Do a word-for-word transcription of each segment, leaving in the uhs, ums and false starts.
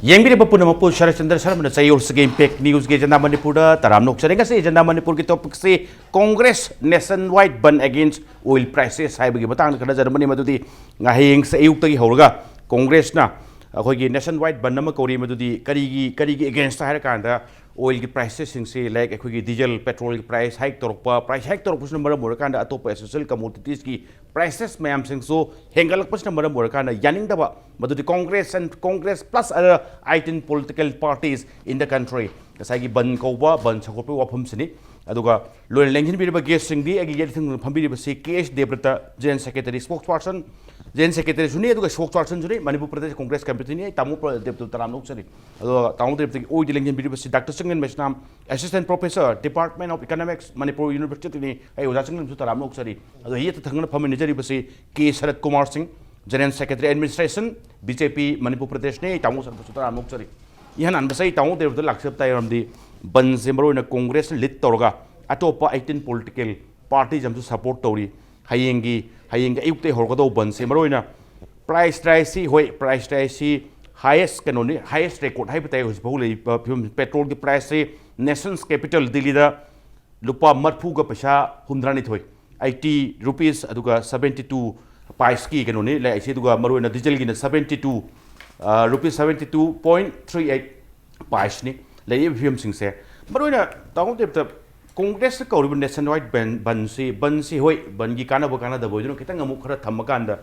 ꯌꯦꯡꯕꯤꯔꯤꯕ ꯄꯨꯝꯅꯃꯛꯄꯨ Saratchandra ꯁꯔꯃꯅ ꯆꯌꯣꯜꯁꯤꯒꯤ impact ꯅ꯭ꯌꯨꯁꯀꯤ agenda ꯃꯅꯤꯄꯨꯔꯗ ꯇꯔꯥꯝꯅ ꯑꯣꯛꯆꯔꯤ꯫ ꯉꯁꯤ ꯑꯦꯖꯦꯟꯗꯥ ꯃꯅꯤꯄꯨꯔꯒꯤ ꯇꯣꯄꯤꯛꯁꯤ ꯀꯣꯡꯒ꯭ꯔꯦꯁ ꯅꯦꯁꯟ ꯋꯥꯏꯗ ꯕꯟ ꯑꯦꯒꯦꯟꯁ ꯑꯣꯏꯜ ꯄ꯭ꯔꯥꯏꯁꯦꯁ ꯍꯥꯏꯕꯒꯤ ꯃꯇꯥꯡꯗ ꯈꯟꯅꯖꯔꯝꯕꯅꯤ꯫ ꯃꯗꯨꯗꯤ ꯍꯌꯦꯡꯁꯦ ꯑꯌꯨꯛꯇꯒꯤ ꯍꯧꯔꯒ ꯀꯣꯡꯒ꯭ꯔꯦꯁꯅ ꯑꯩꯈꯣꯏꯒꯤ ꯅꯦꯁꯟ ꯋꯥꯏꯗ ꯕꯟ ꯑꯃ ꯀꯧꯔꯤ꯫ ꯃꯗꯨꯗꯤ ꯀꯔꯤꯒꯤ ꯀꯔꯤꯒꯤ ꯑꯦꯒꯦꯟꯁꯇ ꯍꯥꯏꯔꯀꯥꯟꯗ ꯑꯣꯏꯜꯒꯤ ꯄ꯭ꯔꯥꯏꯁꯦꯁꯁꯤꯡꯁꯤ, ꯂꯥꯏꯛ ꯑꯩꯈꯣꯏꯒꯤ ꯗꯤꯖꯜ ꯄꯦꯇ꯭ꯔꯣꯜꯒꯤ ꯄ꯭ꯔꯥꯏꯁ ꯍꯥꯏꯛ ꯇꯧꯔꯛꯄ, ꯄ꯭ꯔꯥꯏꯁ ꯍꯥꯏꯛ ꯇꯧꯔꯛꯄꯁꯤꯅ ꯃꯔꯝ ꯑꯣꯏꯔꯀꯥꯟꯗ ꯑꯇꯣꯞꯄ ꯑꯦꯁꯦꯟꯁꯤꯌꯦꯜ ꯀꯃꯣꯗꯤꯇꯤꯁꯀꯤ ꯄ꯭ꯔꯥꯏꯁꯦꯁ ꯃꯌꯥꯝꯁꯤꯡꯁꯨ ꯍꯦꯟꯒꯠꯂꯛꯄꯁꯤꯅ ꯃꯔꯝ ꯑꯣꯏꯔꯀꯥꯟꯗ ꯌꯥꯅꯤꯡꯗꯕ, ꯃꯗꯨꯗꯤ Congress and Congress plus other eighteen political parties in the country. ꯉꯁꯥꯏꯒꯤ ꯕꯟ ꯀꯧꯕ, ꯕꯟ ꯁꯧꯒꯠꯄꯒꯤ ꯋꯥꯐꯝꯁꯤꯅꯤ꯫ ꯑꯗꯨꯒ ꯂꯣꯏꯅ ꯂꯦꯡꯁꯤꯟꯕꯤꯔꯤꯕ ꯒꯦꯁꯁꯤꯡꯗꯤ ꯑꯩꯒꯤ ꯌꯦꯠ ꯊꯪꯅ ꯐꯝꯕꯤꯔꯤꯕꯁꯤ ꯀꯦ ꯑꯦꯁ ꯗꯦꯕ꯭ꯔꯇ, ꯖꯦꯅꯔꯦꯜ ꯁꯦꯀ꯭ꯔꯦꯇꯔꯤ, ꯁ꯭ꯄꯣꯛꯁ ꯄꯥꯔꯁꯟ, ꯖꯦꯅꯔꯦꯜ ꯁꯦꯀ꯭ꯔꯦꯇꯔꯤꯁꯨꯅꯤ, ꯑꯗꯨꯒ ꯁ꯭ꯄꯣꯛꯁ ꯄꯥꯔꯁꯟꯁꯨꯅꯤ, ꯃꯅꯤꯄꯨꯔ ꯄ꯭ꯔꯗꯦꯁ ꯀꯣꯡꯒ꯭ꯔꯦꯁ ꯀꯃꯤꯇꯤꯅꯤ꯫ ꯑꯩ ꯇꯥꯃꯣ ꯗꯦꯕ꯭ꯔꯇ ꯇꯔꯥꯝꯅ ꯑꯣꯛꯆꯔꯤ꯫ ꯑꯗꯨꯒ ꯇꯥꯃꯣ ꯗꯦꯕ꯭ꯔꯇꯒꯤ ꯑꯣꯏꯗ ꯂꯦꯡꯁꯤꯟꯕꯤꯔꯤꯕꯁꯤ doctor Chinglen Meisnam, assistant professor, department of economics, Manipur ꯌꯨꯅꯤꯚꯔꯁꯤꯇꯤꯅꯤ꯫ ꯑꯩ ꯑꯣꯖꯥ ꯆꯤꯡꯂꯦꯟꯁꯨ ꯇꯔꯥꯝꯅ ꯑꯣꯛꯆꯔꯤ꯫ ꯑꯗꯣ ꯌꯦꯠꯇ ꯊꯪꯅꯅ ꯐꯝꯃꯤꯟꯅꯖꯔꯤꯕꯁꯤ ꯀꯦ Sarat Kumar Singh, general secretary administration, B J P Manipur ꯄ꯭ꯔꯗꯦꯁꯅꯤ꯫ ꯑꯩ ꯇꯥꯃꯣ ꯁꯔꯠꯁꯨ ꯇꯔꯥꯝꯅ ꯑꯣꯛꯆꯔꯤ꯫ ꯏꯍꯥꯟ ꯍꯥꯟꯕꯁꯦ ꯑꯩ ꯇꯥꯃꯣ ꯗꯦꯕ꯭ꯔꯇ ꯂꯥꯛꯆꯕ ꯇꯥꯏ, ꯃꯔꯝꯗꯤ ꯕꯟꯁꯦ ꯃꯔꯨꯑꯣꯏꯅ ꯀꯣꯡꯒ꯭ꯔꯦꯁꯅ ꯂꯤꯗ ꯇꯧꯔꯒ ꯑꯇꯣꯞꯄ ꯑꯩꯇꯤꯟ ꯄꯣꯂꯤꯇꯤꯀꯦꯜ ꯄꯥꯔꯇꯤꯁ ꯑꯃꯁꯨ ꯁꯄꯣꯔꯠ ꯇꯧꯔꯤ꯫ ꯍꯌꯦꯡꯒꯤ, ꯍꯌꯦꯡꯒꯤ ꯑꯌꯨꯛꯇꯒꯤ ꯍꯧꯔꯛꯀꯗꯧꯕ ꯕꯟꯁꯦ ꯃꯔꯨꯑꯣꯏꯅ ꯄ꯭ꯔꯥꯏꯁ ꯔꯥꯏꯁꯁꯤ, ꯍꯣꯏ, ꯄ꯭ꯔꯥꯏꯁ ꯔꯥꯏꯁꯁꯤ ꯍꯥꯏꯌꯦꯁ ꯀꯩꯅꯣꯅꯤ, ꯍꯥꯏꯌꯦꯁ ꯔꯦꯀꯣꯔꯗ ꯍꯥꯏꯕ ꯇꯥꯏ ꯍꯧꯖꯤꯛ ꯐꯥꯎ ꯂꯩꯔꯤꯕ ꯐꯤꯕꯝ꯫ ꯄꯦꯇ꯭ꯔꯣꯜꯒꯤ ꯄ꯭ꯔꯥꯏꯁꯁꯤ ꯅꯦꯁꯟꯁ ꯀꯦꯄꯤꯇꯦꯜ ꯗꯤꯜꯂꯤꯗ ꯂꯨꯄꯥ ꯃꯔꯐꯨꯒ ꯄꯩꯁꯥ ꯍꯨꯝꯗ꯭ꯔꯥꯅꯤꯊꯣꯏ, ꯑꯩꯠꯇꯤ ꯔꯨꯄꯤꯁ, ꯑꯗꯨꯒ ꯁꯕꯦꯟꯇꯤ ꯇꯨ ꯄꯥꯏꯁꯀꯤ ꯀꯩꯅꯣꯅꯤ ꯂꯩꯔꯤꯁꯦ꯫ ꯑꯗꯨꯒ ꯃꯔꯨꯑꯣꯏꯅ ꯗꯤꯖꯜꯒꯤꯅ seventy two rupees seventy two point three eight ꯄꯥꯏꯁꯅꯤ ꯂꯩꯔꯤꯕ ꯐꯤꯕꯝꯁꯤꯡꯁꯦ꯫ ꯃꯔꯨꯑꯣꯏꯅ ꯇꯥꯃꯣ ꯗꯦꯕ꯭ꯔꯇ, ꯀꯣꯡꯒ꯭ꯔꯦꯁꯇ ꯀꯧꯔꯤꯕ ꯅꯦꯁꯟ ꯋꯥꯏꯗ ꯕꯟ, ꯕꯟꯁꯤ, ꯍꯣꯏ, ꯕꯟꯒꯤ ꯀꯥꯟꯅꯕ ꯀꯥꯟꯅꯗꯕ ꯑꯣꯏꯗꯨꯅ ꯈꯤꯇꯪ ꯑꯃꯨꯛ ꯈꯔ ꯊꯝꯃꯀꯥꯟꯗ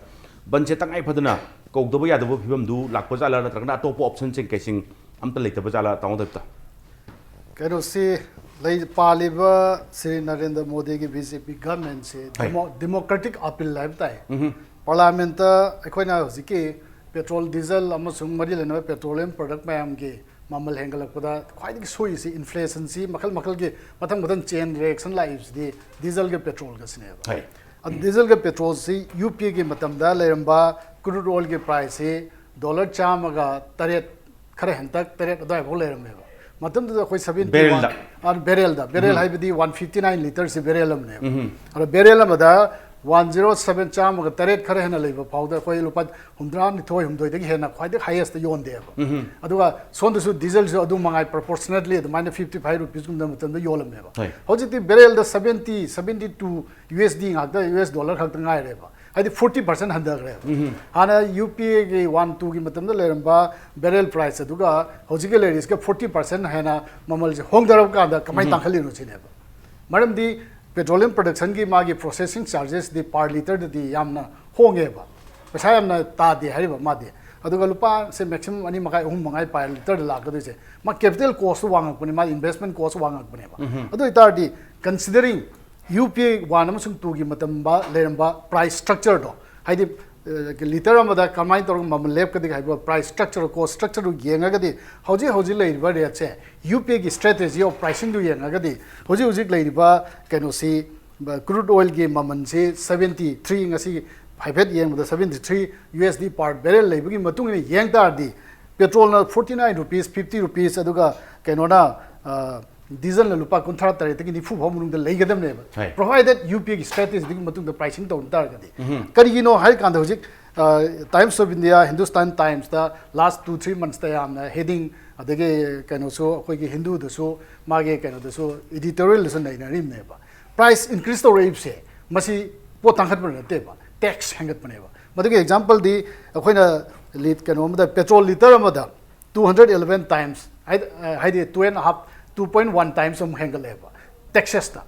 ꯕꯟꯁꯦ ꯇꯉꯥꯏ ꯐꯗꯅ ꯀꯧꯗꯕ ꯌꯥꯗꯕ ꯐꯤꯕꯝꯗꯨ ꯂꯥꯛꯄ ꯖꯥꯠꯂꯥ, ꯅꯠꯇ꯭ꯔꯒꯅ ꯑꯇꯣꯞꯄ ꯑꯣꯞꯁꯟꯁꯤꯡ ꯀꯩꯁꯤꯡ ꯑꯝꯇ ꯂꯩꯇꯕ ꯖꯥꯠꯂꯥ, ꯇꯥꯃꯣ ꯗꯦꯕ꯭ꯔꯇ? ꯀꯩꯅꯣꯁꯤ ꯂꯩ, ꯄꯥꯜꯂꯤꯕ ꯁ꯭ꯔꯤ ꯅꯔꯦꯟꯗ꯭ꯔ ꯃꯣꯗꯤꯒꯤ ꯕꯤ ꯖꯦ ꯄꯤ ꯒꯚꯔꯟꯃꯦꯟꯁꯤ ꯗꯦꯃꯣꯀ꯭ꯔꯦꯇꯤꯛ ꯑꯄꯤꯜ ꯍꯥꯏꯕ ꯇꯥꯏ꯫ ꯄꯥꯔꯂꯥꯃꯦꯟꯇ ꯑꯩꯈꯣꯏꯅ ꯍꯧꯖꯤꯛꯀꯤ ꯄꯦꯇ꯭ꯔꯣꯜ, ꯗꯤꯖꯜ ꯑꯃꯁꯨꯡ ꯃꯔꯤ ꯂꯩꯅꯕ ꯄꯦꯇ꯭ꯔꯣꯂꯤꯌꯝ ꯄ꯭ꯔꯗꯛ ꯃꯌꯥꯝꯒꯤ ꯃꯃꯜ ꯍꯦꯟꯒꯠꯂꯛꯄꯗ ꯈ꯭ꯋꯥꯏꯗꯒꯤ ꯁꯣꯛꯏꯁꯤ ꯏꯟꯐ꯭ꯂꯦꯁꯟꯁꯤ ꯃꯈꯜ ꯃꯈꯜꯒꯤ ꯃꯊꯪ ꯃꯊꯪ ꯆꯦꯟ ꯔꯤꯌꯦꯛꯁꯟ ꯂꯥꯛꯏꯕꯁꯤꯗꯤ ꯗꯤꯖꯜꯒ ꯄꯦꯇ꯭ꯔꯣꯜꯒꯁꯤꯅꯦꯕ꯫ ꯍꯣꯏ꯫ ꯑꯗꯨ ꯗꯤꯖꯜꯒ ꯄꯦꯇ꯭ꯔꯣꯜꯁꯤ ꯌꯨ ꯄꯤ ꯑꯦꯒꯤ ꯃꯇꯝꯗ ꯂꯩꯔꯝꯕ ꯀ꯭ꯔꯨꯗ ꯑꯣꯏꯜꯒꯤ ꯄ꯭ꯔꯥꯏꯁꯁꯤ ꯗꯣꯂꯔ ꯆꯥꯝꯃꯒ ꯇꯔꯦꯠ, ꯈꯔ ꯍꯦꯟꯇꯛ ꯇꯔꯦꯠ ꯑꯗꯨꯋꯥꯏꯐꯥꯎ ꯂꯩꯔꯝꯃꯦꯕ꯫ ꯃꯇꯝꯗꯨꯗ ꯑꯩꯈꯣꯏ ꯁꯕꯦꯟꯇꯤ ꯕꯦꯔꯦꯜꯗ꯫ ꯕꯦꯔꯦꯜꯗ, ꯕꯦꯔꯦꯜ ꯍꯥꯏꯕꯗꯤ ꯋꯥꯟ ꯐꯤꯐꯇꯤ ꯅꯥꯏꯟ ꯂꯤꯇꯔꯁꯤ ꯕꯦꯔꯦꯜ ꯑꯃꯅꯦꯕ꯫ ꯑꯗꯣ ꯕꯦꯔꯦꯜ ꯑꯃꯗ ꯋꯥꯟ ꯖꯤꯔꯣ ꯁꯕꯦꯟ, ꯆꯥꯝꯃꯒ ꯇꯔꯦꯠ ꯈꯔ ꯍꯦꯟꯅ ꯂꯩꯕ ꯐꯥꯎꯗ ꯑꯩꯈꯣꯏ ꯂꯨꯄꯥ ꯍꯨꯝꯗ꯭ꯔꯥꯅꯤꯊꯣꯏ, ꯍꯨꯝꯗꯣꯏꯗꯒꯤ ꯍꯦꯟꯅ ꯈ꯭ꯋꯥꯏꯗꯒꯤ highest ꯌꯣꯟꯗꯦꯕ꯫ ꯑꯗꯨꯒ ꯁꯣꯝꯗꯁꯨ ꯗꯤꯖꯜꯁꯨ ꯑꯗꯨ ꯃꯉꯥꯏ, proportionately ꯑꯗꯨꯃꯥꯏꯅ fifty five rupeesꯒꯨꯝꯕ ꯃꯇꯝꯗ ꯌꯣꯜꯂꯝꯃꯦꯕ꯫ ꯍꯣꯏ꯫ ꯍꯧꯖꯤꯛꯇꯤ barrelꯗ seventy, seventy two USD ꯉꯥꯛꯇ, US dollar ꯈꯛꯇ ꯉꯥꯏꯔꯦꯕ꯫ ꯍꯥꯏꯗꯤ forty percent ꯍꯟꯊꯈ꯭ꯔꯦꯕ꯫ ꯍꯥꯟꯅ UPAꯒꯤ one twoꯒꯤ ꯃꯇꯝꯗ ꯂꯩꯔꯝꯕ barrel price ꯑꯗꯨꯒ ꯍꯧꯖꯤꯛꯀꯤ ꯂꯩꯔꯤꯁꯤꯒ forty percent ꯍꯦꯟꯅ ꯃꯃꯜꯁꯦ ꯍꯣꯡꯊꯔꯕ ꯀꯥꯟꯗ ꯀꯃꯥꯏꯅ ꯇꯥꯡꯈꯠꯂꯤꯅꯣ ꯁꯤꯅꯦꯕ꯫ ꯃꯔꯝꯗꯤ petroleum productionꯒꯤ ꯃꯥꯒꯤ processing chargesꯇꯤ per litreꯗꯗꯤ ꯌꯥꯝꯅ ꯍꯣꯡꯉꯦꯕ, ꯄꯩꯁꯥ ꯌꯥꯝꯅ ꯇꯥꯗꯦ ꯍꯥꯏꯔꯤꯕ ꯃꯥꯗꯤ꯫ ꯑꯗꯨꯒ ꯂꯨꯄꯥꯁꯦ maximum ꯑꯅꯤ ꯃꯈꯥꯏ, ꯑꯍꯨꯝ ꯃꯉꯥꯏ per litreꯗ ꯂꯥꯛꯀꯗꯣꯏꯁꯦ꯫ ꯃꯥ capital costꯇꯨ ꯋꯥꯡꯉꯛꯄꯅꯦ, ꯃꯥ investment cost ꯋꯥꯡꯉꯛꯄꯅꯦꯕ꯫ ꯑꯗꯨ ꯑꯣꯏꯇꯥꯔꯗꯤ, considering UPA one ꯑꯃꯁꯨꯡ twoꯒꯤ ꯃꯇꯝꯗ ꯂꯩꯔꯝꯕ price structureꯗꯣ, ꯍꯥꯏꯗꯤ litre ꯑꯃꯗ ꯀꯃꯥꯏꯅ ꯇꯧꯔꯒ ꯃꯃꯜ ꯂꯦꯞꯀꯗꯒꯦ ꯍꯥꯏꯕ price structure, cost structureꯗꯨ ꯌꯦꯡꯉꯒꯗꯤ, ꯍꯧꯖꯤꯛ ꯍꯧꯖꯤꯛ ꯂꯩꯔꯤꯕ rateꯁꯦ, UPAꯒꯤ strategy of pricingꯗꯨ ꯌꯦꯡꯉꯒꯗꯤ, ꯍꯧꯖꯤꯛ ꯍꯧꯖꯤꯛ ꯂꯩꯔꯤꯕ ꯀꯩꯅꯣꯁꯤ, crude oilꯒꯤ ꯃꯃꯜꯁꯤ seventy three, ꯉꯁꯤ ꯍꯥꯏꯐꯦꯠ ꯌꯦꯡꯕꯗ seventy three USD per barrel ꯂꯩꯕꯒꯤ ꯃꯇꯨꯡ ꯏꯟꯅ ꯌꯦꯡ ꯇꯥꯔꯗꯤ, petrolꯅ forty nine rupees, fifty rupees, ꯑꯗꯨꯒ ꯀꯩꯅꯣꯅ, ꯑ, dieselꯅ ꯂꯨꯄꯥ ꯀꯨꯟꯊ꯭ꯔꯥ ꯇꯔꯦꯠꯇꯒꯤ ꯅꯤꯐꯨ ꯐꯥꯎ ꯃꯅꯨꯡꯗ ꯂꯩꯒꯗꯕꯅꯦꯕ, ꯍꯣꯏ꯫ Provided UPAꯒꯤ strategyꯗꯨꯒꯤ ꯃꯇꯨꯡꯗ pricing ꯇꯧ ꯇꯥꯔꯒꯗꯤ꯫ ꯀꯔꯤꯒꯤꯅꯣ ꯍꯥꯏꯔ ꯀꯥꯟꯗ, ꯍꯧꯖꯤꯛ, ꯑ, Times of India, Hindustan Timesꯇ last two three monthsꯇ ꯌꯥꯝꯅ heading, ꯑꯗꯒꯤ ꯀꯩꯅꯣꯁꯨ, ꯑꯩꯈꯣꯏꯒꯤ ꯍꯤꯟꯗꯨꯗꯁꯨ, ꯃꯥꯒꯤ ꯀꯩꯅꯣꯗꯁꯨ, editorialꯗꯁꯨ ꯅꯩꯅꯔꯤꯕꯅꯦꯕ꯫ Price increase ꯇꯧꯔꯛꯏꯕꯁꯦ, ꯃꯁꯤ ꯄꯣꯠ ꯇꯥꯡꯈꯠꯄ ꯅꯠꯇꯦꯕ, tax ꯍꯦꯟꯒꯠꯄꯅꯦꯕ꯫ ꯃꯗꯨꯒꯤ exampleꯗꯤ, ꯑꯩꯈꯣꯏꯅ lit-, ꯀꯩꯅꯣ ꯑꯃꯗ, petrol litre ꯑꯃꯗ two hundred eleven times, ꯍꯥꯏ-, ꯍꯥꯏꯗꯤ two and a half, two point one times ꯑꯃꯨꯛ ꯍꯦꯟꯒꯠꯂꯛꯑꯦꯕ taxesꯇ,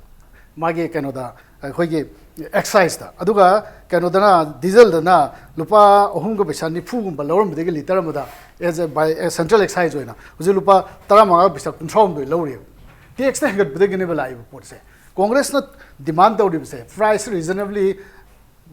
ꯃꯥꯒꯤ ꯀꯩꯅꯣꯗ, ꯑꯩꯈꯣꯏꯒꯤ exciseꯇ꯫ ꯑꯗꯨꯒ ꯀꯩꯅꯣꯗꯅ, dieselꯗꯅ ꯂꯨꯄꯥ ꯑꯍꯨꯝꯒ ꯄꯩꯁꯥ ꯅꯤꯐꯨꯒꯨꯝꯕ ꯂꯧꯔꯝꯕꯗꯒꯤ litre ꯑꯃꯗ, as a, by a central excise ꯑꯣꯏꯅ, ꯍꯧꯖꯤꯛ ꯂꯨꯄꯥ ꯇꯔꯥꯃꯉꯥ ꯄꯩꯁꯥ ꯀꯨꯟꯊ꯭ꯔꯥꯍꯨꯝꯗꯣꯏ ꯂꯧꯔꯦꯕ꯫ Taxꯅ ꯍꯦꯟꯒꯠꯄꯗꯒꯤꯅꯦꯕ ꯂꯥꯛꯏꯕ ꯄꯣꯠꯁꯦ꯫ Congressꯅ demand ꯇꯧꯔꯤꯕꯁꯦ, price reasonably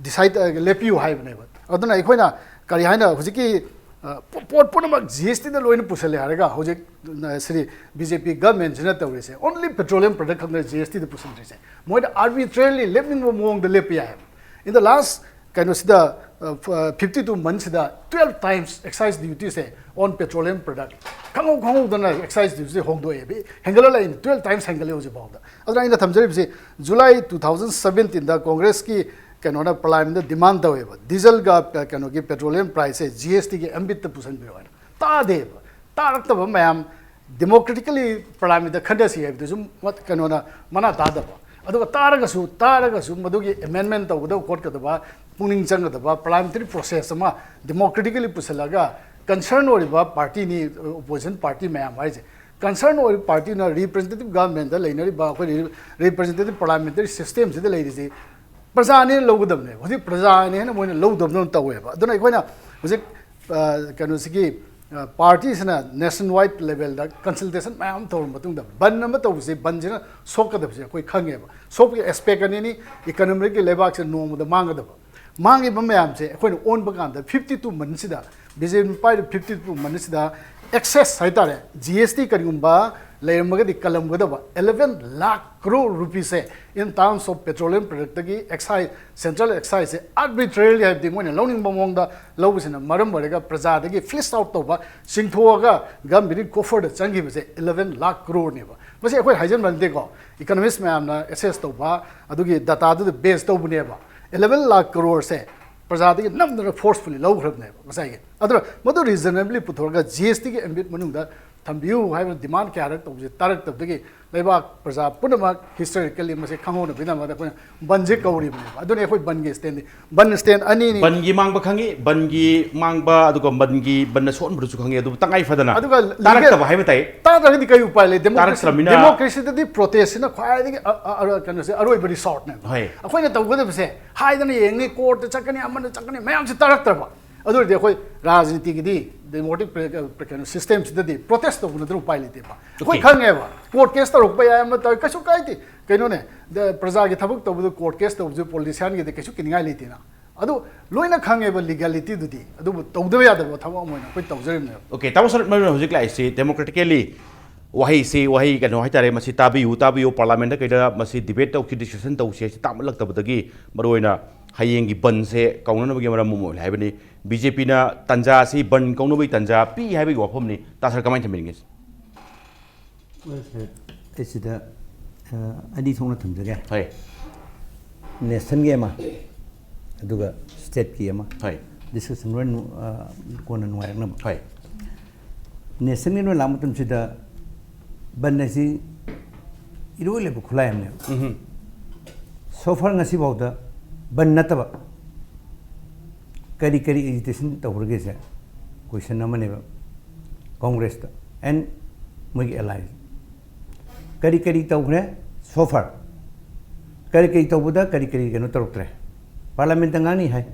decide, ꯑ, ꯂꯦꯞꯄꯤꯌꯨ ꯍꯥꯏꯕꯅꯦꯕ꯫ ꯑꯗꯨꯅ ꯑꯩꯈꯣꯏꯅ ꯀꯔꯤ ꯍꯥꯏꯅ ꯍꯧꯖꯤꯛꯀꯤ, ꯑ, ꯄꯣ-, ꯄꯣꯠ ꯄꯨꯝꯅꯃꯛ GSTꯗ ꯂꯣꯏꯅ ꯄꯨꯁꯜꯂꯦ ꯍꯥꯏꯔꯒ, ꯍꯧꯖꯤꯛ, ꯑ, ꯁꯤꯗꯤ BJP governmentꯁꯤꯅ ꯇꯧꯔꯤꯁꯦ, only petroleum product ꯈꯛꯇ GSTꯗ ꯄꯨꯁꯤꯟꯗ꯭ꯔꯤꯁꯦ꯫ ꯃꯣꯏꯅ arbitrarily ꯂꯦꯞꯅꯤꯡꯕ ꯃꯑꯣꯡꯗ ꯂꯦꯞꯄ ꯌꯥꯏ ꯍꯥꯏꯕ꯫ In the last, ꯀꯩꯅꯣꯁꯤꯗ, ꯑ, ꯐ-, fifty two monthsꯁꯤꯗ twelve times excise dutyꯁꯦ on petroleum product, ꯈꯪꯍꯧ ꯈꯪꯍꯧꯗꯅ excise dutyꯁꯦ ꯍꯣꯡꯗꯣꯛꯑꯦ, ꯍꯦꯟꯒꯠꯂꯛꯏꯅꯦ, twelve times ꯍꯦꯟꯒꯠꯂꯦ ꯍꯧꯖꯤꯛ ꯐꯥꯎꯗ꯫ ꯑꯗꯨꯅ ꯑꯩꯅ ꯊꯝꯖꯔꯤꯕꯁꯤ, July two thousand seventeenꯗ Congressꯀꯤ ꯀꯩꯅꯣꯅ ꯄꯥꯔꯂꯤꯌꯥꯃꯦꯟꯗ ꯗꯤꯃꯥꯟ ꯇꯧꯋꯦꯕ, ꯗꯤꯖꯜꯒ ꯀꯩꯅꯣꯒꯤ ꯄꯦꯇ꯭ꯔꯣꯂꯤꯌꯝ ꯄ꯭ꯔꯥꯏꯁꯁꯦ ꯖꯤ ꯑꯦꯁ ꯇꯤꯒꯤ ꯑꯦꯝꯕꯤꯠꯇ ꯄꯨꯁꯟꯕꯤꯔꯣ ꯍꯥꯏꯅ꯫ ꯇꯥꯗꯦꯕ꯫ ꯇꯥꯔꯛꯇꯕ ꯃꯌꯥꯝ ꯗꯦꯃꯣꯀ꯭ꯔꯦꯇꯤꯀꯦꯂꯤ ꯄꯥꯔꯂꯤꯌꯥꯃꯦꯟꯗ ꯈꯟꯅꯁꯤ ꯍꯥꯏꯕꯗꯨꯁꯨ ꯀꯩꯅꯣꯅ ꯃꯅꯥ ꯇꯥꯗꯕ꯫ ꯑꯗꯨꯒ ꯇꯥꯔꯒꯁꯨ ꯇꯥꯔꯒꯁꯨ ꯃꯗꯨꯒꯤ ꯑꯦꯃꯦꯟꯃꯦꯟ ꯇꯧꯒꯗꯕ ꯈꯣꯠꯀꯗꯕ ꯄꯨꯛꯅꯤꯡ ꯆꯪꯒꯗꯕ ꯄꯥꯔꯂꯤꯌꯥꯃꯦꯟꯇꯔꯤ ꯄ꯭ꯔꯣꯁꯦꯁ ꯑꯃ ꯗꯦꯃꯣꯀ꯭ꯔꯦꯇꯤꯀꯦꯂꯤ ꯄꯨꯁꯤꯜꯂꯒ ꯀꯟꯁꯔꯟ ꯑꯣꯏꯔꯤꯕ ꯄꯥꯔꯇꯤꯅꯤ, ꯑꯣꯄꯣꯖꯤꯁꯟ ꯄꯥꯔꯇꯤ ꯃꯌꯥꯝ ꯍꯥꯏꯁꯦ꯫ ꯀꯟꯁꯔꯟ ꯑꯣꯏꯔꯤꯕ ꯄꯥꯔꯇꯤꯅ ꯔꯤꯄ꯭ꯔꯖꯦꯟꯇꯦꯇꯤꯞ ꯒꯚꯔꯟꯃꯦꯟꯗ ꯂꯩꯅꯔꯤꯕ ꯑꯩꯈꯣꯏ ꯔꯤꯄ꯭ꯔꯖꯦꯟꯇꯦꯇꯤꯞ ꯄꯥꯔꯂꯤꯌꯥꯃꯦꯟꯇꯔꯤ ꯁꯤꯁꯇꯦꯝꯁꯤꯗ ꯂꯩꯔꯤꯁꯤ ꯄ꯭ꯔꯖꯥꯅꯦꯅ ꯂꯧꯒꯗꯕꯅꯦꯕ꯫ ꯍꯧꯖꯤꯛ ꯄ꯭ꯔꯖꯥꯅꯦꯅ ꯃꯣꯏꯅ ꯂꯧꯗꯕꯗꯧꯅ ꯇꯧꯋꯦꯕ꯫ ꯑꯗꯨꯅ ꯑꯩꯈꯣꯏꯅ ꯍꯧꯖꯤꯛ, ꯑ, ꯀꯩꯅꯣꯁꯤꯒꯤ, ꯑ, ꯄꯥꯔꯇꯤꯁꯤꯅ ꯅꯦꯁꯟ ꯋꯥꯏꯗ ꯂꯦꯚꯦꯜꯗ ꯀꯟꯁꯜꯇꯦꯁꯟ ꯃꯌꯥꯝ ꯑꯃ ꯇꯧꯔꯕ ꯃꯇꯨꯡꯗ ꯕꯟ ꯑꯃ ꯇꯧꯕꯁꯦ, ꯕꯟꯁꯤꯅ ꯁꯣꯛꯀꯗꯕꯁꯦ ꯑꯩꯈꯣꯏ ꯈꯪꯉꯦꯕ꯫ ꯁꯣꯛꯄꯒꯤ ꯑꯦꯁꯄꯦꯛ ꯑꯅꯤꯅꯤ꯫ ꯏꯀꯅꯣꯃꯤꯛꯀꯤ ꯂꯩꯕꯥꯛꯁꯦ ꯅꯣꯡꯃꯗ ꯃꯥꯡꯒꯗꯕ꯫ ꯃꯥꯡꯉꯤꯕ ꯃꯌꯥꯝꯁꯦ ꯑꯩꯈꯣꯏꯅ ꯑꯣꯟꯕ ꯀꯥꯟꯗ ꯐꯤꯐꯇꯤ ꯇꯨ ꯃꯟꯁꯤꯗ, ꯕꯤ ꯖꯦ ꯄꯤ ꯄꯥꯏꯔꯤꯕ ꯐꯤꯐꯇꯤ ꯇꯨ ꯃꯟꯁꯤꯗ ꯑꯦꯛꯁꯦꯁ ꯍꯥꯏꯇꯥꯔꯦ, ꯖꯤ ꯑꯦꯁ ꯇꯤ ꯀꯔꯤꯒꯨꯝꯕ ꯂꯩꯔꯝꯃꯒꯗꯤ ꯀꯜꯂꯝꯒꯗꯕ eleven lakh crore rupees say in terms of petroleum product ꯇꯒꯤ excise, central excise ꯁꯦ arbitrarily, ꯍꯥꯏꯕꯗꯤ ꯃꯣꯏꯅ ꯂꯧꯅꯤꯡꯕ ꯃꯑꯣꯡꯗ ꯂꯧꯕꯁꯤꯅ ꯃꯔꯝ ꯑꯣꯏꯔꯒ ꯄ꯭ꯔꯖꯥꯗꯒꯤ ꯐꯤꯁ ꯑꯥꯎꯠ ꯇꯧꯕ, ꯆꯤꯡꯊꯣꯛꯑꯒ ꯒꯚꯔꯟꯃꯦꯟꯠꯀꯤ ꯀꯣꯐꯔꯗ ꯆꯪꯈꯤꯕꯁꯦ eleven lakh crore ꯅꯦꯕ꯫ ꯃꯁꯤ ꯑꯩꯈꯣꯏ ꯍꯥꯏꯖꯟꯕ ꯅꯠꯇꯦꯀꯣ, ꯏꯀꯅꯣꯃꯤꯁ ꯃꯌꯥꯝꯅ ꯑꯦꯁꯦꯁ ꯇꯧꯕ ꯑꯗꯨꯒꯤ ꯗꯇꯥꯗꯨꯗ ꯕꯦꯁ ꯇꯧꯕꯅꯦꯕ꯫ Eleven lakh crore ꯁꯦ ꯄ꯭ꯔꯖꯥꯗꯒꯤ ꯅꯝꯗꯅ ꯐꯣꯔꯁꯐꯨꯜꯂꯤ ꯂꯧꯈ꯭ꯔꯕꯅꯦꯕ ꯉꯁꯥꯏꯒꯤ꯫ ꯑꯗꯨꯅ ꯃꯗꯨ ꯔꯤꯖꯅꯦꯕꯂꯤ ꯄꯨꯊꯣꯔꯒ ꯖꯤ ꯑꯦꯁ ꯇꯤꯒꯤ ꯑꯦꯝꯕꯤꯠ ꯃꯅꯨꯡꯗ ꯊꯝꯕꯤꯌꯨ ꯍꯥꯏꯕ ꯗꯤꯃꯥꯟ ꯀꯌꯥꯔꯛ ꯇꯧꯕꯁꯦ ꯇꯥꯔꯛꯇꯕꯗꯒꯤ ꯂꯩꯕꯥꯛ ꯄ꯭ꯔꯖꯥ ꯄꯨꯝꯅꯃꯛ ꯍꯤꯁꯇꯣꯔꯤꯀꯦꯜꯂꯤ ꯃꯁꯤ ꯈꯪꯍꯧꯅꯕꯒꯤꯗꯃꯛꯇ ꯑꯩꯈꯣꯏꯅ ꯕꯟꯁꯦ ꯀꯧꯔꯤꯕꯅꯦꯕ꯫ ꯑꯗꯨꯅꯤ ꯑꯩꯈꯣꯏ ꯕꯟꯒꯤ ꯁ꯭ꯇꯦꯟꯗꯤ꯫ ꯕꯟ ꯁ꯭ꯇꯦꯟ ꯑꯅꯤꯅꯤ꯫ ꯕꯟꯒꯤ ꯃꯥꯡꯕ ꯈꯪꯉꯤ, ꯕꯟꯒꯤ ꯃꯥꯡꯕ, ꯑꯗꯨꯒ ꯕꯟꯒꯤ, ꯕꯟꯅ ꯁꯣꯛꯍꯟꯕꯗꯨꯁꯨ ꯈꯪꯉꯤ, ꯑꯗꯨꯕꯨ ꯇꯉꯥꯏ ꯐꯗꯅ ꯑꯗꯨꯒ ꯂꯤꯒꯦꯜ ꯇꯥꯔꯛꯇꯕ ꯍꯥꯏꯕ ꯇꯥꯏ꯫ ꯇꯥꯗ꯭ꯔꯒꯗꯤ ꯀꯩ ꯎꯄꯥꯏ ꯂꯩ? ꯗꯦꯃꯣꯀ꯭ꯔꯦꯁꯤ, ꯇꯥꯔꯛꯇ꯭ꯔꯕꯅꯤꯅ ꯗꯦꯃꯣꯀ꯭ꯔꯦꯁꯤꯗꯗꯤ ꯄ꯭ꯔꯣꯇꯦꯁꯁꯤꯅ ꯈ꯭ꯋꯥꯏꯗꯒꯤ ꯑ-, ꯑ-, ꯑ-, ꯀꯩꯅꯣꯁꯦ, ꯑꯔꯣꯏꯕ ꯔꯤꯁꯣꯔꯠꯅꯦꯕ꯫ ꯍꯣꯏ꯫ ꯑꯩꯈꯣꯏꯅ ꯇꯧꯒꯗꯕꯁꯦ ꯍꯥꯏꯗꯅ ꯌꯦꯡꯅꯤ, ꯀꯣꯔꯠꯇ ꯆꯠꯀꯅꯤ, ꯑꯃꯅ ꯆꯠꯀꯅꯤ, ꯃꯌꯥꯝꯁꯦ ꯇꯥꯔꯛꯇ꯭ꯔꯕ꯫ ꯑꯗꯨ ꯑꯣꯏꯔꯗꯤ ꯑꯩꯈꯣꯏ ꯔꯥꯖꯅꯤꯇꯤꯒꯤꯗꯤ, ꯗꯦꯃꯣꯀ꯭ꯔꯦꯇꯤꯛ ꯄ꯭ꯔ-, ꯀꯩꯅꯣ, ꯁꯤꯁꯇꯦꯝꯁꯤꯗꯗꯤ ꯄ꯭ꯔꯣꯇꯦꯁ ꯇꯧꯕ ꯅꯠꯇꯅ ꯎꯄꯥꯏ ꯂꯩꯇꯦꯕ꯫ ꯑꯩꯈꯣꯏ OK꯫ ꯈꯪꯉꯦꯕ, ꯀꯣꯔꯠ ꯀꯦꯁ ꯇꯧꯔꯛꯄ ꯌꯥꯏ, ꯑꯃ ꯇꯧꯔꯦ, ꯀꯩꯁꯨ ꯀꯥꯏꯗꯦ꯫ ꯀꯩꯅꯣꯅꯦ, ꯗ-, ꯄ꯭ꯔꯖꯥꯒꯤ ꯊꯕꯛ ꯇꯧꯕꯗ ꯀꯣꯔꯠ ꯀꯦꯁ ꯇꯧꯕꯁꯦ ꯄꯣꯂꯤꯇꯤꯁꯤꯌꯥꯟꯒꯤꯗꯤ ꯀꯩꯁꯨ ꯀꯤꯅꯤꯡꯉꯥꯏ ꯂꯩꯇꯦꯅ꯫ ꯑꯗꯨ ꯂꯣꯏꯅ ꯈꯪꯉꯦꯕ ꯂꯤꯒꯦꯂꯤꯇꯤꯗꯨꯗꯤ, ꯑꯗꯨꯕꯨ ꯇꯧꯗꯕ ꯌꯥꯗꯕ ꯊꯕꯛ ꯑꯃ ꯑꯣꯏꯅ ꯑꯩꯈꯣꯏ ꯇꯧꯖꯔꯤꯕꯅꯦꯕ꯫ OK, ꯇꯥꯃꯣ ꯁꯔꯠ, ꯃꯔꯨ ꯑꯣꯏꯅ ꯍꯧꯖꯤꯛ ꯂꯥꯛꯏꯁꯤ ꯗꯦꯃꯣꯀ꯭ꯔꯦꯇꯤꯀꯦꯂꯤ ꯋꯥꯍꯩꯁꯤ, ꯋꯥꯍꯩ ꯀꯩꯅꯣ ꯍꯥꯏꯇꯥꯔꯦ, ꯃꯁꯤ ꯇꯥꯕꯤꯌꯨ, ꯇꯥꯕꯤꯌꯨ, ꯄꯥꯔꯂꯤꯌꯥꯃꯦꯟꯠꯇ ꯀꯩꯗ ꯃꯁꯤ ꯗꯤꯕꯦꯠ ꯇꯧꯈꯤ, ꯗꯤꯁꯀꯁꯟ ꯇꯧꯁꯤ ꯍꯥꯏꯁꯤ ꯇꯥꯃꯜꯂꯛꯇꯕꯗꯒꯤ ꯃꯔꯨꯑꯣꯏꯅ ꯍꯌꯦꯡꯒꯤ ꯕꯟꯁꯦ ꯀꯧꯅꯅꯕꯒꯤ ꯃꯔꯝ ꯑꯃ ꯑꯣꯏ ꯍꯥꯏꯕꯅꯤ꯫ ꯕꯤ ꯖꯦ ꯄꯤꯅ ꯇꯥꯟꯖꯥ ꯑꯁꯤ, ꯕꯟ ꯀꯧꯅꯕꯒꯤ ꯇꯥꯟꯖꯥ ꯄꯤ ꯍꯥꯏꯕꯒꯤ ꯋꯥꯐꯝꯅꯤ꯫ ꯇꯥ ꯁꯔ, ꯀꯃꯥꯏꯅ ꯊꯝꯕꯤꯅꯤꯡꯉꯤ? ꯍꯣꯏ ꯁꯔ, ꯑꯩ ꯁꯤꯗ, ꯑ, ꯑꯅꯤ ꯊꯣꯛꯅ ꯊꯝꯖꯒꯦ꯫ ꯍꯣꯏ꯫ ꯅꯦꯁꯟꯒꯤ ꯑꯃ, ꯑꯗꯨꯒ ꯁ꯭ꯇꯦꯠꯀꯤ ꯑꯃ꯫ ꯍꯣꯏ꯫ ꯗꯤꯁꯀꯁꯟ ꯍꯣꯔꯦꯟ ꯅꯨ-, ꯑ, ꯀꯣꯟꯅ ꯅꯨꯡꯉꯥꯏꯔꯛꯅꯕ꯫ ꯍꯣꯏ꯫ ꯅꯦꯁꯟꯒꯤ ꯑꯣꯏꯅ ꯂꯥꯛꯄ ꯃꯇꯝꯁꯤꯗ ꯕꯟ ꯍꯥꯏꯁꯤ ꯏꯔꯣꯏ ꯂꯩꯕ ꯈꯨꯠꯂꯥꯏ ꯑꯃꯅꯦꯕ꯫ ꯎꯝ꯫ So far ꯉꯁꯤꯐꯥꯎꯗ ꯕꯟ ꯅꯠꯇꯕ ꯀꯔꯤ ꯀꯔꯤ ꯑꯦꯖꯤꯇꯦꯁꯟ ꯇꯧꯈ꯭ꯔꯒꯦꯁꯦ ꯀꯣꯏꯁꯟ ꯑꯃꯅꯦꯕ ꯀꯣꯡꯒ꯭ꯔꯦꯁꯇ ꯑꯦꯟ ꯃꯣꯏꯒꯤ ꯑꯦꯂꯥꯏꯟꯁ꯫ ꯀꯔꯤ ꯀꯔꯤ ꯇꯧꯈ꯭ꯔꯦ so far? ꯀꯔꯤ ꯀꯔꯤ ꯇꯧꯕꯗ ꯀꯔꯤ ꯀꯔꯤ ꯀꯩꯅꯣ ꯇꯧꯔꯛꯇ꯭ꯔꯦ? ꯄꯥꯔꯂꯥꯃꯦꯟꯇ ꯉꯥꯡꯅꯤ ꯍꯥꯏ꯫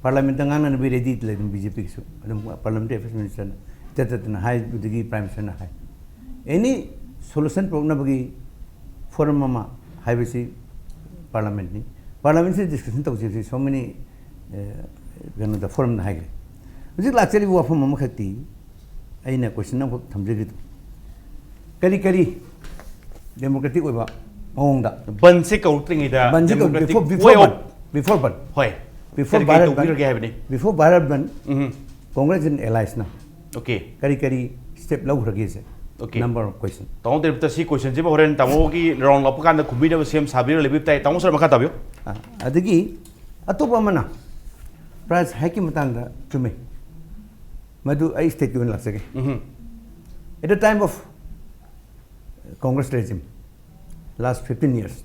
ꯄꯥꯔꯂꯥꯃꯦꯟꯇ ꯉꯥꯡꯅꯅꯕꯒꯤ ꯔꯦꯗꯤꯗ ꯂꯩ ꯑꯗꯨꯝ ꯕꯤ ꯖꯦ ꯄꯤꯒꯤꯁꯨ꯫ ꯑꯗꯨꯝ ꯄꯥꯔꯂꯥꯃꯦꯟꯇꯔꯤ ꯑꯦꯐꯦꯌꯔꯁ ꯃꯤꯅꯤꯁꯇꯔꯅ ꯏꯇꯠ ꯇꯠꯇꯅ ꯍꯥꯏ, ꯑꯗꯨꯗꯒꯤ ꯄ꯭ꯔꯥꯏꯝ ꯃꯤꯅꯤꯁꯇꯔꯅ ꯍꯥꯏ꯫ ꯑꯦꯅꯤ ꯁꯣꯂꯨꯁꯟ ꯄꯨꯔꯛꯅꯕꯒꯤ ꯐꯣꯔꯝ ꯑꯃ ꯍꯥꯏꯕꯁꯤ ꯄꯥꯔꯂꯥꯃꯦꯟꯠꯅꯤ꯫ ꯄꯥꯔꯂꯥꯃꯦꯟꯠꯁꯤꯗ ꯗꯤꯁꯀꯁꯟ ꯇꯧꯁꯤ ꯍꯥꯏꯕꯁꯤ so many, ꯑꯦ, ꯀꯩꯅꯣꯗ ꯐꯣꯔꯝꯗ ꯍꯥꯏꯈ꯭ꯔꯦ꯫ ꯍꯧꯖꯤꯛ ꯂꯥꯛꯆꯔꯤꯕ ꯋꯥꯐꯝ ꯑꯃꯈꯛꯇꯤ ꯑꯩꯅ ꯀꯣꯏꯁꯟ ꯑꯃꯈꯛ ꯊꯝꯖꯒꯦ꯫ ꯀꯔꯤ ꯀꯔꯤ ꯗꯦꯃꯣꯀ꯭ꯔꯦꯇꯤꯛ ꯑꯣꯏꯕ ꯃꯑꯣꯡꯗ ꯕꯟꯁꯦ ꯀꯧꯔꯛꯇ꯭ꯔꯤꯉꯩꯗ ꯕꯟꯁꯤ democratic before, way before of ban, before ꯕꯟ, ꯍꯣꯏ꯫ before ꯀꯔꯤ ꯀꯔꯤ ꯚꯥꯔꯠ ꯕꯟ, ꯇꯧꯕꯤꯔꯒꯦ ꯍꯥꯏꯕꯅꯤ? before Bharat bandh, um. Congress and ꯑꯦꯂꯥꯏꯟꯁꯅ Okay꯫ ꯀꯔꯤ ꯀꯔꯤ ꯁ꯭ꯇꯦꯞ ꯂꯧꯈ꯭ꯔꯒꯦꯁꯦ? Okay꯫ Number of question꯫ ꯇꯥꯃꯣ ꯗꯦꯕꯇ ꯁꯤ ꯀꯣꯏꯁꯟꯁꯤꯃ ꯍꯣꯔꯦꯟ ꯇꯥꯃꯣꯒꯤ ꯔꯥꯎꯟ ꯂꯥꯛꯄ ꯀꯥꯟꯗ ꯈꯨꯝꯕꯤꯅꯕ ꯁꯦꯝ ꯁꯥꯕꯤꯔ ꯂꯩꯕꯤꯕ ꯇꯥꯏ꯫ ꯇꯥꯃꯣ ꯁꯔ, ꯃꯈꯥ ꯇꯥꯕꯤꯌꯨ꯫ ꯑ, ꯑꯗꯒꯤ ꯑꯇꯣꯞꯄ ꯑꯃꯅ ꯄ꯭ꯔꯥꯏꯁ ꯍꯥꯏꯛꯀꯤ ꯃꯇꯥꯡꯗ ꯆꯨꯝꯃꯤ, ꯃꯗꯨ ꯑꯩ ꯁ꯭ꯇꯦꯠꯀꯤ ꯑꯣꯏꯅ ꯂꯥꯛꯆꯒꯦ꯫ ꯎꯝ꯫ At the time of Congress regime, last fifteen years,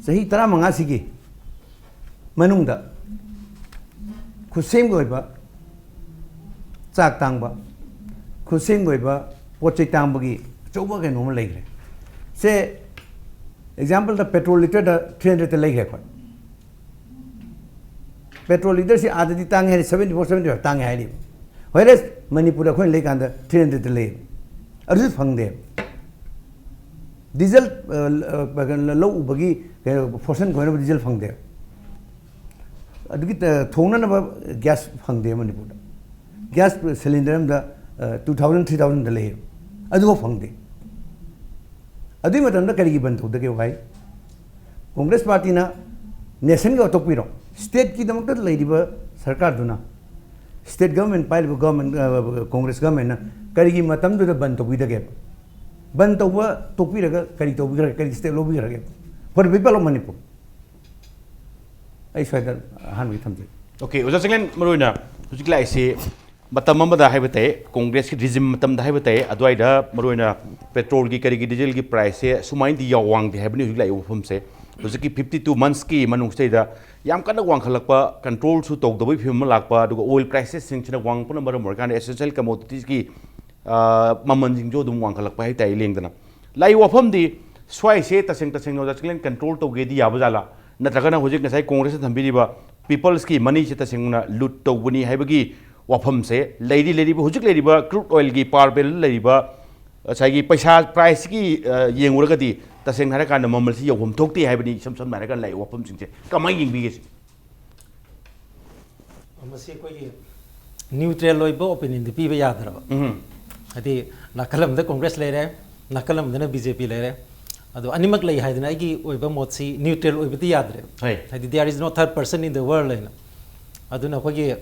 ꯆꯍꯤ ꯇꯔꯥꯃꯉꯥꯁꯤꯒꯤ ꯃꯅꯨꯡꯗ ꯈꯨꯠꯁꯦꯝꯒꯤ ꯑꯣꯏꯕ ꯆꯥꯛ ꯇꯥꯡꯕ, ꯈꯨꯠꯁꯦꯝꯒꯤ ꯑꯣꯏꯕ ꯄꯣꯠ ꯆꯩ ꯇꯥꯡꯕꯒꯤ ꯑꯆꯧꯕ ꯀꯩꯅꯣ ꯑꯃ ꯂꯩꯈ꯭ꯔꯦ꯫ ꯁꯦ, ꯑꯦꯛꯖꯥꯝꯄꯜꯗ ꯄꯦꯇ꯭ꯔꯣꯜ ꯂꯤꯇꯔꯗ ꯊ꯭ꯔꯤ ꯍꯟꯗ꯭ꯔꯦꯗꯇ ꯂꯩꯈ꯭ꯔꯦ ꯑꯩꯈꯣꯏ꯫ ꯄꯦꯇ꯭ꯔꯣꯜ ꯂꯤꯇꯔꯁꯤ ꯑꯥꯗꯗꯤ ꯇꯥꯡꯉꯦ ꯍꯥꯏꯔꯤ, seventy four, seventy five ꯇꯥꯡꯉꯦ ꯍꯥꯏꯔꯤꯕ꯫ Whereas ꯃꯅꯤꯄꯨꯔꯗ ꯑꯩꯈꯣꯏꯅ ꯂꯩꯀꯥꯟꯗ ꯊ꯭ꯔꯤ ꯍꯟꯗ꯭ꯔꯦꯗꯇ ꯂꯩꯌꯦꯕ꯫ ꯑꯗꯨꯁꯨ ꯐꯪꯗꯦꯕ꯫ ꯗꯤꯖꯜ, ꯑ, ꯑ, ꯂꯧ ꯎꯕꯒꯤ, ꯀꯩꯅꯣ, ꯐꯣꯔꯁꯟ ꯈꯣꯏꯅꯕ ꯗꯤꯖꯜ ꯐꯪꯗꯦꯕ꯫ ꯑꯗꯨꯒꯤ, ꯑ, ꯊꯣꯡꯅꯅꯕ ꯒ꯭ꯌꯥꯁ ꯐꯪꯗꯦ ꯃꯅꯤꯄꯨꯔꯗ꯫ ꯒ꯭ꯌꯥꯁ ꯁꯤꯂꯤꯟꯗꯔ ꯑꯃꯗ, ꯑ, two thousand, three thousandꯗ ꯂꯩꯌꯦꯕ꯫ ꯑꯗꯨꯐꯥꯎ ꯐꯪꯗꯦ꯫ ꯑꯗꯨꯒꯤ ꯃꯇꯝꯗ ꯀꯔꯤꯒꯤ ꯕꯟ ꯇꯧꯗꯒꯦ ꯍꯥꯏ? ꯀꯣꯡꯒ꯭ꯔꯦꯁ ꯄꯥꯔꯇꯤꯅ ꯅꯦꯁꯟꯒꯤ ꯋꯥꯊꯣꯛꯄꯤꯔꯣ, ꯁ꯭ꯇꯦꯠꯀꯤꯗꯃꯛꯇ ꯂꯩꯔꯤꯕ ꯁꯔꯀꯥꯔꯗꯨꯅ, ꯁ꯭ꯇꯦꯠ ꯒꯚꯔꯟꯃꯦꯟꯠ ꯄꯥꯏꯔꯤꯕ ꯒꯚꯔꯟꯃꯦꯟꯠ, ꯑ, ꯀꯣꯡꯒ꯭ꯔꯦꯁ ꯒꯚꯔꯟꯃꯦꯟꯠꯅ ꯀꯔꯤꯒꯤ ꯃꯇꯝꯗꯨꯗ ꯕꯟ ꯇꯧꯕꯤꯗꯒꯦꯕ? ꯕꯟ ꯇꯧꯕ ꯇꯣꯛꯄꯤꯔꯒ ꯀꯔꯤ ꯇꯧꯕꯤꯈ꯭ꯔꯒꯦ? ꯀꯔꯤ step ꯂꯧꯕꯤꯈ꯭ꯔꯒꯦ? For the people of Manipur꯫ ꯑꯩ ꯁ꯭ꯋꯥꯏꯗ ꯑꯍꯥꯟꯕꯒꯤ ꯊꯝꯖꯒꯦ꯫ ꯑꯣꯀꯦ, ꯑꯣꯖꯥ ꯆꯤꯡꯂꯦꯟ, ꯃꯔꯨꯑꯣꯏꯅ ꯍꯧꯖꯤꯛ ꯂꯥꯛꯏꯁꯤ ꯃꯇꯝ ꯑꯃꯗ ꯍꯥꯏꯕ ꯇꯥꯏ, ꯀꯣꯡꯒ꯭ꯔꯦꯁꯀꯤ ꯔꯤꯖꯤꯝ ꯃꯇꯝꯗ ꯍꯥꯏꯕ ꯇꯥꯏ, ꯑꯗꯨꯋꯥꯏꯗ ꯃꯔꯨꯑꯣꯏꯅ ꯄꯦꯇ꯭ꯔꯣꯜꯒꯤ ꯀꯔꯤꯒꯤ ꯗꯤꯖꯜꯒꯤ ꯄ꯭ꯔꯥꯏꯁꯁꯦ ꯁꯨꯃꯥꯏꯅꯗꯤ ꯌꯥꯝ ꯋꯥꯡꯗꯦ ꯍꯥꯏꯕꯅꯤ ꯍꯧꯖꯤꯛ ꯂꯥꯛꯏꯕ ꯋꯥꯐꯝꯁꯦ꯫ ꯍꯧꯖꯤꯛꯀꯤ ꯐꯤꯐꯇꯤ ꯇꯨ ꯃꯟꯁꯀꯤ ꯃꯅꯨꯡꯁꯤꯗꯩꯗ ꯌꯥꯝ ꯀꯟꯅ ꯋꯥꯡꯈꯠꯂꯛꯄ, ꯀꯟꯇ꯭ꯔꯣꯜꯁꯨ ꯇꯧꯗꯕꯒꯤ ꯐꯤꯕꯝ ꯑꯃ ꯂꯥꯛꯄ, ꯑꯗꯨꯒ ꯑꯣꯏꯜ ꯄ꯭ꯔꯥꯏꯁꯦꯁꯁꯤꯡꯁꯤꯅ ꯋꯥꯡꯉꯛꯄꯅ ꯃꯔꯝ ꯑꯣꯏꯔꯀꯥꯟꯗ ꯑꯦꯁꯦꯟꯁꯤꯌꯦꯜ ꯀꯃꯣꯗꯤꯇꯤꯁꯀꯤ ꯃꯃꯜꯁꯤꯡꯁꯨ ꯑꯗꯨꯝ ꯋꯥꯡꯈꯠꯂꯛꯄ ꯍꯥꯏꯕ ꯇꯥꯏ ꯂꯦꯡꯗꯅ꯫ ꯂꯥꯛꯏ ꯋꯥꯐꯝꯗꯤ ꯁ꯭ꯋꯥꯏꯁꯦ ꯇꯁꯦꯡ ꯇꯁꯦꯡꯅ ꯑꯣꯖꯥ ꯆꯤꯡꯂꯦꯟ ꯀꯟꯇ꯭ꯔꯣꯜ ꯇꯧꯒꯦꯗꯤ ꯌꯥꯕ ꯖꯥꯠꯂꯥ? ꯅꯠꯇ꯭ꯔꯒꯅ ꯍꯧꯖꯤꯛ ꯉꯁꯥꯏ ꯀꯣꯡꯒ꯭ꯔꯦꯁꯅ ꯊꯝꯕꯤꯔꯤꯕ ꯄꯤꯄꯜꯁꯀꯤ ꯃꯅꯤꯁꯦ ꯇꯁꯦꯡꯅ ꯂꯨꯠ ꯇꯧꯕꯅꯤ ꯍꯥꯏꯕꯒꯤ ꯋꯥꯐꯝꯁꯦ ꯂꯩꯔꯤ, ꯂꯩꯔꯤꯕ ꯍꯧꯖꯤꯛ ꯂꯩꯔꯤꯕ ꯀ꯭ꯔꯨꯗ ꯑꯣꯏꯜꯒꯤ ꯄꯥꯔ ꯕꯦꯔꯦꯜ ꯂꯩꯔꯤꯕ ꯉꯁꯥꯏꯒꯤ ꯄꯩꯁꯥ ꯄ꯭ꯔꯥꯏꯁꯁꯤꯒꯤ ꯌꯦꯡꯉꯨꯔꯒꯗꯤ ꯇꯁꯦꯡꯅ ꯍꯥꯏꯔꯀꯥꯟꯗ ꯃꯃꯜꯁꯤ ꯌꯧꯐꯝ ꯊꯣꯛꯇꯦ ꯍꯥꯏꯕꯅꯤ꯫ ꯏꯁꯝ ꯁꯝꯅ ꯍꯥꯏꯔꯀꯥꯟꯗ ꯂꯥꯛꯏ ꯋꯥꯐꯝꯁꯤꯡꯁꯦ ꯀꯃꯥꯏꯅ ꯌꯦꯡꯕꯤꯒꯦ? ꯃꯁꯤ ꯑꯩꯈꯣꯏꯒꯤ ꯅ꯭ꯌꯨꯇ꯭ꯔꯦꯜ ꯑꯣꯏꯕ ꯑꯣꯄꯤꯅꯤꯌꯟꯗꯤ ꯄꯤꯕ ꯌꯥꯗ꯭ꯔꯕ꯫ ꯍꯥꯏꯗꯤ ꯅꯥꯀꯜ ꯑꯃꯗ ꯀꯣꯡꯒ꯭ꯔꯦꯁ ꯂꯩꯔꯦ, ꯅꯥꯀꯜ ꯑꯃꯗꯅ ꯕꯤ ꯖꯦ ꯄꯤ ꯂꯩꯔꯦ꯫ ꯑꯗꯣ ꯑꯅꯤꯃꯛ ꯂꯩ ꯍꯥꯏꯗꯅ ꯑꯩꯒꯤ ꯑꯣꯏꯕ ꯃꯣꯠꯁꯤ ꯅ꯭ꯌꯨꯇ꯭ꯔꯦꯜ ꯑꯣꯏꯕꯗꯤ ꯌꯥꯗ꯭ꯔꯦꯕ꯫ ꯍꯣꯏ꯫ ꯍꯥꯏꯗꯤ there is no third person in the world ꯍꯥꯏꯅ꯫ ꯑꯗꯨꯅ ꯑꯩꯈꯣꯏꯒꯤ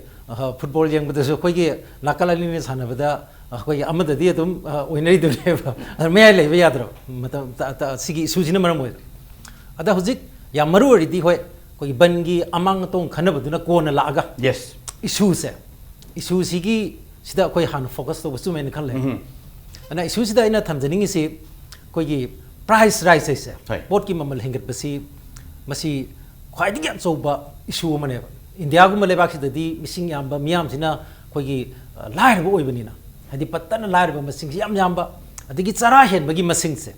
ꯐꯨꯠꯕꯣꯜ ꯌꯦꯡꯕꯗꯁꯨ ꯑꯩꯈꯣꯏꯒꯤ ꯅꯥꯀꯜ ꯑꯅꯤꯅ ꯁꯥꯟꯅꯕꯗ ꯑꯩꯈꯣꯏꯒꯤ ꯑꯃꯗꯗꯤ ꯑꯗꯨꯝ ꯑꯣꯏꯅꯔꯤꯗꯨꯅꯦꯕ꯫ ꯑꯗꯨ ꯃꯌꯥꯏ ꯂꯩꯕ ꯌꯥꯗ꯭ꯔꯕ ꯃꯇꯝ ꯁꯤꯒꯤ ꯏꯁꯨꯁꯤꯅ ꯃꯔꯝ ꯑꯣꯏꯔꯒ꯫ ꯑꯗ ꯍꯧꯖꯤꯛ ꯌꯥꯝ ꯃꯔꯨ ꯑꯣꯏꯔꯤꯗꯤ ꯍꯣꯏ ꯑꯩꯈꯣꯏꯒꯤ ꯕꯟꯒꯤ ꯑꯃꯥꯡ ꯑꯇꯣꯡ ꯈꯟꯅꯕꯗꯨꯅ ꯀꯣꯟꯅ ꯂꯥꯛꯑꯒ ꯌꯦꯁ꯫ ꯏꯁꯨꯁꯦ, ꯏꯁꯨꯁꯤꯒꯤ ꯁꯤꯗ ꯑꯩꯈꯣꯏ ꯍꯥꯟꯅ ꯐꯣꯀꯁ ꯇꯧꯕ ꯆꯨꯝꯃꯦꯅ ꯈꯜꯂꯦ꯫ ꯑꯗꯨꯅ ꯏꯁꯨꯁꯤꯗ ꯑꯩꯅ ꯊꯝꯖꯅꯤꯡꯉꯤꯁꯤ ꯑꯩꯈꯣꯏꯒꯤ ꯄ꯭ꯔꯥꯏꯁ ꯔꯥꯏꯁ ꯍꯥꯏꯁꯦ, ꯍꯣꯏ꯫ ꯄꯣꯠꯀꯤ ꯃꯃꯜ ꯍꯦꯟꯒꯠꯄꯁꯤ ꯃꯁꯤ ꯈ꯭ꯋꯥꯏꯗꯒꯤ ꯑꯆꯧꯕ ꯏꯁꯨ ꯑꯃꯅꯦꯕ꯫ ꯏꯟꯗꯤꯌꯥꯒꯨꯝꯕ ꯂꯩꯕꯥꯛꯁꯤꯗꯗꯤ ꯃꯤꯁꯤꯡ ꯌꯥꯝꯕ ꯃꯤꯌꯥꯝꯁꯤꯅ ꯑꯩꯈꯣꯏꯒꯤ ꯂꯥꯏꯔꯕ ꯑꯣꯏꯕꯅꯤꯅ, ꯍꯥꯏꯗꯤ ꯄꯠꯇꯅ ꯂꯥꯏꯔꯕ ꯃꯁꯤꯡꯁꯤ ꯌꯥꯝ ꯌꯥꯝꯕ, ꯑꯗꯒꯤ ꯆꯔꯥ ꯍꯦꯟꯕꯒꯤ ꯃꯁꯤꯡꯁꯦ,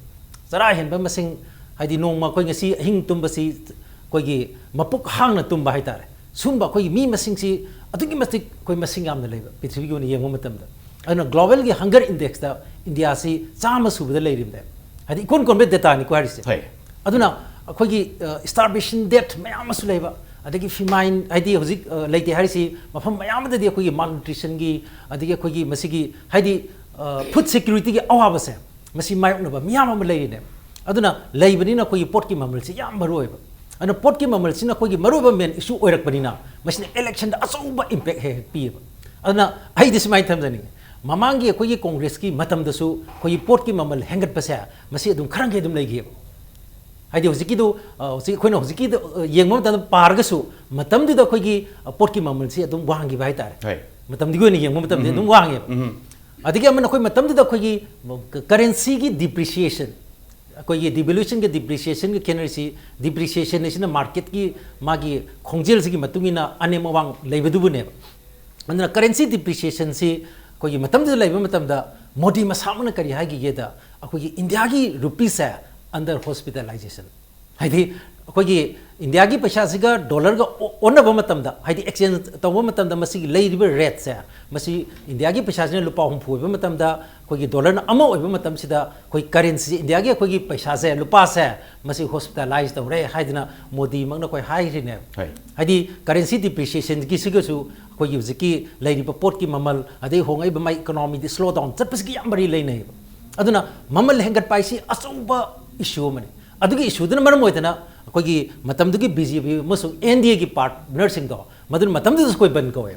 ꯆꯔꯥ ꯍꯦꯟꯕ ꯃꯁꯤꯡ ꯍꯥꯏꯗꯤ ꯅꯣꯡꯃ ꯑꯩꯈꯣꯏ ꯉꯁꯤ ꯑꯍꯤꯡ ꯇꯨꯝꯕꯁꯤ ꯑꯩꯈꯣꯏꯒꯤ ꯃꯄꯨꯛ ꯍꯥꯡꯅ ꯇꯨꯝꯕ ꯍꯥꯏꯇꯥꯔꯦ꯫ ꯁꯨꯝꯕ ꯑꯩꯈꯣꯏꯒꯤ ꯃꯤ ꯃꯁꯤꯡꯁꯤ ꯑꯗꯨꯛꯀꯤ ꯃꯇꯤꯛ ꯑꯩꯈꯣꯏ ꯃꯁꯤꯡ ꯌꯥꯝꯅ ꯂꯩꯕ ꯄ꯭ꯔꯤꯊꯤꯕꯤꯒꯤ ꯑꯣꯏꯅ ꯌꯦꯡꯕ ꯃꯇꯝꯗ꯫ ꯑꯗꯨꯅ ꯒ꯭ꯂꯣꯕꯦꯜꯒꯤ ꯍꯪꯒꯔ ꯏꯟꯗꯦꯛꯁꯇ ꯏꯟꯗꯤꯌꯥꯁꯤ ꯆꯥꯝꯃ ꯁꯨꯕꯗ ꯂꯩꯔꯤꯕꯅꯦ꯫ ꯍꯥꯏꯗꯤ ꯏꯀꯣꯟ ꯀꯣꯟꯕ ꯗꯦꯇꯥꯅꯤꯀꯣ ꯍꯥꯏꯔꯤꯁꯦ꯫ ꯍꯣꯏ꯫ ꯑꯗꯨꯅ ꯑꯩꯈꯣꯏꯒꯤ ꯁ꯭ꯇꯥꯔꯕꯦꯁꯟ ꯗꯦꯠ ꯃꯌꯥꯝ ꯑꯃꯁꯨ ꯂꯩꯕ, ꯑꯗꯒꯤ ꯐꯤꯃꯥꯏꯟ ꯍꯥꯏꯗꯤ ꯍꯧꯖꯤꯛ ꯂꯩꯇꯦ ꯍꯥꯏꯔꯤꯁꯤ ꯃꯐꯝ ꯃꯌꯥꯝ ꯑꯃꯗꯗꯤ ꯑꯩꯈꯣꯏꯒꯤ ꯃꯥꯜꯅ꯭ꯌꯨꯇ꯭ꯔꯤꯁꯟꯒꯤ, ꯑꯗꯒꯤ ꯑꯩꯈꯣꯏꯒꯤ ꯃꯁꯤꯒꯤ ꯍꯥꯏꯗꯤ ꯐꯨꯗ ꯁꯦꯀ꯭ꯌꯨꯔꯤꯇꯤꯒꯤ ꯑꯋꯥꯕꯁꯦ ꯃꯁꯤ ꯃꯥꯌꯣꯛꯅꯕ ꯃꯤꯌꯥꯝ ꯑꯃ ꯂꯩꯔꯤꯅꯦ꯫ ꯑꯗꯨꯅ ꯂꯩꯕꯅꯤꯅ ꯑꯩꯈꯣꯏꯒꯤ ꯄꯣꯠꯀꯤ ꯃꯃꯜꯁꯤ ꯌꯥꯝ ꯃꯔꯨ ꯑꯣꯏꯕ꯫ ꯑꯗꯨꯅ ꯄꯣꯠꯀꯤ ꯃꯃꯜꯁꯤꯅ ꯑꯩꯈꯣꯏꯒꯤ ꯃꯔꯨꯑꯣꯏꯕ ꯃꯦꯟ ꯏꯁꯨ ꯑꯣꯏꯔꯛꯄꯅꯤꯅ ꯃꯁꯤꯅ ꯏꯂꯦꯛꯁꯟꯗ ꯑꯆꯧꯕ ꯏꯝꯄꯦꯛ ꯍꯦꯛ ꯍꯦꯛ ꯄꯤꯌꯦꯕ꯫ ꯑꯗꯨꯅ ꯑꯩꯗꯤ ꯁꯨꯃꯥꯏꯅ ꯊꯝꯖꯅꯤꯡꯉꯤ, ꯃꯃꯥꯡꯒꯤ ꯑꯩꯈꯣꯏꯒꯤ ꯀꯣꯡꯒ꯭ꯔꯦꯁꯀꯤ ꯃꯇꯝꯗꯁꯨ ꯑꯩꯈꯣꯏꯒꯤ ꯄꯣꯠꯀꯤ ꯃꯃꯜ ꯍꯦꯟꯒꯠꯄꯁꯦ ꯃꯁꯤ ꯑꯗꯨꯝ ꯈꯔ ꯃꯈꯩ ꯑꯗꯨꯝ ꯂꯩꯈꯤꯑꯕ꯫ ꯍꯥꯏꯗꯤ ꯍꯧꯖꯤꯛꯀꯤꯗꯨ, ꯑ, ꯍꯧꯖꯤꯛ ꯑꯩꯈꯣꯏꯅ ꯍꯧꯖꯤꯛꯀꯤꯗꯨ, ꯑ, ꯌꯦꯡꯕ ꯃꯇꯝꯗ ꯄꯥꯔꯒꯁꯨ, ꯃꯇꯝꯗꯨꯗ ꯑꯩꯈꯣꯏꯒꯤ, ꯑ, ꯄꯣꯠꯀꯤ ꯃꯃꯜꯁꯤ ꯑꯗꯨꯝ ꯋꯥꯡꯈꯤꯕ ꯍꯥꯏꯇꯥꯔꯦ꯫ ꯍꯣꯏ꯫ ꯃꯇꯝꯗꯨꯒꯤ ꯑꯣꯏꯅ ꯌꯦꯡꯕ ꯃꯇꯝꯗ ꯑꯗꯨꯝ ꯋꯥꯡꯉꯦꯕ꯫ ꯑꯗꯒꯤ ꯑꯃꯅ ꯑꯩꯈꯣꯏ ꯃꯇꯝꯗꯨꯗ ꯑꯩꯈꯣꯏꯒꯤ ꯀꯔꯦꯟꯁꯤꯒꯤ ꯗꯤꯄ꯭ꯔꯤꯁꯤꯌꯦꯁꯟ, ꯑꯩꯈꯣꯏꯒꯤ ꯗꯤꯚꯦꯂꯨꯌꯦꯁꯟꯒ ꯗꯤꯄ꯭ꯔꯤꯁꯤꯌꯦꯁꯟꯒ ꯈꯦꯠꯅꯔꯤꯁꯤ, ꯗꯤꯄ꯭ꯔꯤꯁꯤꯌꯦꯁꯟ ꯑꯁꯤꯅ ꯃꯥꯔꯀꯦꯠꯀꯤ ꯃꯥꯒꯤ ꯈꯣꯡꯖꯦꯜꯁꯤꯒꯤ ꯃꯇꯨꯡ ꯏꯟꯅ ꯑꯅꯦꯝ ꯑꯋꯥꯡ ꯂꯩꯕꯗꯨꯕꯨꯅꯦꯕ꯫ ꯑꯗꯨꯅ ꯀꯔꯦꯟꯁꯤ ꯗꯤꯄ꯭ꯔꯤꯁꯤꯌꯦꯁꯟꯁꯤ ꯑꯩꯈꯣꯏꯒꯤ ꯃꯇꯝꯗꯨꯗ ꯂꯩꯕ ꯃꯇꯝꯗ ꯃꯣꯗꯤ ꯃꯁꯥꯃꯛꯅ ꯀꯔꯤ ꯍꯥꯏꯈꯤꯒꯦꯗ, ꯑꯩꯈꯣꯏꯒꯤ ꯏꯟꯗꯤꯌꯥꯒꯤ ꯔꯨꯄꯤꯁꯦ under hospitalization, ꯍꯥꯏꯗꯤ ꯑꯩꯈꯣꯏꯒꯤ ꯏꯟꯗꯤꯌꯥꯒꯤ ꯄꯩꯁꯥꯁꯤꯒ ꯗꯣꯂꯔꯒ ꯑꯣ-, ꯑꯣꯟꯅꯕ ꯃꯇꯝꯗ, ꯍꯥꯏꯗꯤ ꯑꯦꯛꯁꯆꯦꯟꯖ ꯇꯧꯕ ꯃꯇꯝꯗ ꯃꯁꯤꯒꯤ ꯂꯩꯔꯤꯕ ꯔꯦꯠꯁꯦ, ꯃꯁꯤ ꯏꯟꯗꯤꯌꯥꯒꯤ ꯄꯩꯁꯥꯁꯤꯅ ꯂꯨꯄꯥ ꯍꯨꯝꯐꯨ ꯑꯣꯏꯕ ꯃꯇꯝꯗ, ꯑꯩꯈꯣꯏꯒꯤ ꯗꯣꯂꯔꯅ ꯑꯃ ꯑꯣꯏꯕ ꯃꯇꯝꯁꯤꯗ, ꯑꯩꯈꯣꯏ ꯀꯔꯦꯟꯁꯤ, ꯏꯟꯗꯤꯌꯥꯒꯤ ꯑꯩꯈꯣꯏꯒꯤ ꯄꯩꯁꯥꯁꯦ, ꯂꯨꯄꯥꯁꯦ, ꯃꯁꯤ ꯍꯣꯁꯄꯤꯇꯥꯂꯥꯏꯁ ꯇꯧꯔꯦ ꯍꯥꯏꯗꯅ ꯃꯣꯗꯤꯃꯛꯅ ꯑꯩꯈꯣꯏ ꯍꯥꯏꯈ꯭ꯔꯤꯅꯦꯕ꯫ ꯍꯣꯏ꯫ ꯍꯥꯏꯗꯤ ꯀꯔꯦꯟꯁꯤ ꯗꯤꯄ꯭ꯔꯤꯁꯤꯌꯦꯁꯟꯒꯤꯁꯤꯒꯁꯨ ꯑꯩꯈꯣꯏꯒꯤ ꯍꯧꯖꯤꯛꯀꯤ ꯂꯩꯔꯤꯕ ꯄꯣꯠꯀꯤ ꯃꯃꯜ, ꯑꯗꯩ ꯍꯣꯡꯉꯛꯏꯕ ꯃꯥꯏ ꯏꯀꯣꯅꯣꯃꯤꯗꯤ ꯁ꯭ꯂꯣ ꯗꯥꯎꯟ ꯆꯠꯄꯁꯤꯒꯤ ꯌꯥꯝ ꯃꯔꯤ ꯂꯩꯅꯩꯌꯦꯕ꯫ ꯑꯗꯨꯅ ꯃꯃꯜ ꯍꯦꯟꯒꯠꯄ ꯍꯥꯏꯁꯤ ꯑꯆꯧꯕ ꯏꯁꯨ ꯑꯃꯅꯤ꯫ ꯑꯗꯨꯒꯤ ꯏꯁꯨꯗꯨꯅ ꯃꯔꯝ ꯑꯣꯏꯗꯅ ꯑꯩꯈꯣꯏꯒꯤ ꯃꯇꯝꯗꯨꯒꯤ ꯕꯤ ꯖꯦ ꯄꯤ ꯑꯃꯁꯨꯡ ꯑꯦꯟ ꯗꯤ ꯑꯦꯒꯤ ꯄꯥꯔꯠꯅꯔꯁꯤꯡꯗꯣ, ꯃꯗꯨꯅ ꯃꯇꯝꯗꯨꯗꯁꯨ ꯑꯩꯈꯣꯏ ꯕꯟ ꯀꯧꯋꯦ꯫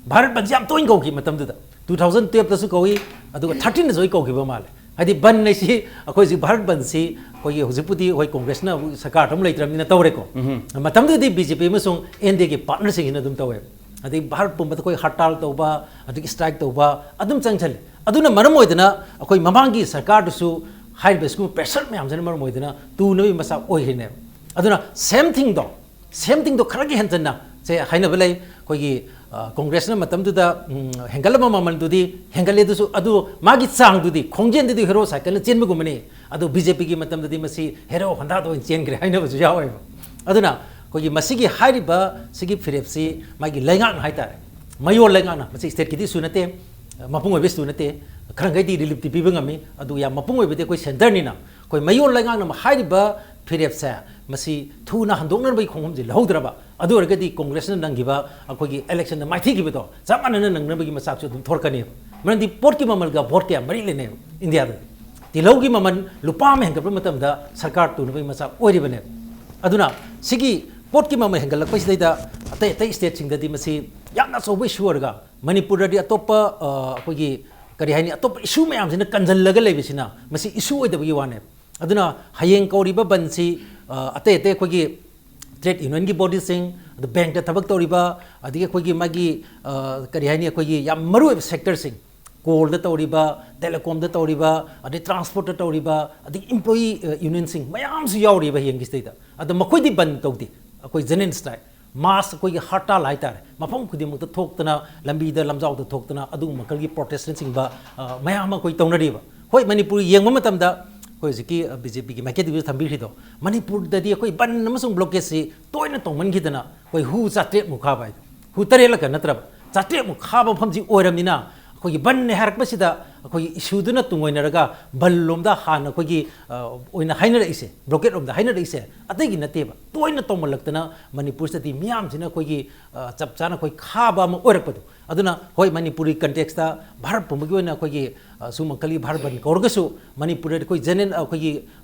ꯚꯥꯔꯠ ꯕꯟꯁꯤ ꯌꯥꯝ ꯇꯣꯏꯅ ꯀꯧꯈꯤ ꯃꯇꯝꯗꯨꯗ꯫ ꯇꯨ ꯊꯥꯎꯖꯟ ꯇꯨꯌꯦꯜꯞꯇꯁꯨ ꯀꯧꯏ, ꯑꯗꯨꯒ ꯊꯥꯔꯇꯤꯟꯗꯁꯨ ꯑꯩ ꯀꯧꯈꯤꯕ ꯃꯥꯜꯂꯦ꯫ ꯍꯥꯏꯗꯤ ꯕꯟ ꯍꯥꯏꯁꯤ ꯑꯩꯈꯣꯏ ꯍꯧꯖꯤꯛ ꯚꯥꯔꯠ ꯕꯟꯁꯤ ꯑꯩꯈꯣꯏꯒꯤ ꯍꯧꯖꯤꯛꯄꯨꯗꯤ ꯑꯩꯈꯣꯏ ꯀꯣꯡꯒ꯭ꯔꯦꯁꯅ ꯁꯔꯀꯥꯔ ꯑꯗꯨꯝ ꯂꯩꯇ꯭ꯔꯕꯅꯤꯅ ꯇꯧꯔꯦꯀꯣ꯫ ꯃꯇꯝꯗꯨꯗꯗꯤ ꯕꯤ ꯖꯦ ꯄꯤ ꯑꯃꯁꯨꯡ ꯑꯦꯟ ꯗꯤ ꯑꯦꯒꯤ ꯄꯥꯔꯠꯅꯔꯁꯤꯡꯁꯤꯅ ꯑꯗꯨꯝ ꯇꯧꯋꯦ꯫ ꯑꯗꯩ ꯚꯥꯔꯠ ꯄꯨꯝꯕꯗ ꯑꯩꯈꯣꯏ ꯍꯔꯇꯥꯜ ꯇꯧꯕ, ꯑꯗꯒꯤ ꯁ꯭ꯇ꯭ꯔꯥꯏꯛ ꯇꯧꯕ ꯑꯗꯨꯝ ꯆꯪꯁꯜꯂꯤ꯫ ꯑꯗꯨꯅ ꯃꯔꯝ ꯑꯣꯏꯗꯅ ꯑꯩꯈꯣꯏ ꯃꯃꯥꯡꯒꯤ ꯁꯔꯀꯥꯔꯗꯨꯁꯨ ꯍꯥꯏꯔꯤꯕ ꯁꯤꯒꯨꯝꯕ ꯄ꯭ꯔꯦꯁꯔ ꯃꯌꯥꯝꯁꯤꯅ ꯃꯔꯝ ꯑꯣꯏꯗꯅ ꯇꯨꯅꯕꯒꯤ ꯃꯆꯥꯛ ꯑꯣꯏꯈ꯭ꯔꯤꯅꯦꯕ꯫ ꯑꯗꯨꯅ ꯁꯦꯝ ꯊꯤꯡꯗꯣ, ꯁꯦꯝ ꯊꯤꯡꯗꯣ ꯈꯔꯒ ꯍꯦꯟꯖꯟꯅ ꯁꯦ ꯍꯥꯏꯅꯕ ꯂꯩ꯫ ꯑꯩꯈꯣꯏꯒꯤ, ꯑ, ꯀꯣꯡꯒ꯭ꯔꯦꯁꯅ ꯃꯇꯝꯗꯨꯗ, ꯎꯝ, ꯍꯦꯟꯒꯠꯂꯝꯕ ꯃꯃꯜꯗꯨꯗꯤ ꯍꯦꯟꯒꯠꯂꯦ, ꯑꯗꯨꯁꯨ ꯑꯗꯨ ꯃꯥꯒꯤ ꯆꯥꯡꯗꯨꯗꯤ, ꯈꯣꯡꯖꯦꯜꯗꯨꯗꯤ ꯍꯦꯔꯣ ꯁꯥꯏꯀꯜꯅ ꯆꯦꯟꯕꯒꯨꯝꯕꯅꯤ꯫ ꯑꯗꯣ ꯕꯤ ꯖꯦ ꯄꯤꯒꯤ ꯃꯇꯝꯗꯗꯤ ꯃꯁꯤ ꯍꯦꯔꯣ ꯍꯣꯟꯗꯥꯗ ꯑꯣꯏꯅ ꯆꯦꯟꯈ꯭ꯔꯦ ꯍꯥꯏꯅꯕꯁꯨ ꯌꯥꯎꯋꯦꯕ꯫ ꯑꯗꯨꯅ ꯑꯩꯈꯣꯏꯒꯤ ꯃꯁꯤꯒꯤ ꯍꯥꯏꯔꯤꯕ ꯁꯤꯒꯤ ꯐꯤꯔꯦꯞꯁꯤ ꯃꯥꯒꯤ ꯂꯩꯉꯥꯛꯅ ꯍꯥꯏꯇꯥꯔꯦ, ꯃꯌꯣꯜ ꯂꯩꯉꯥꯛꯅ, ꯃꯁꯤ ꯁ꯭ꯇꯦꯠꯀꯤꯗꯤ ꯏꯁꯨ ꯅꯠꯇꯦ, ꯃꯄꯨꯡ ꯑꯣꯏꯕ ꯏꯁꯨ ꯅꯠꯇꯦ, ꯈꯔ ꯃꯈꯩꯗꯤ ꯔꯤꯂꯤꯐꯇꯤ ꯄꯤꯕ ꯉꯝꯃꯤ, ꯑꯗꯨ ꯌꯥꯝ ꯃꯄꯨꯡ ꯑꯣꯏꯕꯗꯤ ꯑꯩꯈꯣꯏ ꯁꯦꯟꯇꯔꯅꯤꯅ꯫ ꯑꯩꯈꯣꯏ ꯃꯌꯣꯜ ꯂꯩꯉꯥꯛꯅ ꯍꯥꯏꯔꯤꯕ ꯐꯤꯔꯦꯞꯁꯦ ꯃꯁꯤ ꯊꯨꯅ ꯍꯟꯗꯣꯛꯅꯅꯕꯒꯤ ꯈꯣꯡꯐꯝꯁꯤ ꯂꯧꯍꯧꯗ꯭ꯔꯕ, ꯑꯗꯨ ꯑꯣꯏꯔꯒꯗꯤ ꯀꯣꯡꯒ꯭ꯔꯦꯁꯅ ꯅꯪꯈꯤꯕ ꯑꯩꯈꯣꯏꯒꯤ ꯏꯂꯦꯛꯁꯟꯗ ꯃꯥꯏꯊꯤꯈꯤꯕꯗꯣ ꯆꯞ ꯃꯥꯟꯅꯅ ꯅꯪꯅꯕꯒꯤ ꯃꯆꯥꯛꯁꯨ ꯑꯗꯨꯝ ꯊꯣꯔꯛꯀꯅꯦꯕ꯫ ꯃꯔꯝꯗꯤ ꯄꯣꯠꯀꯤ ꯃꯃꯜꯒ ꯚꯣꯠꯀ ꯌꯥꯝ ꯃꯔꯤ ꯂꯩꯅꯩꯕ ꯏꯟꯗꯤꯌꯥꯗꯗꯤ꯫ ꯇꯤꯜꯍꯧꯒꯤ ꯃꯃꯜ ꯂꯨꯄꯥ ꯑꯃ ꯍꯦꯟꯒꯠꯄ ꯃꯇꯝꯗ ꯁꯔꯀꯥꯔ ꯇꯨꯅꯕꯒꯤ ꯃꯆꯥꯛ ꯑꯣꯏꯔꯤꯕꯅꯦꯕ꯫ ꯑꯗꯨꯅ ꯁꯤꯒꯤ ꯄꯣꯠꯀꯤ ꯃꯃꯜ ꯍꯦꯟꯒꯠꯂꯛꯄꯁꯤꯗꯩꯗ ꯑꯇꯩ ꯑꯇꯩ ꯁ꯭ꯇꯦꯠꯁꯤꯡꯗꯗꯤ ꯃꯁꯤ ꯌꯥꯝꯅ ꯑꯆꯧꯕ ꯏꯁꯨ ꯑꯣꯏꯔꯒ, ꯃꯅꯤꯄꯨꯔꯗꯗꯤ ꯑꯇꯣꯞꯄ, ꯑ, ꯑꯩꯈꯣꯏꯒꯤ ꯀꯔꯤ ꯍꯥꯏꯅꯤ, ꯑꯇꯣꯞꯄ ꯏꯁꯨ ꯃꯌꯥꯝꯁꯤꯅ ꯀꯟꯁꯤꯜꯂꯒ ꯂꯩꯕꯁꯤꯅ ꯃꯁꯤ ꯏꯁꯨ ꯑꯣꯏꯗꯕꯒꯤ ꯋꯥꯅꯦꯕ꯫ ꯑꯗꯨꯅ ꯍꯌꯦꯡ ꯀꯧꯔꯤꯕ ꯕꯟꯁꯤ, ꯑ, ꯑꯇꯩ ꯑꯇꯩ ꯑꯩꯈꯣꯏꯒꯤ ꯇ꯭ꯔꯦꯗ ꯌꯨꯅꯤꯌꯟꯒꯤ ꯕꯣꯗꯤꯁꯤꯡ, ꯑꯗꯨ ꯕꯦꯡꯛꯇ ꯊꯕꯛ ꯇꯧꯔꯤꯕ, ꯑꯗꯒꯤ ꯑꯩꯈꯣꯏꯒꯤ ꯃꯥꯒꯤ, ꯑ, ꯀꯔꯤ ꯍꯥꯏꯅꯤ, ꯑꯩꯈꯣꯏꯒꯤ ꯌꯥꯝ ꯃꯔꯨꯑꯣꯏꯕ ꯁꯦꯛꯇꯔꯁꯤꯡ, ꯀꯣꯜꯗ ꯇꯧꯔꯤꯕ, ꯇꯦꯂꯦꯀꯣꯝꯗ ꯇꯧꯔꯤꯕ, ꯑꯗꯩ ꯇ꯭ꯔꯥꯟꯁꯄꯣꯔꯠꯇ ꯇꯧꯔꯤꯕ, ꯑꯗꯒꯤ ꯏꯝꯄ꯭ꯂꯣꯌꯤ, ꯑ, ꯌꯨꯅꯤꯌꯟꯁꯤꯡ ꯃꯌꯥꯝꯁꯨ ꯌꯥꯎꯔꯤꯕ ꯍꯌꯦꯡꯒꯤꯁꯤꯗꯩꯗ꯫ ꯑꯗꯣ ꯃꯈꯣꯏꯗꯤ ꯕꯟ ꯇꯧꯗꯦ, ꯑꯩꯈꯣꯏ ꯖꯦꯅꯦꯔꯦꯜ ꯁ꯭ꯇ꯭ꯔꯥꯏꯛ, ꯃꯥꯁ ꯑꯩꯈꯣꯏꯒꯤ ꯍꯔꯇꯥꯜ ꯍꯥꯏꯇꯥꯔꯦ, ꯃꯐꯝ ꯈꯨꯗꯤꯡꯃꯛꯇ ꯊꯣꯛꯇꯅ, ꯂꯝꯕꯤꯗ ꯂꯝꯖꯥꯎꯗ ꯊꯣꯛꯇꯅ ꯑꯗꯨꯒꯨꯝꯕ ꯃꯈꯜꯒꯤ ꯄ꯭ꯔꯣꯇꯦꯁꯅꯆꯤꯡꯕ, ꯑ, ꯃꯌꯥꯝ ꯑꯃ ꯑꯩꯈꯣꯏ ꯇꯧꯅꯔꯤꯕ꯫ ꯍꯣꯏ, ꯃꯅꯤꯄꯨꯔ ꯌꯦꯡꯕ ꯃꯇꯝꯗ ꯑꯩꯈꯣꯏ ꯍꯧꯖꯤꯛꯀꯤ, ꯑ, ꯕꯤ ꯖꯦ ꯄꯤꯒꯤ ꯃꯥꯏꯀꯩꯗꯒꯤꯁꯨ ꯊꯝꯕꯤꯈ꯭ꯔꯤꯗꯣ, ꯃꯅꯤꯄꯨꯔꯗꯗꯤ ꯑꯩꯈꯣꯏ ꯕꯟ ꯑꯃꯁꯨꯡ ꯕ꯭ꯂꯣꯀꯦꯠꯁꯤ ꯇꯣꯏꯅ ꯇꯧꯃꯟꯈꯤꯗꯅ ꯑꯩꯈꯣꯏ ꯍꯨ ꯆꯥꯇ꯭ꯔꯦꯠꯃꯨꯛ ꯈꯥꯕ ꯍꯥꯏꯗꯣ, ꯍꯨ ꯇꯔꯦꯠꯂꯛꯀ ꯅꯠꯇ꯭ꯔꯕ, ꯆꯥꯇ꯭ꯔꯦꯠꯃꯨꯛ ꯈꯥꯕ ꯃꯐꯝꯁꯤ ꯑꯣꯏꯔꯕꯅꯤꯅ, ꯑꯩꯈꯣꯏꯒꯤ ꯕꯟꯅꯦ ꯍꯥꯏꯔꯛꯄꯁꯤꯗ ꯑꯩꯈꯣꯏꯒꯤ ꯏꯁꯨꯗꯨꯅ ꯇꯨꯡꯑꯣꯏꯅꯔꯒ ꯕꯟ ꯂꯣꯝꯗ ꯍꯥꯟꯅ ꯑꯩꯈꯣꯏꯒꯤ, ꯑ, ꯑꯣꯏꯅ ꯍꯥꯏꯅꯔꯛꯏꯁꯦ, ꯕ꯭ꯂꯣꯀꯦꯠ ꯂꯣꯝꯗ ꯍꯥꯏꯅꯔꯛꯏꯁꯦ ꯑꯇꯩꯒꯤ ꯅꯠꯇꯦꯕ꯫ ꯇꯣꯏꯅ ꯇꯧꯃꯜꯂꯛꯇꯅ ꯃꯅꯤꯄꯨꯔꯁꯤꯗꯗꯤ ꯃꯤꯌꯥꯝꯁꯤꯅ ꯑꯩꯈꯣꯏꯒꯤ, ꯑ, ꯆꯞ ꯆꯥꯅ ꯑꯩꯈꯣꯏ ꯈꯥꯕ ꯑꯃ ꯑꯣꯏꯔꯛꯄꯗꯣ꯫ ꯑꯗꯨꯅ ꯍꯣꯏ, ꯃꯅꯤꯄꯨꯔꯒꯤ ꯀꯟꯇꯦꯛꯁꯇ ꯚꯥꯔꯠ ꯄꯨꯝꯕꯒꯤ ꯑꯣꯏꯅ ꯑꯩꯈꯣꯏꯒꯤ, ꯑ, ꯁꯨꯃꯟ ꯀꯂꯤ ꯚꯥꯔꯠ ꯕꯟ ꯀꯧꯔꯒꯁꯨ ꯃꯅꯤꯄꯨꯔꯗꯗꯤ ꯑꯩꯈꯣꯏ ꯖꯦꯅꯦꯔꯦꯜ, ꯑꯩꯈꯣꯏꯒꯤ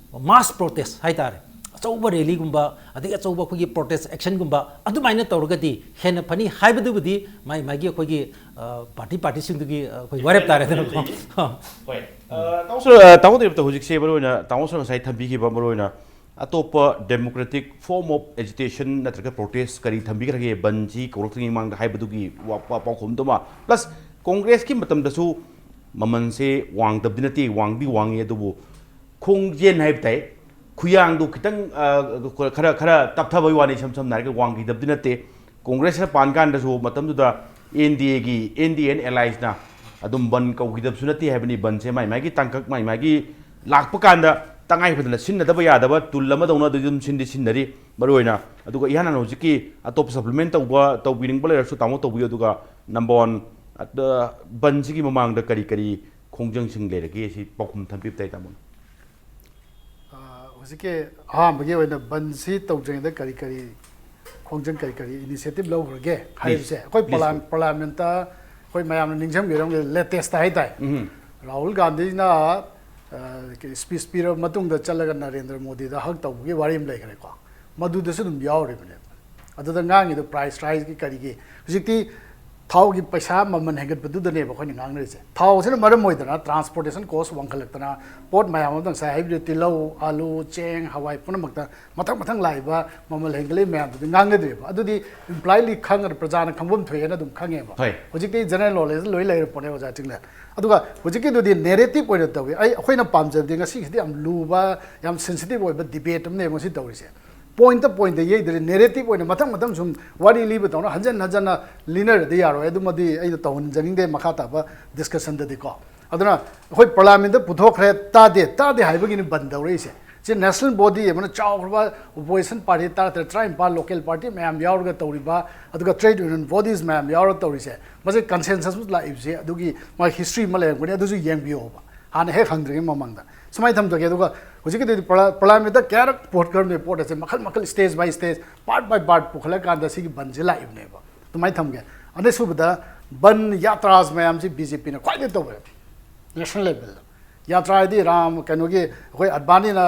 ꯃꯥꯁ ꯄ꯭ꯔꯣꯇꯦꯁ ꯍꯥꯏꯇꯥꯔꯦ, ꯑꯆꯧꯕ ꯔꯦꯂꯤꯒꯨꯝꯕ, ꯑꯗꯒꯤ ꯑꯆꯧꯕ ꯑꯩꯈꯣꯏꯒꯤ ꯄ꯭ꯔꯣꯇꯦꯁ ꯑꯦꯛꯁꯟꯒꯨꯝꯕ ꯑꯗꯨꯃꯥꯏꯅ ꯇꯧꯔꯒꯗꯤ ꯍꯦꯟꯅ ꯐꯅꯤ ꯍꯥꯏꯕꯗꯨꯕꯨꯗꯤ ꯃꯥꯏ ꯃꯥꯏꯒꯤ ꯑꯩꯈꯣꯏꯒꯤ, ꯑ, ꯄꯥꯔꯇꯤ ꯄꯥꯔꯇꯤꯁꯤꯡꯗꯨꯒꯤ, ꯑ, ꯑꯩꯈꯣꯏ ꯋꯥꯔꯦꯞ ꯇꯥꯔꯦꯗꯅꯀꯣ꯫ ꯍꯣꯏ꯫ ꯑ, ꯇꯥꯃꯣ ꯁꯣꯔ, ꯑ, ꯇꯥꯃꯣ ꯗꯦꯕꯇ ꯍꯧꯖꯤꯛꯁꯦ ꯃꯔꯨꯑꯣꯏꯅ ꯇꯥꯃꯣ ꯁꯣꯔ ꯉꯁꯥꯏ ꯊꯝꯕꯤꯈꯤꯕ ꯃꯔꯨꯑꯣꯏꯅ ꯑꯇꯣꯞꯄ democratic form of agitation ꯅꯠꯇ꯭ꯔꯒ protest ꯀꯔꯤ ꯊꯝꯕꯤꯈ꯭ꯔꯒꯦ ꯕꯟꯁꯤ ꯀꯧꯔꯛꯇ꯭ꯔꯤꯉꯩ ꯃꯃꯥꯡꯗ ꯍꯥꯏꯕꯗꯨꯒꯤ ꯋꯥ-, ꯋꯥ-, ꯄꯥꯎꯈꯨꯝꯗꯨꯃ? Plus ꯀꯣꯡꯒ꯭ꯔꯦꯁꯀꯤ ꯃꯇꯝꯗꯁꯨ ꯃꯃꯜꯁꯦ ꯋꯥꯡꯗꯕꯗꯤ ꯅꯠꯇꯦ, ꯋꯥꯡꯗꯤ ꯋꯥꯡꯉꯤ, ꯑꯗꯨꯕꯨ ꯈꯣꯡꯖꯦꯜ ꯍꯥꯏꯕ ꯇꯥꯏ, ꯈꯨꯌꯥꯡꯗꯨ ꯈꯤꯇꯪ, ꯑ, ꯈꯔ, ꯈꯔ ꯇꯞꯊꯕꯒꯤ ꯋꯥꯅꯤ, ꯏꯁꯝ ꯁꯝꯅ ꯍꯥꯏꯔꯒ ꯋꯥꯡꯈꯤꯗꯕꯗꯤ ꯅꯠꯇꯦ꯫ ꯀꯣꯡꯒ꯭ꯔꯦꯁꯅ ꯄꯥꯟ ꯀꯥꯟꯗꯁꯨ ꯃꯇꯝꯗꯨꯗ N D A ꯒꯤ, N D A and allies ꯅ ꯑꯗꯨꯝ ꯕꯟ ꯀꯧꯈꯤꯗꯕꯁꯨ ꯅꯠꯇꯦ ꯍꯥꯏꯕꯅꯤ꯫ ꯕꯟꯁꯦ ꯃꯥꯏ ꯃꯥꯏꯒꯤ ꯇꯥꯡꯀꯛ, ꯃꯥꯏ ꯃꯥꯏꯒꯤ ꯂꯥꯛꯄ ꯀꯥꯟꯗ ꯇꯉꯥꯏ ꯐꯗꯅ ꯁꯤꯟꯅꯗꯕ ꯌꯥꯗꯕ ꯇꯨꯜ ꯑꯃꯗꯧꯅ ꯑꯗꯨ ꯑꯗꯨꯝ ꯁꯤꯟꯗꯤ ꯁꯤꯟꯅꯔꯤ꯫ ꯃꯔꯨꯑꯣꯏꯅ ꯑꯗꯨꯒ ꯏꯍꯥꯟ ꯍꯥꯟꯅ ꯍꯧꯖꯤꯛꯀꯤ ꯑꯇꯣꯞꯄ supplement ꯇꯧꯕ, ꯇꯧꯕꯤꯅꯤꯡꯕ ꯂꯩꯔꯁꯨ ꯇꯥꯃꯣ ꯇꯧꯕꯤꯌꯨ꯫ ꯑꯗꯨꯒ number one, ꯑꯗ, ꯕꯟꯁꯤꯒꯤ ꯃꯃꯥꯡꯗ ꯀꯔꯤ ꯀꯔꯤ ꯈꯣꯡꯖꯪꯁꯤꯡ ꯂꯩꯔꯒꯦ ꯁꯤ ꯄꯥꯎꯈꯨꯝ ꯊꯝꯕꯤꯕ ꯇꯥꯏ ꯇꯥꯃꯣꯅ꯫ ꯑ, ꯍꯧꯖꯤꯛꯀꯤ ꯑꯍꯥꯟꯕꯒꯤ ꯑꯣꯏꯅ ꯕꯟꯁꯤ ꯇꯧꯗ꯭ꯔꯤꯉꯩꯗ ꯀꯔꯤ ꯀꯔꯤ ꯈꯣꯡꯖꯪ, ꯀꯔꯤ ꯀꯔꯤ initiative ꯂꯧꯈ꯭ꯔꯒꯦ ꯍꯥꯏꯕꯁꯦ, ꯑꯩꯈꯣꯏ please, please꯫ Parliament-ꯇ ꯑꯩꯈꯣꯏ ꯃꯌꯥꯝꯅ ꯅꯤꯡꯁꯤꯡꯕꯤꯔꯝꯒꯅꯤ, latest ꯍꯥꯏꯇꯥꯔꯦ꯫ ꯎꯝ꯫ ꯔꯥꯍꯨꯜ ꯒꯥꯟꯙꯤꯅ, ꯑ, speech ꯄꯤꯔꯕ ꯃꯇꯨꯡꯗ ꯆꯠꯂꯒ ꯅꯔꯦꯟꯗ꯭ꯔ ꯃꯣꯗꯤꯗ hug ꯇꯧꯕꯒꯤ ꯋꯥꯔꯤ ꯑꯃ ꯂꯩꯈ꯭ꯔꯦꯀꯣ, ꯃꯗꯨꯗꯁꯨ ꯑꯗꯨꯝ ꯌꯥꯎꯔꯤꯕꯅꯦꯕ꯫ ꯑꯗꯨꯗ ꯉꯥꯡꯉꯤꯗꯣ price rise-ꯀꯤ ꯀꯔꯤꯒꯤ, ꯍꯧꯖꯤꯛꯇꯤ ꯊꯥꯎꯒꯤ ꯄꯩꯁꯥ ꯃꯃꯜ ꯍꯦꯟꯒꯠꯄꯗꯨꯗꯅꯦꯕ ꯑꯩꯈꯣꯏꯅ ꯉꯥꯡꯅꯔꯤꯁꯦ꯫ ꯊꯥꯎꯁꯤꯅ ꯃꯔꯝ ꯑꯣꯏꯗꯅ transportation cost ꯋꯥꯡꯈꯠꯂꯛꯇꯅ ꯄꯣꯠ ꯃꯌꯥꯝ ꯑꯃ ꯉꯁꯥꯏ ꯍꯥꯏꯕꯗꯤ ꯇꯤꯜꯍꯧ, ꯑꯥꯂꯨ, ꯆꯦꯡ, ꯍꯋꯥꯏ ꯄꯨꯝꯅꯃꯛꯇ ꯃꯊꯪ ꯃꯊꯪ ꯂꯥꯛꯏꯕ ꯃꯃꯜ ꯍꯦꯟꯒꯠꯂꯛꯏ ꯃꯌꯥꯝꯗꯨꯗꯤ ꯉꯥꯡꯅꯗ꯭ꯔꯦꯕ꯫ ꯑꯗꯨꯗꯤ impliedly ꯈꯪꯉꯒ ꯄ꯭ꯔꯖꯥꯅ ꯈꯪꯐꯝ ꯊꯣꯛꯑꯦꯅ ꯑꯗꯨꯝ ꯈꯪꯉꯦꯕ꯫ ꯍꯣꯏ꯫ ꯍꯧꯖꯤꯛꯇꯤ general knowledge ꯂꯣꯏ ꯂꯩꯔ ꯄꯣꯠꯅꯦ ꯑꯣꯖꯥ ꯆꯤꯡꯂꯦꯟ꯫ ꯑꯗꯨꯒ ꯍꯧꯖꯤꯛꯀꯤꯗꯨꯗꯤ narrative ꯑꯣꯏꯅ ꯇꯧꯏ꯫ ꯑꯩ ꯑꯩꯈꯣꯏꯅ ꯄꯥꯝꯖꯕꯗꯤ ꯉꯁꯤꯒꯤꯁꯤꯗꯤ ꯌꯥꯝ ꯂꯨꯕ, ꯌꯥꯝ sensitive ꯑꯣꯏꯕ debate ꯑꯃꯅꯦꯕ ꯉꯁꯤ ꯇꯧꯔꯤꯁꯦ꯫ Point point ꯌꯩꯗ꯭ꯔꯦ, narrative ꯑꯣꯏꯅ ꯃꯊꯪ ꯃꯊꯪ ꯁꯨꯝ ꯋꯥꯔꯤ ꯂꯤꯕ ꯇꯧꯅ ꯍꯟꯖꯟ ꯍꯟꯖꯟꯅ ꯂꯤꯅꯔꯗꯤ ꯌꯥꯔꯣꯏ꯫ ꯑꯗꯨꯃꯗꯤ ꯑꯩꯅ ꯇꯧꯍꯟꯖꯅꯤꯡꯗꯦ ꯃꯈꯥ ꯇꯥꯕ discussion ꯗꯗꯤꯀꯣ꯫ ꯑꯗꯨꯅ ꯑꯩꯈꯣꯏ parliament ꯇ ꯄꯨꯊꯣꯛꯈ꯭ꯔꯦ, ꯇꯥꯗꯦ, ꯇꯥꯗꯦ ꯍꯥꯏꯕꯒꯤꯅꯤ ꯕꯟ ꯇꯧꯔꯛꯏꯁꯦ꯫ ꯁꯤ national body ꯑꯃꯅ ꯆꯥꯎꯈ꯭ꯔꯕ opposition party ꯇꯔꯥꯇꯔꯦꯠ, ꯇꯔꯥꯅꯤꯄꯥꯜ local party ꯃꯌꯥꯝ ꯌꯥꯎꯔꯒ ꯇꯧꯔꯤꯕ, ꯑꯗꯨꯒ trade union bodies ꯃꯌꯥꯝ ꯌꯥꯎꯔꯒ ꯇꯧꯔꯤꯁꯦ, ꯃꯁꯤ consensus ꯂꯥꯛꯏꯕꯁꯦ ꯑꯗꯨꯒꯤ ꯃꯥꯒꯤ history ꯑꯃ ꯂꯩꯔꯝꯒꯅꯤ, ꯑꯗꯨꯁꯨ ꯌꯦꯡꯕꯤꯌꯣꯕ꯫ ꯍꯥꯟꯅ ꯍꯦꯛ ꯍꯪꯗ꯭ꯔꯤꯉꯩ ꯃꯃꯥꯡꯗ ꯁꯨꯃꯥꯏꯅ ꯊꯝꯖꯒꯦ꯫ ꯑꯗꯨꯒ ꯍꯧꯖꯤꯛꯀꯤꯗꯨꯗꯤ parliament ꯇ ꯀꯌꯥꯔꯛ ꯄꯨꯈꯠꯈ꯭ꯔꯕꯅꯦ ꯄꯣꯠ ꯑꯁꯦ, ꯃꯈꯜ ꯃꯈꯜ, stage by stage, part by part ꯄꯨꯈꯠꯂꯀꯥꯟꯗ ꯁꯤꯒꯤ ꯕꯟꯁꯦ ꯂꯥꯛꯏꯕꯅꯦꯕ꯫ ꯑꯗꯨꯃꯥꯏꯅ ꯊꯝꯒꯦ꯫ ꯑꯅꯤꯁꯨꯕꯗ, ꯕꯟ ꯌꯥꯇ꯭ꯔꯥꯁ ꯃꯌꯥꯝꯁꯤ BJP ꯅ ꯈ꯭ꯋꯥꯏꯗꯒꯤ ꯇꯧꯋꯦ national level ꯗ꯫ ꯌꯥꯇ꯭ꯔꯥ ꯍꯥꯏꯗꯤ ꯔꯥꯝ, ꯀꯩꯅꯣꯒꯤ, ꯑꯩꯈꯣꯏ ꯑꯗꯕꯥꯅꯤꯅ,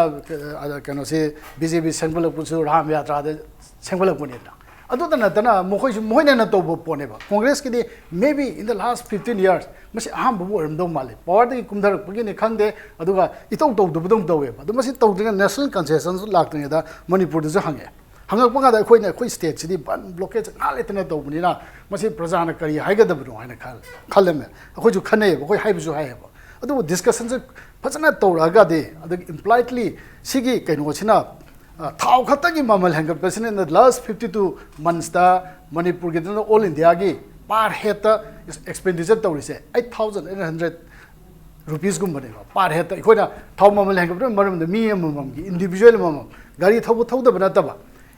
ꯑ, ꯀꯩꯅꯣꯁꯤ, BJP ꯁꯦꯝꯒꯠꯂꯛꯄꯁꯨ ꯔꯥꯝ ꯌꯥꯇ꯭ꯔꯥꯗ ꯁꯦꯝꯒꯠꯂꯛꯄꯅꯤꯅ꯫ ꯑꯗꯨꯇ ꯅꯠꯇꯅ ꯃꯈꯣꯏꯁꯨ, ꯃꯣꯏꯅ ꯍꯦꯟꯅ ꯇꯧꯕ ꯄꯣꯠꯅꯦꯕ꯫ Congress ꯀꯤꯗꯤ maybe in the last fifteen years ꯃꯁꯤ ꯑꯍꯥꯟꯕꯕꯨ ꯑꯣꯏꯔꯝꯗꯧ ꯃꯥꯜꯂꯤ꯫ Power ꯗꯒꯤ ꯀꯨꯝꯊꯔꯛꯄꯒꯤꯅꯤ ꯈꯪꯗꯦ, ꯑꯗꯨꯒ ꯏꯇꯧ ꯇꯧꯗꯕꯗꯧꯅ ꯇꯧꯋꯦꯕ꯫ ꯑꯗꯨ ꯃꯁꯤ ꯇꯧꯗ꯭ꯔꯤꯉꯩ national consensus ꯂꯥꯛꯇ꯭ꯔꯤꯉꯩꯗ ꯃꯅꯤꯄꯨꯔꯗꯁꯨ ꯍꯪꯉꯦ꯫ ꯍꯪꯉꯛꯄ ꯀꯥꯟꯗ ꯑꯩꯈꯣꯏꯅ, ꯑꯩꯈꯣꯏ state ꯁꯤꯗꯤ ꯕꯟ blockade ꯁꯦ ꯉꯥꯏꯍꯥꯛ ꯂꯩꯇꯅ ꯇꯧꯕꯅꯤꯅ ꯃꯁꯤ ꯄ꯭ꯔꯖꯥꯅ ꯀꯔꯤ ꯍꯥꯏꯒꯗꯕꯅꯣ ꯍꯥꯏꯅ ꯈꯜ-, ꯈꯜꯂꯝꯃꯦ꯫ ꯑꯩꯈꯣꯏꯁꯨ ꯈꯟꯅꯩꯌꯦꯕ, ꯑꯩꯈꯣꯏ ꯍꯥꯏꯕꯁꯨ ꯍꯥꯏꯌꯦꯕ꯫ ꯑꯗꯨꯕꯨ discussion ꯁꯦ ꯐꯖꯅ ꯇꯧꯔꯛꯑꯒꯗꯤ, ꯑꯗꯒꯤ impliedly ꯁꯤꯒꯤ ꯀꯩꯅꯣꯁꯤꯅ, ꯑ, ꯊꯥꯎ ꯈꯛꯇꯒꯤ ꯃꯃꯜ ꯍꯦꯟꯒꯠꯄꯁꯤꯅ in the last fifty two months ꯇ ꯃꯅꯤꯄꯨꯔꯒꯤꯗꯅ all India ꯒꯤ per head ꯇ expenditure ꯇꯧꯔꯤꯁꯦ eight thousand eight hundred rupees ꯒꯨꯝꯕꯅꯦꯕ꯫ Per head ꯇ ꯑꯩꯈꯣꯏꯅ ꯊꯥꯎ ꯃꯃꯜ ꯍꯦꯟꯒꯠꯄꯒꯤ ꯃꯔꯝꯗ ꯃꯤ ꯑꯃꯃꯝꯒꯤ, individual ꯑꯃꯃꯝ, ꯒꯥꯔꯤ ꯊꯧꯕ ꯊꯧꯗꯕ ꯅꯠꯇꯕ,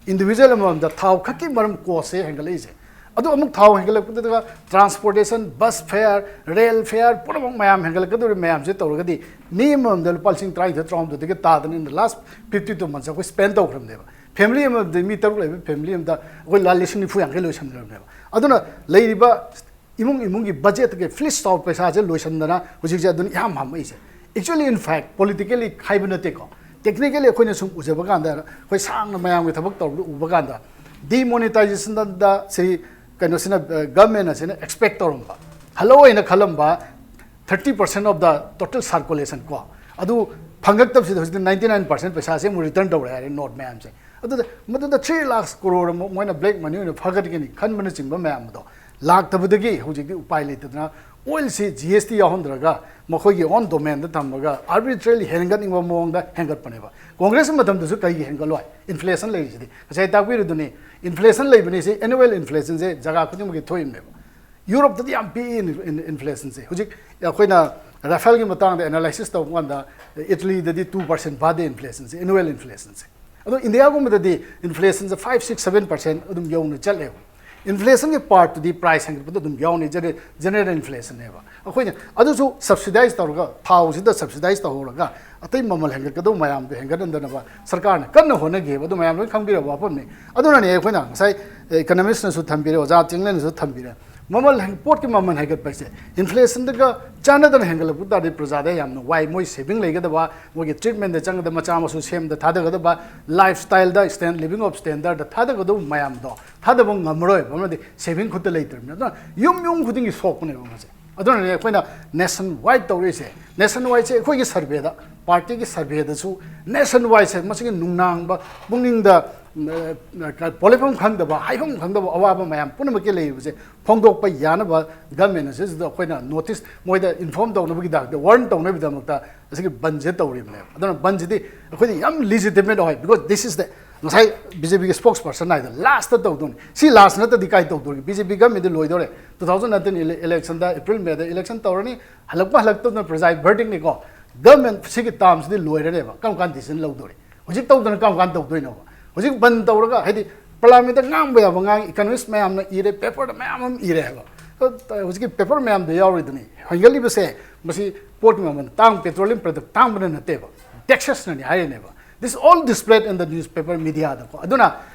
individual ꯑꯃꯃꯝꯗ ꯊꯥꯎ ꯈꯛꯀꯤ ꯃꯔꯝ cost ꯁꯦ ꯍꯦꯟꯒꯠꯂꯛꯏꯁꯦ꯫ ꯑꯗꯨ ꯑꯃꯨꯛ ꯊꯥꯎ ꯍꯦꯟꯒꯠꯂꯛꯄꯗꯨꯒ transportation, bus fare, rail fare ꯄꯨꯝꯅꯃꯛ ꯃꯌꯥꯝ ꯍꯦꯟꯒꯠꯂꯛꯀꯗꯧꯔꯤꯕ ꯃꯌꯥꯝꯁꯦ ꯇꯧꯔꯒꯗꯤ ꯃꯤ ꯑꯃꯃꯝꯗ ꯂꯨꯄꯥ ꯂꯤꯁꯤꯡ ꯇꯔꯥꯅꯤꯊꯣꯏ, ꯇꯔꯥꯍꯨꯝꯗꯣꯏꯗꯒꯤ ꯇꯥꯗꯅ in the last fifty two months ꯑꯩꯈꯣꯏ spend ꯇꯧꯈ꯭ꯔꯕꯅꯦꯕ꯫ Family ꯑꯃꯗ ꯃꯤ ꯇꯔꯨꯛ ꯂꯩꯕ family ꯑꯃꯗ ꯑꯩꯈꯣꯏ ꯂꯨꯄꯥ ꯂꯤꯁꯤꯡ ꯅꯤꯐꯨ ꯌꯥꯡꯈꯩ ꯂꯣꯏꯁꯟꯈ꯭ꯔꯕꯅꯦꯕ꯫ ꯑꯗꯨꯅ ꯂꯩꯔꯤꯕ ꯏꯃꯨꯡ ꯏꯃꯨꯡꯒꯤ budget ꯀꯤ flesh out ꯄꯩꯁꯥꯁꯦ ꯂꯣꯏꯁꯟꯗꯅ ꯍꯧꯖꯤꯛꯁꯦ ꯑꯗꯨꯅ ꯏꯍꯥꯝ ꯍꯥꯝꯃꯛꯏꯁꯦ꯫ Actually, in fact, politically ꯍꯥꯏꯕ ꯅꯠꯇꯦꯀꯣ, technically ꯑꯩꯈꯣꯏꯅ ꯁꯨꯝ ꯎꯖꯕ ꯀꯥꯟꯗ, ꯑꯩꯈꯣꯏ ꯁꯥꯡꯅ ꯃꯌꯥꯝꯒꯤ ꯊꯕꯛ ꯇꯧꯕꯗ ꯎꯕ ꯀꯥꯟꯗ, demonetization ꯗ ꯁꯤ ꯀꯩꯅꯣꯁꯤꯅ, ꯒꯚꯔꯟꯃꯦꯟ ꯑꯁꯤꯅ ꯑꯦꯛꯁꯄꯦꯛ ꯇꯧꯔꯝꯕ, ꯍꯜꯂꯛꯑꯣ ꯍꯥꯏꯅ ꯈꯜꯂꯝꯕ thirty percent of the total circulation ꯀꯣ, ꯑꯗꯨ ꯐꯪꯉꯛꯇꯕꯁꯤꯗ ꯍꯧꯖꯤꯛꯇꯤ ninety nine percent ꯄꯩꯁꯥꯁꯦ ꯑꯃꯨꯛ ꯔꯤꯇꯔꯟ ꯇꯧꯔꯦ ꯍꯥꯏꯔꯦ ꯅꯣꯠ ꯃꯌꯥꯝꯁꯦ꯫ ꯑꯗꯨꯗ ꯃꯗꯨꯗ three lakhs crore ꯑꯃꯨꯛ ꯃꯣꯏꯅ ꯕ꯭ꯂꯦꯛ ꯃꯅꯤ ꯑꯣꯏꯅ ꯐꯥꯒꯠꯀꯅꯤ ꯈꯟꯕꯅꯆꯤꯡꯕ ꯃꯌꯥꯝ ꯑꯗꯣ ꯂꯥꯛꯇꯕꯗꯒꯤ ꯍꯧꯖꯤꯛꯇꯤ ꯎꯄꯥꯏ ꯂꯩꯇꯗꯅ ꯑꯣꯏꯜꯁꯤ G S T ꯌꯥꯎꯍꯟꯗ꯭ꯔꯒ ꯃꯈꯣꯏꯒꯤ ꯑꯣꯟ ꯗꯣꯃꯦꯟꯗ ꯊꯝꯃꯒ ꯑꯥꯔꯕꯤꯇ꯭ꯔꯦꯔꯤꯂꯤ ꯍꯦꯟꯒꯠꯅꯤꯡꯕ ꯃꯑꯣꯡꯗ ꯍꯦꯟꯒꯠꯄꯅꯦꯕ꯫ ꯀꯣꯡꯒ꯭ꯔꯦꯁ ꯃꯇꯝꯗꯁꯨ ꯀꯩꯒꯤ ꯍꯦꯟꯒꯠꯂꯣꯏ? ꯏꯟꯐ꯭ꯂꯦꯁꯟ ꯂꯩꯔꯤꯁꯤꯗꯤ ꯉꯁꯥꯏ ꯇꯥꯛꯄꯤꯔꯤꯗꯨꯅꯤ꯫ ꯏꯟꯐ꯭ꯂꯦꯁꯟ ꯂꯩꯕꯅꯤ ꯁꯤ, ꯑꯦꯅꯨꯋꯦꯜ ꯏꯟꯐ꯭ꯂꯦꯁꯟꯁꯦ ꯖꯒꯥ ꯈꯨꯗꯤꯡꯃꯛꯀꯤ ꯊꯣꯛꯏꯕꯅꯦꯕ꯫ ꯌꯨꯔꯣꯞꯇꯗꯤ ꯌꯥꯝ ꯄꯤꯛꯏ ꯏꯟꯐ꯭ꯂꯦꯁꯟꯁꯦ꯫ ꯍꯧꯖꯤꯛ ꯑꯩꯈꯣꯏꯅ ꯔꯥꯐꯦꯜꯒꯤ ꯃꯇꯥꯡꯗ ꯑꯦꯅꯥꯂꯥꯏꯁꯤꯁ ꯇꯧꯕ ꯀꯥꯟꯗ ꯏꯇꯂꯤꯗꯗꯤ two percent ꯐꯥꯗꯦ ꯏꯟꯐ꯭ꯂꯦꯁꯟꯁꯦ, ꯑꯦꯅꯨꯋꯦꯜ ꯏꯟꯐ꯭ꯂꯦꯁꯟꯁꯦ꯫ ꯑꯗꯣ ꯏꯟꯗꯤꯌꯥꯒꯨꯝꯕꯗꯗꯤ ꯏꯟꯐ꯭ꯂꯦꯁꯟꯁꯦ five, six, seven percent ꯑꯗꯨꯝ ꯌꯧꯅ ꯆꯠꯂꯦꯕ꯫ ꯏꯟꯐ꯭ꯂꯦꯁꯟꯒꯤ ꯄꯥꯔꯠꯇꯨꯗꯤ ꯄ꯭ꯔꯥꯏꯁ ꯍꯦꯟꯒꯠꯄꯗ ꯑꯗꯨꯝ ꯌꯥꯎꯅꯤ, ꯖꯦꯅꯔꯦꯜ ꯏꯟꯐ꯭ꯂꯦꯁꯟꯅꯦꯕ꯫ ꯑꯩꯈꯣꯏꯅ ꯑꯗꯨꯁꯨ ꯁꯕꯁꯤꯗꯥꯏꯁ ꯇꯧꯔꯒ, ꯊꯥꯎꯁꯤꯗ ꯁꯕꯁꯤꯗꯥꯏꯁ ꯇꯧꯍꯧꯔꯒ ꯑꯇꯩ ꯃꯃꯜ ꯍꯦꯟꯒꯠꯀꯗꯧꯕ ꯃꯌꯥꯝꯗꯣ ꯍꯦꯟꯒꯠꯍꯟꯗꯅꯕ ꯁꯔꯀꯥꯔꯅ ꯀꯟꯅ ꯍꯣꯠꯅꯈꯤꯑꯕ꯫ ꯑꯗꯨ ꯃꯌꯥꯝ ꯂꯣꯏ ꯈꯪꯕꯤꯔꯕ ꯋꯥꯐꯝꯅꯤ꯫ ꯑꯗꯨꯅꯅꯦ ꯑꯩꯈꯣꯏꯅ ꯉꯁꯥꯏ ꯏꯀꯅꯣꯃꯤꯁꯅꯁꯨ ꯊꯝꯕꯤꯔꯦ, ꯑꯣꯖꯥ ꯆꯤꯡꯂꯦꯟꯅꯁꯨ ꯊꯝꯕꯤꯔꯦ, ꯃꯃꯜ ꯍꯦꯟ-, ꯄꯣꯠꯀꯤ ꯃꯃꯜ ꯍꯦꯟꯒꯠꯄ ꯍꯥꯏꯁꯦ ꯏꯟꯐ꯭ꯂꯦꯁꯟꯗꯒ ꯆꯥꯟꯅꯗꯅ ꯍꯦꯟꯒꯠꯂꯛꯄ ꯇꯥꯔꯗꯤ ꯄ꯭ꯔꯖꯥꯗ ꯌꯥꯝꯅ ꯋꯥꯏ꯫ ꯃꯣꯏ ꯁꯦꯚꯤꯡ ꯂꯩꯒꯗꯕ, ꯃꯣꯏꯒꯤ ꯇ꯭ꯔꯤꯠꯃꯦꯟꯗ ꯆꯪꯒꯗꯕ, ꯃꯆꯥ ꯃꯁꯨ ꯁꯦꯝꯕꯗ ꯊꯥꯗꯒꯗꯕ, ꯂꯥꯏꯐ ꯁ꯭ꯇꯥꯏꯜꯗ, ꯁ꯭ꯇꯦꯟ-, ꯂꯤꯚꯤꯡ ꯑꯣꯐ ꯁ꯭ꯇꯦꯟꯗꯔꯗ ꯊꯥꯗꯒꯗꯕ ꯃꯌꯥꯝꯗꯣ ꯊꯥꯗꯕ ꯉꯝꯃꯔꯣꯏꯕ꯫ ꯃꯔꯝꯗꯤ ꯁꯦꯚꯤꯡ ꯈꯨꯠꯇ ꯂꯩꯇ꯭ꯔꯕꯅꯤꯅ꯫ ꯑꯗꯨꯅ ꯌꯨꯝ ꯌꯨꯝ ꯈꯨꯗꯤꯡꯒꯤ ꯁꯣꯛꯄꯅꯦꯕ ꯃꯁꯦ꯫ ꯑꯗꯨꯅꯅꯦ ꯑꯩꯈꯣꯏꯅ ꯅꯦꯁꯟ ꯋꯥꯏꯗ ꯇꯧꯔꯛꯏꯁꯦ꯫ ꯅꯦꯁꯟ ꯋꯥꯏꯗꯁꯦ ꯑꯩꯈꯣꯏꯒꯤ ꯁꯔꯚꯦꯗ, ꯄꯥꯔꯇꯤꯒꯤ ꯁꯔꯚꯦꯗꯁꯨ ꯅꯦꯁꯟ ꯋꯥꯏꯗꯁꯦ ꯃꯁꯤꯒꯤ ꯅꯨꯡꯅꯥꯡꯕ, ꯄꯨꯛꯅꯤꯡꯗ, ꯎꯝ, ꯑ, ꯄꯣꯠꯂꯩꯐꯝ ꯈꯪꯗꯕ, ꯍꯥꯏꯐꯝ ꯈꯪꯗꯕ ꯑꯋꯥꯕ ꯃꯌꯥꯝ ꯄꯨꯝꯅꯃꯛꯀꯤ ꯂꯩꯔꯤꯕꯁꯦ ꯐꯣꯡꯗꯣꯛꯄ ꯌꯥꯅꯕ ꯒꯚꯔꯟꯃꯦꯟ ꯑꯁꯤꯗ ꯑꯩꯈꯣꯏꯅ ꯅꯣꯇꯤꯁ ꯃꯣꯏꯗ ꯏꯟꯐꯣꯔꯝ ꯇꯧꯅꯕꯒꯤꯗꯃꯛꯇ, ꯋꯥꯔꯟ ꯇꯧꯅꯕꯒꯤꯗꯃꯛꯇ ꯑꯁꯤꯒꯤ ꯕꯟꯁꯦ ꯇꯧꯔꯤꯕꯅꯦꯕ꯫ ꯑꯗꯨꯅ ꯕꯟꯁꯤꯗꯤ ꯑꯩꯈꯣꯏꯗꯤ ꯌꯥꯝ ꯂꯤꯖꯤꯇꯤꯃꯦꯠ ꯑꯣꯏ, because this is the, ꯉꯁꯥꯏ ꯕꯤ ꯖꯦ ꯄꯤꯒꯤ ꯁ꯭ꯄꯣꯛꯁ ꯄꯔꯁꯟ ꯍꯥꯏꯗꯣ ꯂꯥꯁꯇ ꯇꯧꯗꯣꯏꯅꯤ꯫ ꯁꯤ ꯂꯥꯁ ꯅꯠꯇ꯭ꯔꯗꯤ ꯀꯥꯏ ꯇꯧꯗꯣꯔꯤ? ꯕꯤ ꯖꯦ ꯄꯤ ꯒꯚꯔꯟꯃꯦꯟꯗꯤ ꯂꯣꯏꯗꯧꯔꯦ꯫ Two thousand nineteen ꯏꯂꯦꯛꯁꯟꯗ, ꯑꯦꯄ꯭ꯔꯤꯜ ꯃꯦꯗ ꯏꯂꯦꯛꯁꯟ ꯇꯧꯔꯅꯤ, ꯍꯜꯂꯛꯄ ꯍꯜꯂꯛꯇꯕꯅ ꯄ꯭ꯔꯖꯥꯒꯤ ꯚꯔꯗꯤꯛꯅꯤꯀꯣ꯫ ꯒꯚꯔꯟꯃꯦꯟ ꯁꯤꯒꯤ ꯇꯥꯔꯝꯁꯤꯗꯤ ꯂꯣꯏꯔꯅꯦꯕ꯫ ꯀꯔꯝ ꯀꯥꯟ ꯗꯤꯁꯤꯖꯟ ꯂꯧꯗꯣꯔꯤ? ꯍꯧꯖꯤꯛ ꯇꯧꯗꯅ ꯀꯔꯝ ꯀꯥꯟ ꯇꯧꯗꯣꯏꯅꯣꯕ? ꯍꯧꯖꯤꯛ ꯕꯟ ꯇꯧꯔꯒ, ꯍꯥꯏꯗꯤ ꯄꯥꯔꯂꯤꯌꯥꯃꯦꯟꯠꯇ ꯉꯥꯡꯕ ꯌꯥꯕ ꯉꯥꯡꯉꯤ, ꯏꯀꯅꯣꯃꯤꯁ ꯃꯌꯥꯝꯅ ꯏꯔꯦ, ꯄꯦꯄꯔꯗ ꯃꯌꯥꯝ ꯑꯃ ꯏꯔꯦ ꯍꯥꯏꯕ꯫ ꯑ, ꯍꯧꯖꯤꯛꯀꯤ ꯄꯦꯄꯔ ꯃꯌꯥꯝꯗꯣ ꯌꯥꯎꯔꯤꯗꯨꯅꯤ꯫ ꯍꯦꯟꯒꯠꯂꯤꯕꯁꯦ ꯃꯁꯤ ꯄꯣꯠꯀꯤ ꯃꯃꯜ ꯇꯥꯡ-, ꯄꯦꯇ꯭ꯔꯣꯂꯤꯌꯝ ꯄ꯭ꯔꯗꯛ ꯇꯥꯡꯕꯅ ꯅꯠꯇꯦꯕ, ꯇꯦꯛꯁꯦꯁꯅꯅꯤ ꯍꯥꯏꯔꯤꯅꯦꯕ꯫ This all displayed in the newspaper mediaꯗꯀꯣ꯫ ꯑꯗꯨꯅ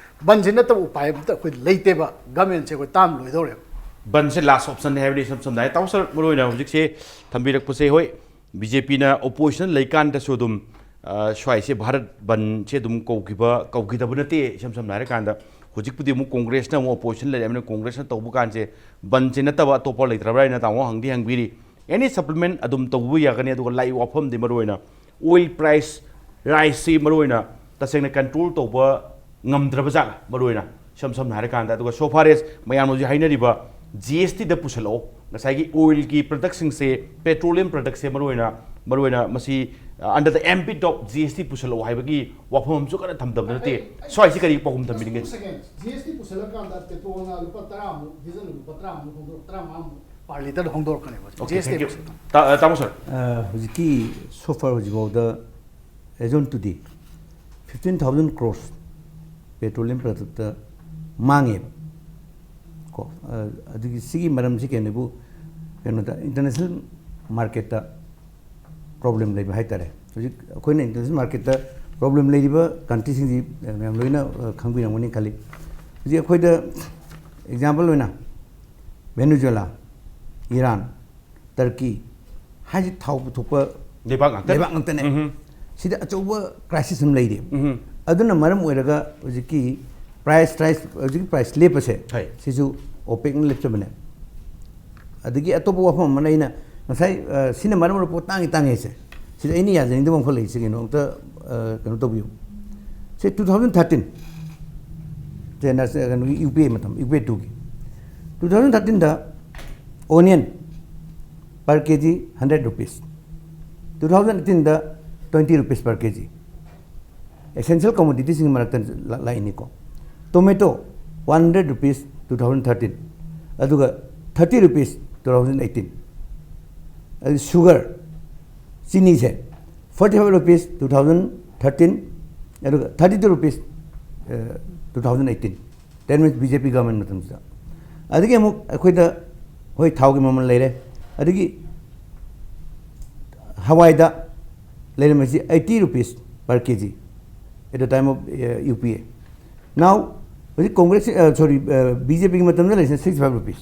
ꯕꯟꯁꯤ ꯅꯠꯇꯕ ꯎꯄꯥꯏ ꯑꯝꯇ ꯑꯩꯈꯣꯏ ꯂꯩꯇꯦꯕ꯫ ꯒꯚꯔꯟꯃꯦꯟꯁꯦ ꯑꯩꯈꯣꯏ ꯇꯥꯔꯝ ꯂꯣꯏꯗꯧꯔꯦꯕ꯫ ꯕꯟꯁꯦ ꯂꯥꯁ ꯑꯣꯞꯁꯟꯅꯤ ꯍꯥꯏꯕꯗꯤ ꯏꯁꯝ ꯁꯝꯅ ꯍꯥꯏ꯫ ꯇꯥꯎ ꯁꯥꯔ, ꯃꯔꯨꯑꯣꯏꯅ ꯍꯧꯖꯤꯛꯁꯦ ꯊꯝꯕꯤꯔꯛꯄꯁꯦ, ꯍꯣꯏ, ꯕꯤ ꯖꯦ ꯄꯤꯅ ꯑꯣꯄꯣꯖꯤꯁꯟ ꯂꯩꯀꯥꯟꯗꯁꯨ ꯑꯗꯨꯝ, ꯑ, ꯁ꯭ꯋꯥꯏꯁꯦ ꯚꯥꯔꯠ ꯕꯟꯁꯦ ꯑꯗꯨꯝ ꯀꯧꯈꯤꯕ, ꯀꯧꯈꯤꯗꯕ ꯅꯠꯇꯦ꯫ ꯏꯁꯝ ꯁꯝꯅ ꯍꯥꯏꯔꯀꯥꯟꯗ ꯍꯧꯖꯤꯛꯄꯨꯗꯤ ꯑꯃꯨꯛ ꯀꯣꯡꯒ꯭ꯔꯦꯁꯅ ꯑꯃꯨꯛ ꯑꯣꯄꯣꯖꯤꯁꯟ ꯂꯩꯔꯕꯅꯤꯅ ꯀꯣꯡꯒ꯭ꯔꯦꯁꯅ ꯇꯧꯕ ꯀꯥꯟꯁꯦ ꯕꯟꯁꯦ ꯅꯠꯇꯕ ꯑꯇꯣꯞꯄ ꯂꯩꯇ꯭ꯔꯕ꯭ꯔꯥ ꯍꯥꯏꯅ ꯇꯥꯃꯣ ꯍꯪꯗꯤ ꯍꯪꯕꯤꯔꯤ꯫ ꯑꯦꯅꯤ ꯁꯄ꯭ꯂꯤꯃꯦꯟ ꯑꯗꯨꯝ ꯇꯧꯕ ꯌꯥꯒꯅꯤ꯫ ꯑꯗꯨꯒ ꯂꯥꯛꯏ ꯋꯥꯐꯝꯗꯤ ꯃꯔꯨꯑꯣꯏꯅ ꯑꯣꯏꯜ ꯄ꯭ꯔꯥꯏꯁ ꯔꯥꯏꯁꯁꯤ ꯃꯔꯨꯑꯣꯏꯅ ꯇꯁꯦꯡꯅ ꯀꯟꯇ꯭ꯔꯣꯜ ꯇꯧꯕ ꯉꯝꯗ꯭ꯔꯕ ꯖꯥꯠꯂ ꯃꯔꯨꯑꯣꯏꯅ ꯏꯁꯝ ꯁꯝꯅ ꯍꯥꯏꯔꯀꯥꯟꯗ꯫ ꯑꯗꯨꯒ ꯁꯣ ꯐꯥꯔ ꯑꯦꯁ ꯃꯌꯥꯝꯅ ꯍꯧꯖꯤꯛ ꯍꯥꯏꯅꯔꯤꯕ ꯖꯤ ꯑꯦꯁ ꯇꯤꯗ ꯄꯨꯁꯜꯂꯛꯑꯣ, ꯉꯁꯥꯏꯒꯤ ꯑꯣꯏꯜꯒꯤ ꯄ꯭ꯔꯗꯛꯁꯤꯡꯁꯦ, ꯄꯦꯇ꯭ꯔꯣꯂꯤꯌꯝ ꯄ꯭ꯔꯗꯛꯁꯦ ꯃꯔꯨꯑꯣꯏꯅ ꯃꯔꯨꯑꯣꯏꯅ ꯃꯁꯤ under the ambit of G S T ꯄꯨꯁꯜꯂꯛꯑꯣ ꯍꯥꯏꯕꯒꯤ ꯋꯥꯐꯝ ꯑꯃꯁꯨ ꯀꯟꯅ ꯊꯝꯗꯕ ꯅꯠꯇꯦ꯫ ꯁ꯭ꯋꯥꯏꯁꯤ ꯀꯔꯤ ꯄꯥꯎꯈꯨꯝ ꯊꯝꯕꯤꯅꯤꯡꯒꯦ? ꯖꯤ ꯑꯦꯁ ꯇꯤ ꯄꯨꯁꯜꯂꯀꯥꯟꯗ ꯄꯦꯇ꯭ꯔꯣꯜꯅ ꯂꯨꯄꯥ ꯇꯔꯥꯃꯨꯛ, ꯗꯤꯖꯜꯅ ꯂꯨꯄꯥ ꯇꯔꯥꯃꯨꯛ ꯍꯣꯡꯗꯣꯔꯛ, ꯇꯔꯥꯃꯉꯥꯃꯨꯛ per litre ꯍꯣꯡꯗꯣꯔꯛꯀꯅꯦꯕ꯫ Okay, G S T thank you. ꯄꯨꯁꯜꯂꯛꯄ꯫ ꯇꯥ- ꯇꯥꯃꯣ ꯁꯥꯔ꯫ ꯑ, ꯍꯧꯖꯤꯛꯀꯤ so far ꯍꯧꯖꯤꯛꯐꯥꯎꯗ as on today fifteen thousand crores petroleum productꯇ ꯃꯥꯡꯉꯦꯕ꯫ ꯀꯣ ꯑ, ꯑꯗꯨꯒꯤ ꯁꯤꯒꯤ ꯃꯔꯝꯁꯤ ꯀꯩꯅꯣꯕꯨ ꯀꯩꯅꯣꯗ international marketꯇ problem ꯂꯩꯕ ꯍꯥꯏꯇꯥꯔꯦ꯫ ꯍꯧꯖꯤꯛ ꯑꯩꯈꯣꯏꯅ international marketꯇ problem ꯂꯩꯔꯤꯕ countryꯁꯤꯡꯁꯤ ꯃꯌꯥꯝ ꯂꯣꯏꯅ ꯑ, ꯈꯪꯕꯤꯔꯝꯒꯅꯤ ꯈꯜꯂꯤ꯫ ꯍꯧꯖꯤꯛ ꯑꯩꯈꯣꯏꯗ example ꯑꯣꯏꯅ Venezuela, Iran, Turkey ꯍꯥꯏꯁꯤ ꯊꯥꯎ ꯄꯨꯊꯣꯛꯄ ꯂꯩꯕꯥꯛ ꯉꯥꯛꯇ꯫ ꯂꯩꯕꯥꯛ ꯉꯥꯛꯇꯅꯦ꯫ ꯎꯝꯍꯨꯝ꯫ ꯁꯤꯗ ꯑꯆꯧꯕ crisis ꯑꯃ ꯂꯩꯔꯤ꯫ ꯎꯝꯍꯨꯝ꯫ ꯑꯗꯨꯅ ꯃꯔꯝ ꯑꯣꯏꯔꯒ ꯍꯧꯖꯤꯛꯀꯤ price, price, ꯍꯧꯖꯤꯛꯀꯤ price ꯂꯦꯞꯄꯁꯦ ꯍꯣꯏ꯫ ꯁꯤꯁꯨ OPECꯅ ꯂꯦꯞꯆꯕꯅꯦ꯫ ꯑꯗꯒꯤ ꯑꯇꯣꯞꯄ ꯋꯥꯐꯝ ꯑꯃꯅ ꯑꯩꯅ ꯉꯁꯥꯏ ꯑ, ꯁꯤꯅ ꯃꯔꯝ ꯑꯣꯏꯔꯒ ꯄꯣꯠ ꯇꯥꯡꯉꯤ ꯇꯥꯡꯉꯤ ꯍꯥꯏꯁꯦ, ꯁꯤꯗ ꯑꯩꯅ ꯌꯥꯖꯅꯤꯡꯗꯕ ꯑꯃꯈꯛ ꯂꯩ꯫ ꯁꯤꯒꯤꯅꯣ ꯑꯝꯇ ꯑ, ꯀꯩꯅꯣ ꯇꯧꯕꯤꯌꯨ꯫ ꯁꯤ two thousand thirteen ꯁꯦ ꯅ- ꯀꯩꯅꯣꯒꯤ UPA ꯃꯇꯝ, UPA twoꯒꯤ two thousand thirteenꯗ onion per K G hundred rupees, two thousand eighteenꯗ twenty rupees per K G꯫ Essential commoditiesꯁꯤꯡꯒꯤ ꯃꯔꯛꯇ ꯂꯥꯛꯏꯅꯤꯀꯣ꯫ Tomato one hundred rupees two thousand thirteen, ꯑꯗꯨꯒ thirty rupees two thousand eighteen꯫ ꯑꯗꯨ sugar, ꯆꯤꯅꯤꯁꯦ forty five rupees two thousand thirteen, ꯑꯗꯨꯒ thirty two rupees two thousand eighteen꯫ That means BJP government ꯃꯇꯝꯁꯤꯗ꯫ ꯑꯗꯒꯤ ꯑꯃꯨꯛ ꯑꯩꯈꯣꯏꯗ ꯍꯣꯏ ꯊꯥꯎꯒꯤ ꯃꯃꯜ ꯂꯩꯔꯦ, ꯑꯗꯒꯤ ꯍꯋꯥꯏꯗ ꯂꯩꯔꯝꯃꯤꯁꯤ eighty rupees per K G at the time of UPA꯫ Now ꯍꯧꯖꯤꯛ ꯀꯣꯡꯒ꯭ꯔꯦꯁ, sorry, BJPꯒꯤ ꯃꯇꯝꯗ ꯂꯩꯔꯤꯁꯤꯅ sixty five rupees꯫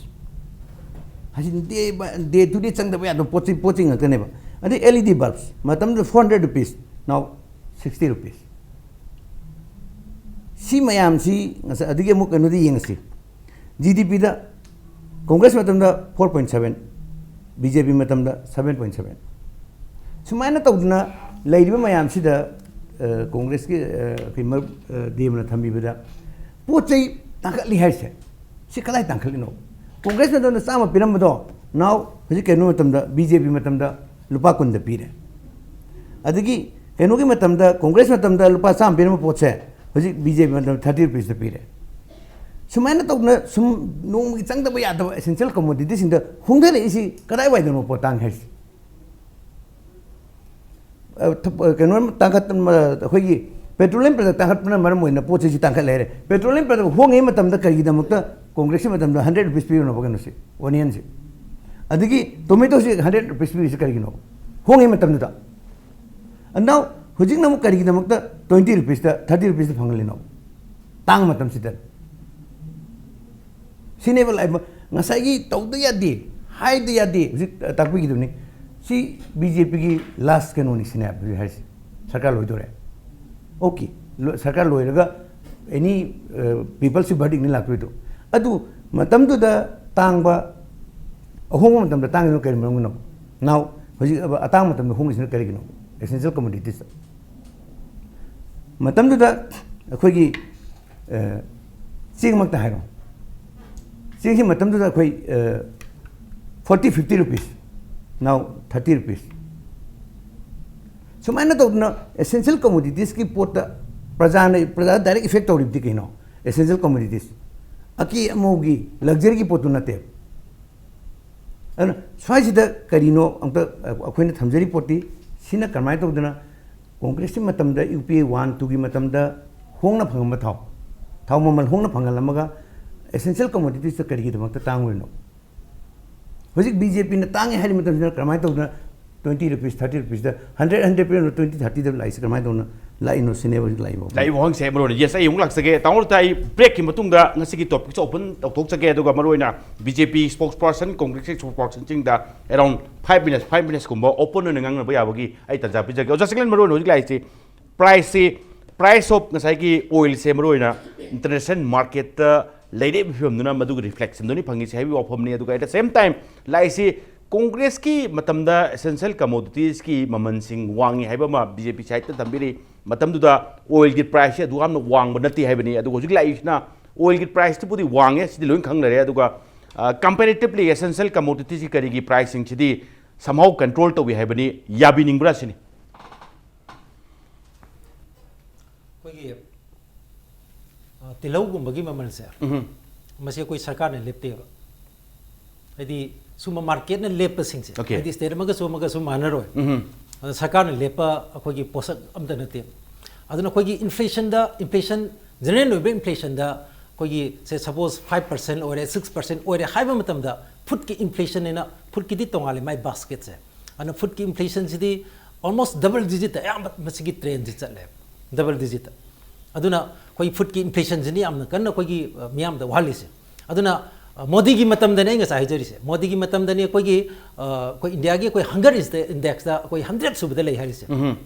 ꯍꯥꯏꯁꯤꯗꯤ day by, day to day ꯆꯪꯗꯕ ꯌꯥꯗꯕ ꯄꯣꯠ ꯆꯩ ꯄꯣꯠ ꯆꯩ ꯉꯥꯛꯇꯅꯦꯕ꯫ ꯑꯗꯩ LED bulbs ꯃꯇꯝꯗꯨꯗ four hundred rupees, now sixty rupees꯫ ꯁꯤ ꯃꯌꯥꯝꯁꯤ ꯉꯁꯥꯏ ꯑꯗꯨꯒꯤ ꯑꯃꯨꯛ ꯀꯩꯅꯣꯗ ꯌꯦꯡꯉꯁꯤ꯫ ꯖꯤ ꯗꯤ ꯄꯤꯗ ꯀꯣꯡꯒ꯭ꯔꯦꯁ ꯃꯇꯝꯗ four point seven, B J P ꯃꯇꯝꯗ ꯁꯕꯦꯟ ꯄꯣꯏꯟ ꯁꯕꯦꯟ꯫ ꯁꯨꯃꯥꯏꯅ ꯇꯧꯗꯅ ꯂꯩꯔꯤꯕ ꯃꯌꯥꯝꯁꯤꯗ, ꯑ, ꯀꯣꯡꯒ꯭ꯔꯦꯁꯀꯤ, ꯑ, ꯑꯩꯈꯣꯏ ꯃꯔꯨꯞ, ꯑ, ꯗꯦꯕꯅ ꯊꯝꯕꯤꯕꯗ ꯄꯣꯠ ꯆꯩ ꯇꯥꯡꯈꯠꯂꯤ ꯍꯥꯏꯁꯦ, ꯁꯤ ꯀꯗꯥꯏ ꯇꯥꯡꯈꯠꯂꯤꯅꯣ? ꯀꯣꯡꯒ꯭ꯔꯦꯁ ꯃꯇꯝꯗ ꯆꯥꯝꯃ ꯄꯤꯔꯝꯕꯗꯣ, now ꯍꯧꯖꯤꯛ ꯀꯩꯅꯣ ꯃꯇꯝꯗ, ꯕꯤ ꯖꯦ ꯄꯤ ꯃꯇꯝꯗ ꯂꯨꯄꯥ ꯀꯨꯟꯗ ꯄꯤꯔꯦ꯫ ꯑꯗꯒꯤ ꯀꯩꯅꯣꯒꯤ ꯃꯇꯝꯗ, ꯀꯣꯡꯒ꯭ꯔꯦꯁ ꯃꯇꯝꯗ ꯂꯨꯄꯥ ꯆꯥꯝꯃ ꯄꯤꯔꯝꯕ ꯄꯣꯠꯁꯦ ꯍꯧꯖꯤꯛ ꯕꯤ ꯖꯦ ꯄꯤ ꯃꯇꯝꯗ ꯊꯥꯔꯇꯤ ꯔꯨꯄꯤꯁꯇ ꯄꯤꯔꯦ꯫ ꯁꯨꯃꯥꯏꯅ ꯇꯧꯗꯅ ꯁꯨꯝ ꯅꯣꯡꯃꯒꯤ ꯆꯪꯗꯕ ꯌꯥꯗꯕ essential commoditiesꯁꯤꯡꯗ ꯍꯣꯡꯊꯔꯛꯏꯁꯤ ꯀꯗꯥꯏꯋꯥꯏꯗꯅꯣ ꯄꯣꯠ ꯇꯥꯡꯉꯦ ꯍꯥꯏꯁꯦ? ꯑ, ꯊ-, ꯑ, ꯀꯩꯅꯣ ꯇꯥꯡꯈꯠ-, ꯑ, ꯑꯩꯈꯣꯏꯒꯤ petroleum product ꯇꯥꯡꯈꯠꯄꯅ ꯃꯔꯝ ꯑꯣꯏꯅ ꯄꯣꯠ ꯆꯩꯁꯤ ꯇꯥꯡꯈꯠꯂꯦ ꯍꯥꯏꯔꯦ꯫ Petroleum product ꯍꯣꯡꯉꯤꯉꯩ ꯃꯇꯝꯗ ꯀꯔꯤꯒꯤꯗꯃꯛꯇ ꯀꯣꯡꯒ꯭ꯔꯦꯁꯀꯤ ꯃꯇꯝꯗ ꯍꯟꯗ꯭ꯔꯦꯠ ꯔꯨꯄꯤꯁ ꯄꯤꯔꯤꯅꯣꯕ ꯀꯩꯅꯣꯁꯤ, onionꯁꯤ? ꯑꯗꯒꯤ tomatoꯁꯤ ꯍꯟꯗ꯭ꯔꯦꯠ ꯔꯨꯄꯤꯁ ꯄꯤꯔꯤꯁꯤ ꯀꯔꯤꯒꯤꯅꯣ? ꯍꯣꯡꯉꯤꯉꯩ ꯃꯇꯝꯗꯨꯗ꯫ And now ꯍꯧꯖꯤꯛꯅ ꯑꯃꯨꯛ ꯀꯔꯤꯒꯤꯗꯃꯛꯇ twenty rupeesꯇ, thirty rupeesꯇ ꯐꯪꯍꯜꯂꯤꯅꯣ? ꯇꯥꯡꯕ ꯃꯇꯝꯁꯤꯗ꯫ ꯁꯤꯅꯦꯕ ꯂꯥꯛꯏꯕ ꯉꯁꯥꯏꯒꯤ ꯇꯧꯗ ꯌꯥꯗꯦ, ꯍꯥꯏꯗ ꯌꯥꯗꯦ, ꯍꯧꯖꯤꯛ ꯇꯥꯛꯄꯤꯈꯤꯗꯨꯅꯤ꯫ ꯁꯤ ꯕꯤ ꯖꯦ ꯄꯤꯒꯤ last ꯀꯩꯅꯣꯅꯤ ꯁꯤꯅꯦ ꯍꯧꯖꯤꯛ ꯍꯥꯏꯔꯤꯁꯦ꯫ ꯁꯔꯀꯥꯔ ꯂꯣꯏꯗꯣꯔꯦ꯫ Okay, ꯂꯣ-, ꯁꯔꯀꯥꯔ ꯂꯣꯏꯔꯒ any, ꯑ, peopleꯁꯤ verdictꯅꯤ ꯂꯥꯛꯇꯣꯏꯗꯣ꯫ ꯑꯗꯨ ꯃꯇꯝꯗꯨꯗ ꯇꯥꯡꯕ, ꯑꯍꯣꯡꯕ ꯃꯇꯝꯗ ꯇꯥꯡꯉꯤꯗꯨꯅ ꯀꯔꯤ ꯃꯔꯝꯒꯤꯅꯣ? Now ꯍꯧꯖꯤꯛ ꯑꯇꯥꯡꯕ ꯃꯇꯝꯗ ꯍꯣꯡꯉꯤꯁꯤꯅ ꯀꯔꯤꯒꯤꯅꯣ? Essential commoditiesꯇ꯫ ꯃꯇꯝꯗꯨꯗ ꯑꯩꯈꯣꯏꯒꯤ, ꯑ, ꯆꯦꯡꯃꯛꯇ ꯍꯥꯏꯔꯣ꯫ ꯆꯦꯡꯁꯤ ꯃꯇꯝꯗꯨꯗ ꯑꯩꯈꯣꯏ, ꯑ, forty, fifty rupees, now thirty rupees꯫ ꯁꯨꯃꯥꯏꯅ ꯇꯧꯗꯅ essential commoditiesꯀꯤ ꯄꯣꯠꯇ ꯄ꯭ꯔꯖꯥꯅ, ꯄ꯭ꯔꯖꯥ direct effect ꯇꯧꯔꯤꯕꯗꯤ ꯀꯩꯅꯣ? Essential commodities꯫ ꯑꯀꯦ ꯑꯃꯧꯒꯤ luxuryꯒꯤ ꯄꯣꯠꯇꯨ ꯅꯠꯇꯦ꯫ ꯑꯗꯨꯅ ꯁ꯭ꯋꯥꯏꯁꯤꯗ ꯀꯔꯤꯅꯣ ꯑꯝꯇ ꯑꯩꯈꯣꯏꯅ ꯊꯝꯖꯔꯤ ꯄꯣꯠꯇꯤ, ꯁꯤꯅ ꯀꯔꯝꯍꯥꯏꯅ ꯇꯧꯗꯅ ꯀꯣꯡꯒ꯭ꯔꯦꯁꯀꯤ ꯃꯇꯝꯗ, ꯌꯨ ꯄꯤ ꯑꯦ one, twoꯒꯤ ꯃꯇꯝꯗ ꯍꯣꯡꯅ ꯐꯪꯉꯝꯕ ꯊꯥꯎ, ꯊꯥꯎ ꯃꯃꯜ ꯍꯣꯡꯅ ꯐꯪꯍꯜꯂꯝꯃꯒ essential commoditiesꯇ ꯀꯔꯤꯒꯤꯗꯃꯛꯇ ꯇꯥꯡꯉꯨꯔꯤꯅꯣ? ꯍꯧꯖꯤꯛ ꯕꯤ ꯖꯦ ꯄꯤꯅ ꯇꯥꯡꯉꯦ ꯍꯥꯏꯔꯤ ꯃꯇꯝꯁꯤꯗ ꯀꯔꯝꯍꯥꯏꯅ ꯇꯧꯗꯅ twenty rupees, thirty rupeesꯇ, hundred, hundred ꯄꯤꯔꯝꯕ twenty, thirtyꯗ ꯂꯥꯛꯏꯁꯦ ꯀꯃꯥꯏꯅ ꯇꯧꯅ ꯂꯥꯛꯏꯅꯣ ꯁꯤꯅꯦꯕ ꯍꯧꯖꯤꯛ ꯂꯥꯛꯏꯕ ꯋꯥꯐꯝ꯫ ꯂꯥꯛꯏꯕ ꯋꯥꯍꯪꯁꯦ ꯃꯔꯨ ꯑꯣꯏꯅ, yes, ꯑꯩ ꯑꯃꯨꯛ ꯂꯥꯛꯆꯒꯦ꯫ ꯇꯥꯃꯣ ꯔꯇꯥ, ꯑꯩ breakꯀꯤ ꯃꯇꯨꯡꯗ ꯉꯁꯤꯒꯤ topicꯁꯦ open ꯇꯧꯊꯣꯛꯆꯒꯦ, ꯑꯗꯨꯒ ꯃꯔꯨ ꯑꯣꯏꯅ B J P spokesperson, Congressꯀꯤ spokespersonꯁꯤꯡꯗ around five minutes, five minutesꯀꯨꯝꯕ open ꯑꯣꯏꯅ ꯉꯥꯡꯅꯕ ꯌꯥꯕꯒꯤ ꯑꯩ ꯇꯥꯟꯖꯥ ꯄꯤꯖꯒꯦ꯫ ꯑꯣꯖꯥ ꯆꯤꯡꯂꯦꯟ, ꯃꯔꯨ ꯑꯣꯏꯅ ꯍꯧꯖꯤꯛ ꯂꯥꯛꯏꯁꯤ priceꯁꯤ price of ꯉꯁꯥꯏꯒꯤ oil ꯁꯦ ꯃꯔꯨꯑꯣꯏꯅ international market ꯇ ꯂꯩꯔꯤꯕ ꯐꯤꯕꯝꯗꯨꯅ ꯃꯗꯨꯒꯤ reflection ꯗꯨꯅꯤ ꯐꯪꯉꯤꯁꯦ ꯍꯥꯏꯕꯒꯤ ꯋꯥꯐꯝꯅꯤ꯫ ꯑꯗꯨꯒ at the same time ꯂꯥꯛꯏꯁꯤ ꯀꯣꯡꯒ꯭ꯔꯦꯁꯀꯤ ꯃꯇꯝꯗ essential commodities ꯀꯤ ꯃꯃꯜꯁꯤꯡ ꯋꯥꯡꯉꯤ ꯍꯥꯏꯕ ꯑꯃ B J P side ꯇ ꯊꯝꯕꯤꯔꯤ꯫ ꯃꯇꯝꯗꯨꯗ oil ꯒꯤ price ꯁꯦ ꯑꯗꯨ ꯌꯥꯝꯅ ꯋꯥꯡꯕ ꯅꯠꯇꯦ ꯍꯥꯏꯕꯅꯤ꯫ ꯑꯗꯨꯒ ꯍꯧꯖꯤꯛ ꯂꯥꯛꯏꯁꯤꯅ oil ꯒꯤ price ꯇꯨꯕꯨꯗꯤ ꯋꯥꯡꯉꯦ, ꯁꯤꯗꯤ ꯂꯣꯏꯅ ꯈꯪꯅꯔꯦ꯫ ꯑꯗꯨꯒ comparatively essential commodities ꯀꯤ ꯀꯔꯤꯒꯤ price ꯁꯤꯡꯁꯤꯗꯤ somehow control ꯇꯧꯏ ꯍꯥꯏꯕꯅꯤ꯫ ꯌꯥꯕꯤꯅꯤꯡꯕ꯭ꯔꯥ ꯁꯤꯅꯤ꯫ ꯑꯩꯈꯣꯏꯒꯤ ꯑ, ꯇꯤꯜꯍꯧꯒꯨꯝꯕꯒꯤ ꯃꯃꯜꯁꯦ ꯎꯝ꯫ ꯃꯁꯤ ꯑꯩꯈꯣꯏ ꯁꯔꯀꯥꯔꯅ ꯂꯦꯞꯇꯦꯕ꯫ ꯍꯥꯏꯗꯤ ꯁꯨꯝꯕ market ꯅ ꯂꯦꯞꯄꯁꯤꯡꯁꯦ, Okay. ꯍꯥꯏꯗꯤ state ꯑꯃꯒꯁꯨ ꯑꯃꯒꯁꯨ ꯃꯥꯟꯅꯔꯣꯏ꯫ ꯎꯝ꯫ ꯑꯗ ꯁꯔꯀꯥꯔꯅ ꯂꯦꯞꯄ ꯑꯩꯈꯣꯏꯒꯤ ꯄꯣꯠꯁꯛ ꯑꯝꯇ ꯅꯠꯇꯦ꯫ ꯑꯗꯨꯅ ꯑꯩꯈꯣꯏꯒꯤ inflation ꯗ, inflation, general ꯑꯣꯏꯕ inflation ꯗ ꯑꯩꯈꯣꯏꯒꯤ, say, suppose five percent ꯑꯣꯏꯔꯦ, six percent ꯑꯣꯏꯔꯦ ꯍꯥꯏꯕ ꯃꯇꯝꯗ food ꯀꯤ inflation ꯅꯤꯅ, food ꯀꯤꯗꯤ ꯇꯣꯉꯥꯜꯂꯦ ꯃꯥꯏ basket ꯁꯦ꯫ ꯑꯗꯨꯅ food ꯀꯤ inflation ꯁꯤꯗꯤ almost double digit ꯇ ꯑꯌꯥꯝꯕ ꯃꯁꯤꯒꯤ trend ꯁꯤ ꯆꯠꯂꯦ, double digit ꯇ꯫ ꯑꯗꯨꯅ ꯑꯩꯈꯣꯏ food ꯀꯤ inflation ꯁꯤꯅꯤ ꯌꯥꯝꯅ ꯀꯟꯅ ꯑꯩꯈꯣꯏꯒꯤ, ꯑ, ꯃꯤꯌꯥꯝꯗ ꯋꯥꯍꯜꯂꯤꯁꯦ꯫ ꯑꯗꯨꯅ, ꯑ, ꯃꯣꯗꯤꯒꯤ ꯃꯇꯝꯗꯅꯦ ꯑꯩ ꯉꯁꯥꯏ ꯍꯥꯏꯖꯔꯤꯁꯦ, ꯃꯣꯗꯤꯒꯤ ꯃꯇꯝꯗꯅꯦ ꯑꯩꯈꯣꯏꯒꯤ, ꯑ, ꯑꯩꯈꯣꯏ ꯏꯟꯗꯤꯌꯥꯒꯤ ꯑꯩꯈꯣꯏ hunger index ꯇ ꯑꯩꯈꯣꯏ hundred ꯁꯨꯕꯗ ꯂꯩ ꯍꯥꯏꯔꯤꯁꯦ꯫ ꯎꯝ꯫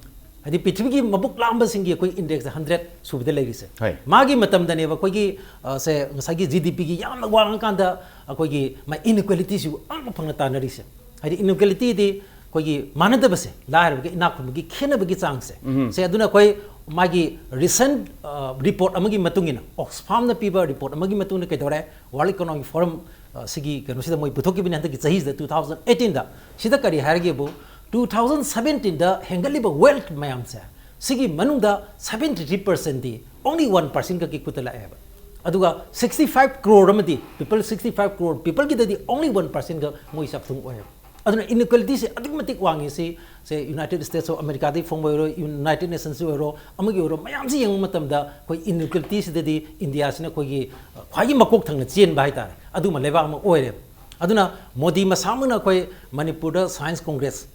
ꯍꯥꯏꯗꯤ ꯄ꯭ꯔꯤꯊꯤꯕꯤꯒꯤ ꯃꯕꯨꯛ ꯂꯥꯝꯕꯁꯤꯡꯒꯤ ꯑꯩꯈꯣꯏ index ꯁꯦ hundred ꯁꯨꯕꯗ ꯂꯩꯔꯤꯁꯦ꯫ ꯍꯣꯏ꯫ ꯃꯥꯒꯤ ꯃꯇꯝꯗꯅꯦꯕ ꯑꯩꯈꯣꯏꯒꯤ, ꯑ, ꯁꯦ ꯉꯁꯥꯏꯒꯤ G D P ꯒꯤ ꯌꯥꯝꯅ ꯋꯥꯡꯉꯀꯥꯟꯗ ꯑꯩꯈꯣꯏꯒꯤ ꯃꯥ inequality ꯁꯤꯕꯨ ꯑꯉꯛꯄ ꯐꯪꯅ ꯇꯥꯟꯅꯔꯤꯁꯦ꯫ ꯍꯥꯏꯗꯤ inequality ꯗꯤ ꯑꯩꯈꯣꯏꯒꯤ ꯃꯥꯟꯅꯗꯕꯁꯦ, ꯂꯥꯏꯔꯕꯒꯤ ꯏꯅꯥꯛ ꯈꯨꯟꯕꯒꯤ ꯈꯦꯠꯅꯕꯒꯤ ꯆꯥꯡꯁꯦ꯫ ꯎꯝ꯫ ꯁꯦ ꯑꯗꯨꯅ ꯑꯩꯈꯣꯏ ꯃꯥꯒꯤ recent, ꯑ, report ꯑꯃꯒꯤ ꯃꯇꯨꯡ ꯏꯟꯅ, Oxfam ꯅ ꯄꯤꯕ report ꯑꯃꯒꯤ ꯃꯇꯨꯡ ꯏꯟꯅ ꯀꯩꯗꯧꯔꯦ, World Economic Forum, ꯑ, ꯁꯤꯒꯤ ꯀꯩꯅꯣꯁꯤꯗ ꯃꯣꯏ ꯄꯨꯊꯣꯛꯈꯤꯕꯅꯤ ꯍꯟꯗꯛꯀꯤ ꯆꯍꯤꯁꯤꯗ, two thousand eighteen ꯗ꯫ ꯁꯤꯗ ꯀꯔꯤ ꯍꯥꯏꯔꯒꯦꯕꯨ, two thousand seventeen ꯗ ꯍꯦꯟꯒꯠꯂꯤꯕ wealth ꯃꯌꯥꯝꯁꯦ, ꯁꯤꯒꯤ ꯃꯅꯨꯡꯗ seventy three percent ꯗꯤ only one percent ꯈꯛꯀꯤ ꯈꯨꯠꯇ ꯂꯥꯛꯑꯦꯕ꯫ ꯑꯗꯨꯒ sixty five crore ꯑꯃꯗꯤ, people, sixty five crore people ꯒꯤꯗꯗꯤ only one percent ꯈꯛ ꯃꯣꯏ ꯆꯥꯛꯊꯨꯡ ꯑꯣꯏꯌꯦꯕ꯫ ꯑꯗꯨꯅ inequality ꯁꯦ ꯑꯗꯨꯛꯀꯤ ꯃꯇꯤꯛ ꯋꯥꯡꯉꯤ꯫ ꯁꯤ, ꯁꯦ United States of America ꯗꯒꯤ ꯐꯣꯡꯕ ꯑꯣꯏꯔꯣ, United Nations ꯁꯨ ꯑꯣꯏꯔꯣ, ꯑꯃꯒꯤ ꯑꯣꯏꯔꯣ, ꯃꯌꯥꯝꯁꯤ ꯌꯦꯡꯕ ꯃꯇꯝꯗ ꯑꯩꯈꯣꯏ inequality ꯁꯤꯗꯗꯤ ꯏꯟꯗꯤꯌꯥꯁꯤꯅ ꯑꯩꯈꯣꯏꯒꯤ, ꯑ, ꯈ꯭ꯋꯥꯏꯒꯤ ꯃꯀꯣꯛ ꯊꯪꯅ ꯆꯦꯟꯕ ꯍꯥꯏꯇꯥꯔꯦ, ꯑꯗꯨꯝꯕ ꯂꯩꯕꯥꯛ ꯑꯃ ꯑꯣꯏꯔꯦꯕ꯫ ꯑꯗꯨꯅ ꯃꯣꯗꯤ ꯃꯁꯥꯃꯛꯅ ꯑꯩꯈꯣꯏ ꯃꯅꯤꯄꯨꯔꯗ Science Congress,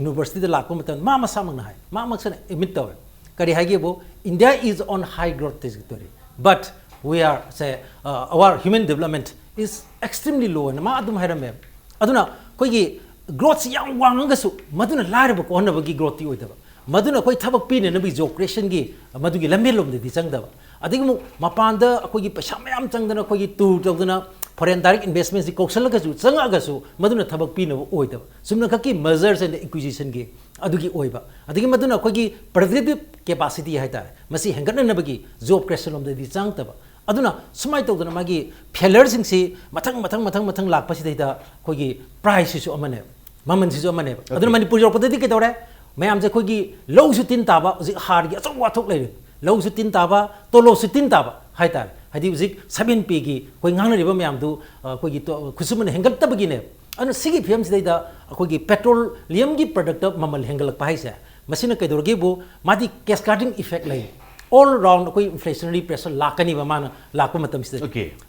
University ꯗ ꯂꯥꯛꯄ ꯃꯇꯝꯗ ꯃꯥ ꯃꯁꯥꯃꯛꯅ ꯍꯥꯏ, ꯃꯥꯃꯛꯁꯤꯅ admit ꯇꯧꯋꯦ꯫ ꯀꯔꯤ ꯍꯥꯏꯒꯦꯕꯨ, India is on high growth trajectory, but we are, say, uh, our human development is extremely low ꯍꯥꯏꯅ ꯃꯥ ꯑꯗꯨꯝ ꯍꯥꯏꯔꯝꯃꯦ꯫ ꯑꯗꯨꯅ ꯑꯩꯈꯣꯏꯒꯤ growth ꯁꯤ ꯌꯥꯝ ꯋꯥꯡꯉꯒꯁꯨ ꯃꯗꯨꯅ ꯂꯥꯏꯔꯕ ꯀꯣꯛꯍꯟꯅꯕꯒꯤ growth ꯇꯤ ꯑꯣꯏꯗꯕ꯫ ꯃꯗꯨꯅ ꯑꯩꯈꯣꯏ ꯊꯕꯛ ꯄꯤꯅꯅꯕꯒꯤ ꯖꯣꯕ ꯀ꯭ꯔꯤꯌꯦꯁꯟꯒꯤ ꯃꯗꯨꯒꯤ ꯂꯝꯕꯦꯜꯂꯣꯝꯗꯗꯤ ꯆꯪꯗꯕ꯫ ꯑꯗꯒꯤ ꯑꯃꯨꯛ ꯃꯄꯥꯟꯗ ꯑꯩꯈꯣꯏꯒꯤ ꯄꯩꯁꯥ ꯃꯌꯥꯝ ꯆꯪꯗꯅ ꯑꯩꯈꯣꯏꯒꯤ ꯇꯨꯔ ꯇꯧꯗꯅ ꯐꯣꯔꯦꯟ ꯗꯥꯏꯔꯦꯛ ꯏꯟꯚꯦꯁꯃꯦꯟꯁꯤ ꯀꯧꯁꯜꯂꯒꯁꯨ ꯆꯪꯉꯛꯑꯒꯁꯨ ꯃꯗꯨꯅ ꯊꯕꯛ ꯄꯤꯅꯕ ꯑꯣꯏꯗꯕ꯫ ꯆꯨꯝꯅꯈꯛꯀꯤ ꯃꯔꯖꯔꯁ ꯑꯦꯟ ꯑꯦꯛꯀ꯭ꯋꯤꯖꯤꯁꯟꯒꯤ ꯑꯗꯨꯒꯤ ꯑꯣꯏꯕ꯫ ꯑꯗꯒꯤ ꯃꯗꯨꯅ ꯑꯩꯈꯣꯏꯒꯤ ꯄ꯭ꯔꯗꯛꯇꯤꯞ ꯀꯦꯄꯥꯁꯤꯇꯤ ꯍꯥꯏ ꯇꯥꯔꯦ, ꯃꯁꯤ ꯍꯦꯟꯒꯠꯅꯅꯕꯒꯤ ꯖꯣꯕ ꯀ꯭ꯔꯤꯌꯦꯁꯟ ꯂꯣꯝꯗꯗꯤ ꯆꯪꯉꯛꯇꯕ꯫ ꯑꯗꯨꯅ ꯁꯨꯃꯥꯏꯅ ꯇꯧꯗꯅ ꯃꯥꯒꯤ ꯐꯦꯂꯔꯁꯤꯡꯁꯤ ꯃꯊꯪ ꯃꯊꯪ ꯃꯊꯪ ꯃꯊꯪ ꯂꯥꯛꯄꯁꯤꯗꯩꯗ ꯑꯩꯈꯣꯏꯒꯤ ꯄ꯭ꯔꯥꯏꯁꯁꯤꯁꯨ ꯑꯃꯅꯦꯕ, ꯃꯃꯜꯁꯤꯁꯨ ꯑꯃꯅꯦꯕ꯫ ꯑꯗꯨꯅ ꯃꯅꯤꯄꯨꯔ ꯌꯧꯔꯛꯄꯗꯗꯤ ꯀꯩꯗꯧꯔꯦ? ꯃꯌꯥꯝꯁꯦ ꯑꯩꯈꯣꯏꯒꯤ ꯂꯧꯁꯨ ꯇꯤꯟ ꯇꯥꯕ, ꯍꯧꯖꯤꯛ ꯍꯥꯔꯒꯤ ꯑꯆꯧꯕ ꯋꯥꯊꯣꯛ ꯂꯩꯔꯦ꯫ ꯂꯧꯁꯨ ꯇꯤꯟ ꯇꯥꯕ, ꯇꯣꯂꯣꯞꯁꯨ ꯇꯤꯟ ꯇꯥꯕ ꯍꯥꯏ ꯇꯥꯔꯦ꯫ ꯍꯥꯏꯗꯤ ꯍꯧꯖꯤꯛ ꯁꯚꯦꯟ ꯄꯦꯒꯤ ꯑꯩꯈꯣꯏ ꯉꯥꯡꯅꯔꯤꯕ ꯃꯌꯥꯝꯗꯨ, ꯑ, ꯑꯩꯈꯣꯏꯒꯤ ꯇꯣ-, ꯈꯨꯠꯁꯨꯃꯟ ꯍꯦꯟꯒꯠꯇꯕꯒꯤꯅꯦꯕ꯫ ꯑꯗꯨꯅ ꯁꯤꯒꯤ ꯐꯤꯕꯝꯁꯤꯗꯩꯗ ꯑꯩꯈꯣꯏꯒꯤ ꯄꯦꯇ꯭ꯔꯣꯂꯤꯌꯝꯒꯤ ꯄ꯭ꯔꯗꯛꯇ ꯃꯃꯜ ꯍꯦꯟꯒꯠꯂꯛꯄ ꯍꯥꯏꯁꯦ, ꯃꯁꯤꯅ ꯀꯩꯗꯧꯔꯒꯦꯕꯨ, ꯃꯥꯗꯤ ꯀꯦꯁꯀꯥꯔꯗꯤꯡ ꯏꯐꯦꯛ ꯂꯩ꯫ ꯑꯣꯜ ꯔꯥꯎꯟ ꯑꯩꯈꯣꯏ ꯏꯟꯐ꯭ꯂꯦꯁꯅꯔꯤ ꯄ꯭ꯔꯦꯁꯔ ꯂꯥꯛꯀꯅꯤꯕ ꯃꯥꯅ ꯂꯥꯛꯄ ꯃꯇꯝꯁꯤꯗ꯫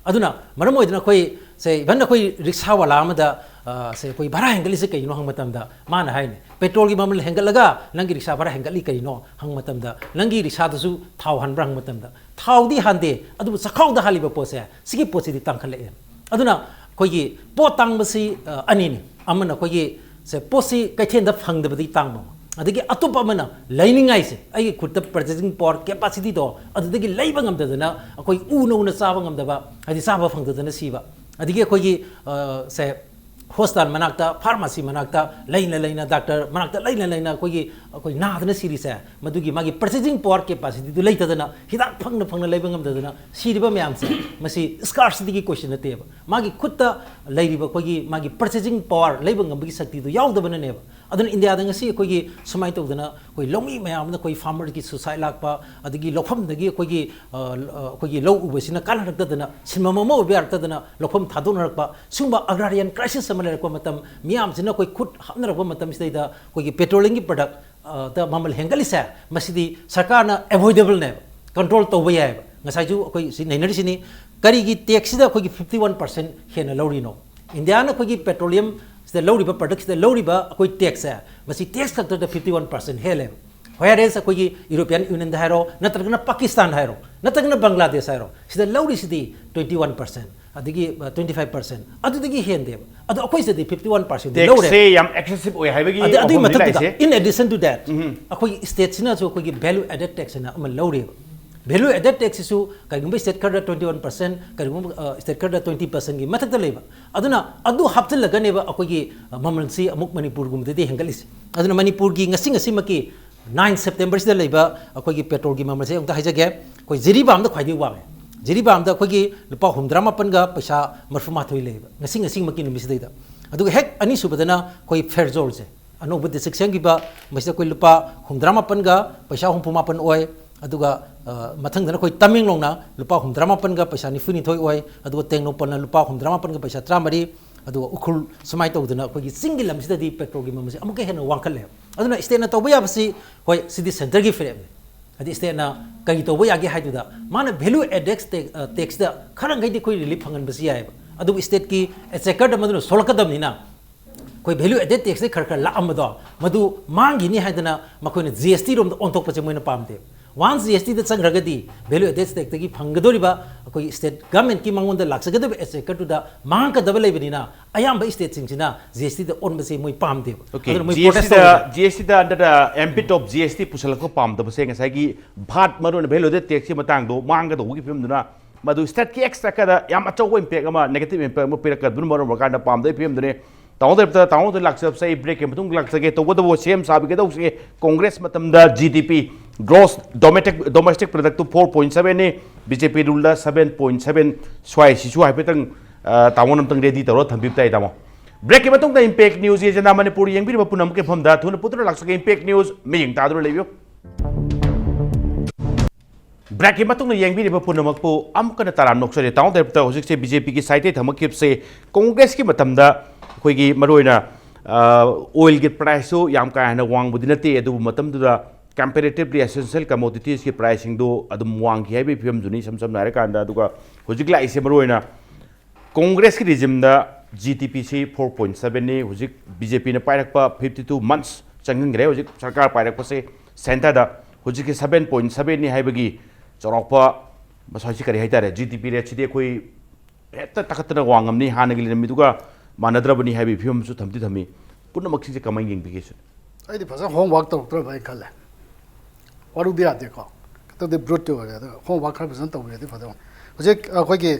ꯑꯗꯨꯅ ꯃꯔꯝ ꯑꯣꯏꯗꯅ ꯑꯩꯈꯣꯏ ꯁꯦ, ꯏꯚꯟ ꯑꯩꯈꯣꯏ ꯔꯤꯛꯁꯥ ꯋꯥꯂꯥ ꯑꯃꯗ, ꯑ, ꯁꯦ, ꯑꯩꯈꯣꯏ ꯚꯔꯥ ꯍꯦꯟꯒꯠꯂꯤꯁꯦ ꯀꯩꯒꯤꯅꯣ ꯍꯪꯕ ꯃꯇꯝꯗ ꯃꯥꯅ ꯍꯥꯏꯅꯤ, "ꯄꯦꯇ꯭ꯔꯣꯜꯒꯤ ꯃꯃꯜ ꯍꯦꯟꯒꯠꯂꯒ ꯅꯪꯒꯤ ꯔꯤꯛꯁꯥ ꯚꯔꯥ ꯍꯦꯟꯒꯠꯂꯤ ꯀꯔꯤꯅꯣ?" ꯍꯪꯕ ꯃꯇꯝꯗ, "ꯅꯪꯒꯤ ꯔꯤꯛꯁꯥꯗꯁꯨ ꯊꯥꯎ ꯍꯥꯟꯕ꯭ꯔꯥ?" ꯍꯪꯕ ꯃꯇꯝꯗ, "ꯊꯥꯎꯗꯤ ꯍꯥꯟꯗꯦ, ꯑꯗꯨꯕꯨ ꯆꯥꯛꯈꯥꯎꯗ ꯍꯥꯜꯂꯤꯕ ꯄꯣꯠꯁꯦ, ꯁꯤꯒꯤ ꯄꯣꯠꯁꯤꯗꯤ ꯇꯥꯡꯈꯠꯂꯛꯑꯦ"꯫ ꯑꯗꯨꯅ ꯑꯩꯈꯣꯏꯒꯤ ꯄꯣꯠ ꯇꯥꯡꯕꯁꯤ, ꯑ, ꯑꯅꯤꯅꯤ꯫ ꯑꯃꯅ ꯑꯩꯈꯣꯏꯒꯤ ꯁꯦ, ꯄꯣꯠꯁꯤ ꯀꯩꯊꯦꯜꯗ ꯐꯪꯗꯕꯗꯒꯤ ꯇꯥꯡꯕ ꯑꯃ, ꯑꯗꯒꯤ ꯑꯇꯣꯞꯄ ꯑꯃꯅ ꯂꯩꯅꯤꯡꯉꯥꯏꯁꯦ, ꯑꯩꯒꯤ ꯈꯨꯠꯇ ꯄꯔꯆꯦꯁꯤꯡ ꯄꯋꯥꯔ ꯀꯦꯄꯥꯁꯤꯇꯤꯗꯣ ꯑꯗꯨꯗꯒꯤ ꯂꯩꯕ ꯉꯝꯗꯗꯅ ꯑꯩꯈꯣꯏ ꯎ ꯅꯧꯅ ꯆꯥꯕ ꯉꯝꯗꯕ, ꯍꯥꯏꯗꯤ ꯆꯥꯕ ꯐꯪꯗꯗꯅ ꯁꯤꯕ, ꯑꯗꯒꯤ ꯑꯩꯈꯣꯏꯒꯤ, ꯑ, ꯁꯦ, ꯍꯣꯁꯄꯤꯇꯥꯜ ꯃꯅꯥꯛꯇ, ꯐꯥꯔꯃꯥꯁꯤ ꯃꯅꯥꯛꯇ ꯂꯩꯅ ꯂꯩꯅ, ꯗꯥꯛꯇꯔ ꯃꯅꯥꯛꯇ ꯂꯩꯅ ꯂꯩꯅ ꯑꯩꯈꯣꯏꯒꯤ, ꯑꯩꯈꯣꯏ ꯅꯥꯗꯅ ꯁꯤꯔꯤꯁꯦ, ꯃꯗꯨꯒꯤ ꯃꯥꯒꯤ ꯄꯔꯆꯦꯁꯤꯡ ꯄꯋꯥꯔ ꯀꯦꯄꯥꯁꯤꯇꯤꯗꯨ ꯂꯩꯇꯗꯅ, ꯍꯤꯗꯥꯛ ꯐꯪꯅ ꯐꯪꯅ ꯂꯩꯕ ꯉꯝꯗꯗꯅ ꯁꯤꯔꯤꯕ ꯃꯌꯥꯝꯁꯦ, ꯃꯁꯤ ꯁ꯭ꯀꯥꯔꯁꯤꯇꯤꯒꯤ ꯀꯣꯏꯁꯟ ꯅꯠꯇꯦꯕ꯫ ꯃꯥꯒꯤ ꯈꯨꯠꯇ ꯂꯩꯔꯤꯕ ꯑꯩꯈꯣꯏꯒꯤ ꯃꯥꯒꯤ ꯄꯔꯆꯦꯁꯤꯡ ꯄꯋꯥꯔ ꯂꯩꯕ ꯉꯝꯕꯒꯤ ꯁꯛꯇꯤꯗꯨ ꯌꯥꯎꯗꯕꯅꯅꯦꯕ꯫ ꯑꯗꯨꯅ ꯏꯟꯗꯤꯌꯥꯗ ꯉꯁꯤ ꯑꯩꯈꯣꯏꯒꯤ ꯁꯨꯃꯥꯏꯅ ꯇꯧꯗꯅ ꯑꯩꯈꯣꯏ ꯂꯧꯃꯤ ꯃꯌꯥꯝ ꯑꯃꯅ ꯑꯩꯈꯣꯏ ꯐꯥꯔꯃꯔꯒꯤ ꯁꯨꯁꯥꯏꯠ ꯂꯥꯛꯄ, ꯑꯗꯒꯤ ꯂꯧꯐꯝꯗꯒꯤ ꯑꯩꯈꯣꯏꯒꯤ, ꯑ, ꯑ, ꯑꯩꯈꯣꯏꯒꯤ ꯂꯧ ꯎꯕꯁꯤꯅ ꯀꯥꯟꯅꯔꯛꯇꯗꯅ, ꯁꯤꯟꯐꯝ ꯑꯃ ꯑꯣꯏꯕ ꯌꯥꯔꯛꯇꯗꯅ ꯂꯧꯐꯝ ꯊꯥꯗꯣꯛꯅꯔꯛꯄ, ꯁꯤꯒꯨꯝꯕ ꯑꯒ꯭ꯔꯥꯔꯤꯌꯟ ꯀ꯭ꯔꯥꯏꯁꯤꯁ ꯑꯃ ꯂꯩꯔꯛꯄ ꯃꯇꯝ, ꯃꯤꯌꯥꯝꯁꯤꯅ ꯑꯩꯈꯣꯏ ꯈꯨꯠ ꯍꯥꯞꯅꯔꯛꯄ ꯃꯇꯝꯁꯤꯗꯩꯗ ꯑꯩꯈꯣꯏꯒꯤ ꯄꯦꯇ꯭ꯔꯣꯂꯤꯌꯝꯒꯤ ꯄ꯭ꯔꯗꯛ, ꯑ, ꯗ ꯃꯃꯜ ꯍꯦꯟꯒꯠꯂꯤꯁꯦ, ꯃꯁꯤꯗꯤ ꯁꯔꯀꯥꯔꯅ ꯑꯦꯚꯣꯏꯗꯦꯕꯜꯅꯦꯕ, ꯀꯟꯇ꯭ꯔꯣꯜ ꯇꯧꯕ ꯌꯥꯏꯑꯕ꯫ ꯉꯁꯥꯏꯁꯨ ꯑꯩꯈꯣꯏ ꯁꯤ ꯅꯩꯅꯔꯤꯁꯤꯅꯤ, ꯀꯔꯤꯒꯤ ꯇꯦꯛꯁꯁꯤꯗ ꯑꯩꯈꯣꯏꯒꯤ ꯐꯤꯐꯇꯤ ꯋꯥꯟ ꯄꯥꯔꯁꯦꯟ ꯍꯦꯟꯅ ꯂꯧꯔꯤꯅꯣ? ꯏꯟꯗꯤꯌꯥꯅ ꯑꯩꯈꯣꯏꯒꯤ ꯄꯦꯇ꯭ꯔꯣꯂꯤꯌꯝꯁꯤꯗ ꯂꯧꯔꯤꯕ, ꯄ꯭ꯔꯗꯛꯁꯤꯗ ꯂꯧꯔꯤꯕ ꯑꯩꯈꯣꯏ ꯇꯦꯛꯁꯁꯦ, ꯃꯁꯤ ꯇꯦꯛꯁ ꯈꯛꯇꯗ ꯐꯤꯐꯇꯤ ꯋꯥꯟ ꯄꯥꯔꯁꯦꯟ ꯍꯦꯜꯂꯦꯕ꯫ ꯋꯦꯔꯦꯁ ꯑꯩꯈꯣꯏꯒꯤ ꯌꯨꯔꯣꯄꯤꯌꯟ ꯌꯨꯅꯤꯌꯟꯗ ꯍꯥꯏꯔꯣ, ꯅꯠꯇ꯭ꯔꯒꯅ ꯄꯥꯀꯤꯁꯇꯥꯟ ꯍꯥꯏꯔꯣ, ꯅꯠꯇ꯭ꯔꯒꯅ ꯕꯪꯒ꯭ꯂꯥꯗꯦꯁ ꯍꯥꯏꯔꯣ, ꯁꯤꯗ ꯂꯧꯔꯤꯁꯤꯗꯤ ꯇ꯭ꯋꯦꯟꯇꯤ ꯋꯥꯟ ꯄꯥꯔꯁꯦꯟ꯫ ꯑꯗꯒꯤ ꯇ꯭ꯋꯦꯟꯇꯤ ꯐꯥꯏꯚ ꯄꯥꯔꯁꯦꯟ, ꯑꯗꯨꯗꯒꯤ ꯍꯦꯟꯗꯦꯕ꯫ ꯑꯗꯣ ꯑꯩꯈꯣꯏ ꯁꯤꯗꯗꯤ ꯐꯤꯐꯇꯤ ꯋꯥꯟ ꯄꯥꯔꯁꯦꯟ ꯇꯦꯛꯁꯁꯦ ꯂꯧꯔꯦ꯫ ꯌꯥꯝ ꯑꯦꯛꯁꯦꯁꯤꯞ ꯑꯣꯏ ꯍꯥꯏꯕꯒꯤ ꯑꯗꯩ ꯑꯗꯨꯒꯤ ꯋꯥꯐꯝꯅꯤ ꯃꯊꯛꯇꯨꯗ, ꯂꯥꯛꯏꯁꯦ꯫ In addition to that, ꯑꯩꯈꯣꯏꯒꯤ ꯁ꯭ꯇꯦꯠꯁꯤꯅꯁꯨ ꯑꯩꯈꯣꯏꯒꯤ value added tax ꯍꯥꯏꯅ ꯑꯃ ꯂꯧꯔꯤꯕ꯫ Value added tax ꯁꯤꯁꯨ ꯀꯔꯤꯒꯨꯝꯕ ꯁ꯭ꯇꯦꯠ ꯈꯔꯗ ꯇ꯭ꯋꯦꯟꯇꯤ ꯋꯥꯟ ꯄꯥꯔꯁꯦꯟ, ꯀꯔꯤꯒꯨꯝꯕ ꯁ꯭ꯇꯦꯠ ꯈꯔꯗ ꯇ꯭ꯋꯦꯟꯇꯤ ꯄꯥꯔꯁꯦꯟꯒꯤ ꯃꯊꯛꯇ ꯂꯩꯕ꯫ ꯑꯗꯨꯅ ꯑꯗꯨ ꯍꯥꯞꯆꯤꯜꯂꯒꯅꯦꯕ ꯑꯩꯈꯣꯏꯒꯤ ꯃꯃꯜꯁꯤ ꯑꯃꯨꯛ ꯃꯅꯤꯄꯨꯔꯒꯨꯝꯕꯗꯗꯤ ꯍꯦꯟꯒꯠꯂꯤꯁꯦ꯫ ꯑꯗꯨꯅ ꯃꯅꯤꯄꯨꯔꯒꯤ ꯉꯁꯤ ꯉꯁꯤꯃꯛꯀꯤ ꯅꯥꯏꯟ ꯁꯦꯞꯇꯦꯝꯕꯔꯁꯤꯗ ꯂꯩꯕ ꯑꯩꯈꯣꯏꯒꯤ ꯄꯦꯇ꯭ꯔꯣꯜꯒꯤ ꯃꯃꯜꯁꯦ ꯑꯃꯨꯛꯇ ꯍꯥꯏꯖꯒꯦ꯫ ꯑꯩꯈꯣꯏ ꯖꯤꯔꯤꯕꯥꯝꯗ ꯈ꯭ꯋꯥꯏꯗꯒꯤ ꯋꯥꯡꯉꯦ꯫ ꯖꯤꯔꯤꯕꯥꯝꯗ ꯑꯩꯈꯣꯏꯒꯤ ꯂꯨꯄꯥ ꯍꯨꯝꯗ꯭ꯔꯥ ꯃꯥꯄꯟꯒ ꯄꯩꯁꯥ ꯃꯔꯐꯨ ꯃꯥꯊꯣꯏ ꯂꯩꯌꯦꯕ, ꯉꯁꯤ ꯉꯁꯤꯃꯛꯀꯤ ꯅꯨꯃꯤꯠꯁꯤꯗꯩꯗ꯫ ꯑꯗꯨꯒ ꯍꯦꯛ ꯑꯅꯤꯁꯨꯕꯗꯅ ꯑꯩꯈꯣꯏ ꯐꯦꯔꯖꯣꯜꯁꯦ, ꯑꯅꯧꯕ ꯗꯤꯁꯇ꯭ꯔꯤꯛ ꯁꯦꯝꯈꯤꯕ, ꯃꯁꯤꯗ ꯑꯩꯈꯣꯏ ꯂꯨꯄꯥ ꯍꯨꯝꯗ꯭ꯔꯥ ꯃꯥꯄꯟꯒ ꯄꯩꯁꯥ ꯍꯨꯝꯐꯨ ꯃꯥꯄꯟ ꯑꯣꯏ꯫ ꯑꯗꯨꯒ ꯃꯊꯪꯗꯅ ꯑꯩꯈꯣꯏ ꯇꯃꯦꯡꯂꯣꯡꯅ ꯂꯨꯄꯥ ꯍꯨꯝꯗ꯭ꯔꯥ ꯃꯥꯄꯟꯒ ꯄꯩꯁꯥ ꯅꯤꯐꯨ ꯅꯤꯊꯣꯏ ꯑꯣꯏ꯫ ꯑꯗꯨꯒ ꯇꯦꯡꯅꯧꯄꯜꯅ ꯂꯨꯄꯥ ꯍꯨꯝꯗ꯭ꯔꯥ ꯃꯥꯄꯟꯒ ꯄꯩꯁꯥ ꯇꯔꯥꯃꯔꯤ꯫ ꯑꯗꯨꯒ ꯎꯈ꯭ꯔꯨꯜ, ꯁꯨꯃꯥꯏꯅ ꯇꯧꯗꯅ ꯑꯩꯈꯣꯏꯒꯤ ꯆꯤꯡꯒꯤ ꯂꯝꯁꯤꯗꯗꯤ ꯄꯦꯇ꯭ꯔꯣꯜꯒꯤ ꯃꯃꯜꯁꯦ ꯑꯃꯨꯛꯀ ꯍꯦꯟꯅ ꯋꯥꯡꯈꯠꯂꯦ꯫ ꯑꯗꯨꯅ ꯁ꯭ꯇꯦꯠꯅ ꯇꯧꯕ ꯌꯥꯕꯁꯤ, ꯍꯣꯏ, ꯁꯤꯗꯤ ꯁꯦꯟꯇꯔꯒꯤ ꯐꯤꯔꯦꯞꯅꯤ꯫ ꯍꯥꯏꯗꯤ ꯁ꯭ꯇꯦꯠꯅ ꯀꯔꯤ ꯇꯧꯕ ꯌꯥꯒꯦ ꯍꯥꯏꯗꯨꯗ, ꯃꯥꯅ value added tax, tax ꯇ ꯈꯔ ꯃꯈꯩꯗꯤ ꯑꯩꯈꯣꯏ ꯔꯤꯂꯤꯐ ꯐꯪꯍꯟꯕꯁꯨ ꯌꯥꯏꯑꯕ꯫ ꯑꯗꯨꯕꯨ ꯁ꯭ꯇꯦꯠꯀꯤ ꯑꯦꯛꯆꯦꯀꯔꯗ ꯃꯗꯨꯅ ꯁꯣꯛꯂꯛꯀꯗꯕꯅꯤꯅ, ꯑꯩꯈꯣꯏ value added tax ꯇꯩ ꯈꯔ ꯈꯔ ꯂꯥꯛꯑꯝꯕꯗꯣ ꯃꯗꯨ ꯃꯥꯡꯈꯤꯅꯤ ꯍꯥꯏꯗꯅ ꯃꯈꯣꯏꯅ ꯖꯤ ꯑꯦꯁ ꯇꯤ ꯔꯣꯝꯗ ꯑꯣꯟꯊꯣꯛꯄꯁꯦ ꯃꯣꯏꯅ ꯄꯥꯝꯗꯦꯕ꯫ Once G S ꯇꯤꯗ ꯆꯪꯈ꯭ꯔꯒꯗꯤ value added tax ꯇꯒꯤ ꯐꯪꯒꯗꯧꯔꯤꯕ ꯑꯩꯈꯣꯏꯒꯤ ꯁ꯭ꯇꯦꯠ ꯒꯚꯔꯟꯃꯦꯟꯠꯀꯤ ꯃꯉꯣꯟꯗ ꯂꯥꯛꯆꯒꯗꯧꯔꯤꯕ ꯑꯦꯛꯆꯦꯀꯔꯗꯨꯗ ꯃꯥꯡꯒꯗꯕ ꯂꯩꯕꯅꯤꯅ, ꯑꯌꯥꯝꯕ ꯁ꯭ꯇꯦꯠꯁꯤꯡꯁꯤꯅ ꯖꯤ ꯑꯦꯁ ꯇꯤꯗ ꯑꯣꯟꯕꯁꯦ ꯃꯣꯏ ꯄꯥꯝꯗꯦꯕ꯫ Okay, ꯑꯗꯨꯅ ꯃꯣꯏ ꯖꯤ ꯑꯦꯁ ꯇꯤꯗ ꯄ꯭ꯔꯣꯇꯦꯁ ꯇꯧꯔꯤꯕ꯫ ꯖꯤ ꯑꯦꯁ ꯇꯤꯗ under the ambit of G S T ꯄꯨꯁꯜꯂꯛꯄ ꯄꯥꯝꯗꯕꯁꯦ ꯉꯁꯥꯏꯒꯤ ꯚꯥꯠ, ꯃꯔꯨꯑꯣꯏꯅ value added tax ꯀꯤ ꯃꯇꯥꯡꯗꯣ ꯃꯥꯡꯒꯗꯧꯕꯒꯤ ꯐꯤꯕꯝꯗꯨꯅ ꯃꯗꯨ ꯁ꯭ꯇꯦꯠꯀꯤ ꯑꯦꯛꯆꯦꯀꯔꯗ ꯌꯥꯝ ꯑꯆꯧꯕ impact ꯑꯃ, negative impact ꯑꯃ ꯄꯤꯔꯛꯀꯗꯕꯅ ꯃꯔꯝ ꯑꯣꯏꯔꯀꯥꯟꯗ ꯄꯥꯝꯗꯕꯒꯤ ꯐꯤꯕꯝꯗꯨꯅꯤ꯫ ꯇꯥꯃꯣ ꯗꯥꯏꯔꯦꯛꯇꯔ, ꯇꯥꯃꯣꯗ ꯂꯥꯛꯆꯕꯁꯦ ꯑꯩ break ꯀꯤ ꯃꯇꯨꯡꯗ ꯂꯥꯛꯆꯒꯦ꯫ ꯇꯧꯕꯇꯕꯨ ꯁꯦꯝ ꯁꯥꯕꯤꯒꯗꯧꯁꯦ ꯀꯣꯡꯒ꯭ꯔꯦꯁ ꯃꯇꯝꯗ ꯖꯤ ꯗꯤ ꯄꯤ, gross domestic, domestic product two four point seven ꯅꯤ, ꯕꯤ ꯖꯦ ꯄꯤ rule ꯗ seven point seven꯫ ꯁ꯭ꯋꯥꯏꯁꯤꯁꯨ ꯍꯥꯏꯐꯦꯠꯇꯪ, ꯑ, ꯇꯥꯃꯣꯅ ꯑꯝꯇꯪ ready ꯇꯧꯔ ꯊꯝꯕꯤꯕ ꯇꯥꯏ, ꯇꯥꯃꯣ꯫ Break ꯀꯤ ꯃꯇꯨꯡꯗ Impact News Agenda ꯃꯅꯤꯄꯨꯔ ꯌꯦꯡꯕꯤꯔꯤꯕ ꯄꯨꯝꯅꯃꯛꯀꯤ ꯃꯐꯝꯗ ꯊꯨꯅ ꯄꯨꯗꯨꯅ ꯂꯥꯛꯆꯒꯦ꯫ Impact News ꯃꯤꯠꯌꯦꯡ ꯇꯥꯗꯨꯅ ꯂꯩꯕꯤꯌꯨ꯫ Break ꯀꯤ ꯃꯇꯨꯡꯗ ꯌꯦꯡꯕꯤꯔꯤꯕ ꯄꯨꯝꯅꯃꯛꯄꯨ ꯑꯃꯨꯛ ꯍꯟꯅ ꯇꯔꯥꯝꯅ ꯑꯣꯛꯆꯔꯤ꯫ ꯇꯥꯃꯣ ꯗꯥꯏꯔꯦꯛꯇꯔ, ꯍꯧꯖꯤꯛꯁꯦ ꯕꯤ ꯖꯦ ꯄꯤ ꯒꯤ side ꯇꯩ ꯊꯝꯃꯛꯈꯤꯕꯁꯦ, ꯀꯣꯡꯒ꯭ꯔꯦꯁꯀꯤ ꯃꯇꯝꯗ ꯑꯩꯈꯣꯏꯒꯤ ꯃꯔꯨꯑꯣꯏꯅ, ꯑ, oil ꯒꯤ price ꯁꯨ ꯌꯥꯝ ꯀꯥ ꯍꯦꯟꯅ ꯋꯥꯡꯕꯗꯤ ꯅꯠꯇꯦ, ꯑꯗꯨꯕꯨ ꯃꯇꯝꯗꯨꯗ comparatively essential commodities ꯀꯤ price ꯁꯤꯡꯗꯨ ꯑꯗꯨꯝ ꯋꯥꯡꯈꯤ ꯍꯥꯏꯕꯒꯤ ꯐꯤꯕꯝꯗꯨꯅꯤ, ꯏꯁꯝ ꯁꯝꯅ ꯍꯥꯏꯔꯀꯥꯟꯗ꯫ ꯑꯗꯨꯒ ꯍꯧꯖꯤꯛ ꯂꯥꯛꯏꯁꯦ ꯃꯔꯨꯑꯣꯏꯅ ꯀꯣꯡꯒ꯭ꯔꯦꯁꯀꯤ regime ꯗ ꯖꯤ ꯗꯤ ꯄꯤ ꯁꯤ four point seven ꯅꯤ꯫ ꯍꯧꯖꯤꯛ ꯕꯤ ꯖꯦ ꯄꯤ ꯅ ꯄꯥꯏꯔꯛꯄ fifty two months ꯆꯪꯍꯟꯈ꯭ꯔꯦ ꯍꯧꯖꯤꯛ ꯁꯔꯀꯥꯔ ꯄꯥꯏꯔꯛꯄꯁꯦ centre ꯗ꯫ ꯍꯧꯖꯤꯛꯀꯤ seven point seven ꯅꯤ ꯍꯥꯏꯕꯒꯤ ꯆꯥꯎꯔꯥꯛꯄ ꯃꯁꯥꯁꯤ ꯀꯔꯤ ꯍꯥꯏꯇꯥꯔꯦ, ꯖꯤ ꯗꯤ ꯄꯤ rate ꯁꯤꯗꯤ ꯑꯩꯈꯣꯏ ꯍꯦꯛꯇ ꯇꯥꯈꯠꯇꯅ ꯋꯥꯡꯉꯝꯅꯤ, ꯍꯥꯟꯅꯒꯤ ꯂꯩꯔꯝꯃꯤꯗꯨꯒ ꯃꯥꯟꯅꯗ꯭ꯔꯕꯅꯤ ꯍꯥꯏꯕꯒꯤ ꯐꯤꯕꯝꯁꯨ ꯊꯝꯗꯤ ꯊꯝꯃꯤ꯫ ꯄꯨꯝꯅꯃꯛꯁꯤꯡꯁꯦ ꯀꯃꯥꯏꯅ ꯌꯦꯡꯕꯤꯒꯦ ꯁꯤꯅꯤ? ꯑꯩꯗꯤ ꯐꯖꯅ ꯍꯣꯝꯋꯥꯛ ꯇꯧꯔꯛꯇ꯭ꯔꯕ ꯍꯥꯏꯅ ꯈꯜꯂꯦ꯫ ꯋꯥꯔꯨꯗꯤ ꯌꯥꯗꯦꯀꯣ, ꯈꯤꯇꯪꯗꯤ ꯕ꯭ꯔꯨꯠꯇꯤ ꯑꯣꯏꯔꯦ꯫ ꯑꯗꯣ ꯍꯣꯝꯋꯥꯛ ꯈꯔ ꯐꯖꯅ ꯇꯧꯕꯤꯔꯗꯤ ꯐꯗꯧꯅꯤ꯫ ꯍꯧꯖꯤꯛ ꯑꯩꯈꯣꯏꯒꯤ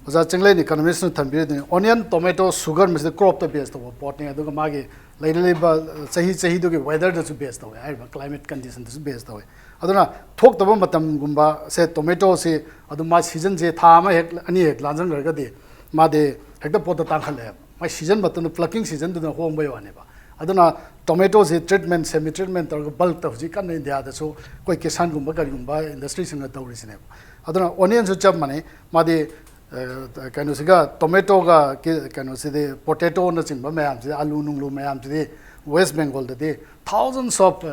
ꯑꯣꯖꯥ ꯆꯤꯡꯂꯦꯟ ꯏꯀꯣꯅꯣꯃꯤꯁꯅ ꯊꯝꯕꯤꯔꯤꯗꯨꯅꯤ, ꯑꯣꯅꯤꯌꯟ, ꯇꯣꯃꯦꯇꯣ, ꯁꯨꯒꯔ, ꯃꯁꯤꯗꯤ ꯀ꯭ꯔꯣꯞꯇ ꯕꯦꯁ ꯇꯧꯕ ꯄꯣꯠꯅꯤ꯫ ꯑꯗꯨꯒ ꯃꯥꯒꯤ ꯂꯩꯔꯤꯕ ꯆꯍꯤ ꯆꯍꯤꯗꯨꯒꯤ ꯋꯦꯗꯔꯗꯁꯨ ꯕꯦꯁ ꯇꯧꯋꯦ, ꯍꯥꯏꯔꯤꯕ ꯀ꯭ꯂꯥꯏꯃꯦꯠ ꯀꯟꯗꯤꯁꯟꯗꯁꯨ ꯕꯦꯁ ꯇꯧꯋꯦ꯫ ꯑꯗꯨꯅ ꯊꯣꯛꯇꯕ ꯃꯇꯝꯒꯨꯝꯕꯁꯦ ꯇꯣꯃꯦꯇꯣꯁꯤ ꯑꯗꯨꯝ ꯃꯥ ꯁꯤꯖꯟꯁꯦ ꯊꯥ ꯑꯃ ꯍꯦꯛ ꯑꯅꯤ ꯍꯦꯛ ꯂꯥꯟꯖꯟꯈ꯭ꯔꯒꯗꯤ ꯃꯥꯗꯤ ꯍꯦꯛꯇ ꯄꯣꯠꯇ ꯇꯥꯡꯈꯠꯂꯛꯑꯦꯕ꯫ ꯃꯥꯏ ꯁꯤꯖꯟ ꯃꯇꯝꯗ, ꯄ꯭ꯂꯀꯤꯡ ꯁꯤꯖꯟꯗꯨꯅ ꯍꯣꯡꯕꯩ ꯋꯥꯅꯦꯕ꯫ ꯑꯗꯨꯅ ꯇꯣꯃꯦꯇꯣꯁꯤ ꯇ꯭ꯔꯤꯠꯃꯦꯟ, ꯁꯦꯃꯤ ꯇ꯭ꯔꯤꯠꯃꯦꯟ ꯇꯧꯔꯒ ꯕꯜꯛꯇ ꯍꯧꯖꯤꯛ ꯀꯟꯅ ꯏꯟꯗꯤꯌꯥꯗꯁꯨ ꯑꯩꯈꯣꯏ ꯀꯤꯁꯥꯟꯒꯨꯝꯕ ꯀꯔꯤꯒꯨꯝꯕ ꯏꯟꯗꯁꯇ꯭ꯔꯤꯁꯤꯡꯅ ꯇꯧꯔꯤꯁꯤꯅꯦꯕ꯫ ꯑꯗꯨꯅ ꯑꯣꯅꯤꯌꯟꯁꯨ ꯆꯞ ꯃꯥꯟꯅꯩ꯫ ꯃꯥꯗꯤ ꯑ, ꯀꯩꯅꯣꯁꯤꯒ, ꯇꯣꯃꯦꯇꯣꯒ ꯀꯤ-, ꯀꯩꯅꯣꯁꯤꯗꯤ, ꯄꯣꯇꯦꯇꯣꯅꯆꯤꯡꯕ ꯃꯌꯥꯝꯁꯤꯗꯤ, ꯑꯂꯨ ꯅꯨꯡꯂꯨ ꯃꯌꯥꯝꯁꯤꯗꯤ ꯋꯦꯁ ꯕꯦꯡꯒꯣꯜꯗꯗꯤ thousands of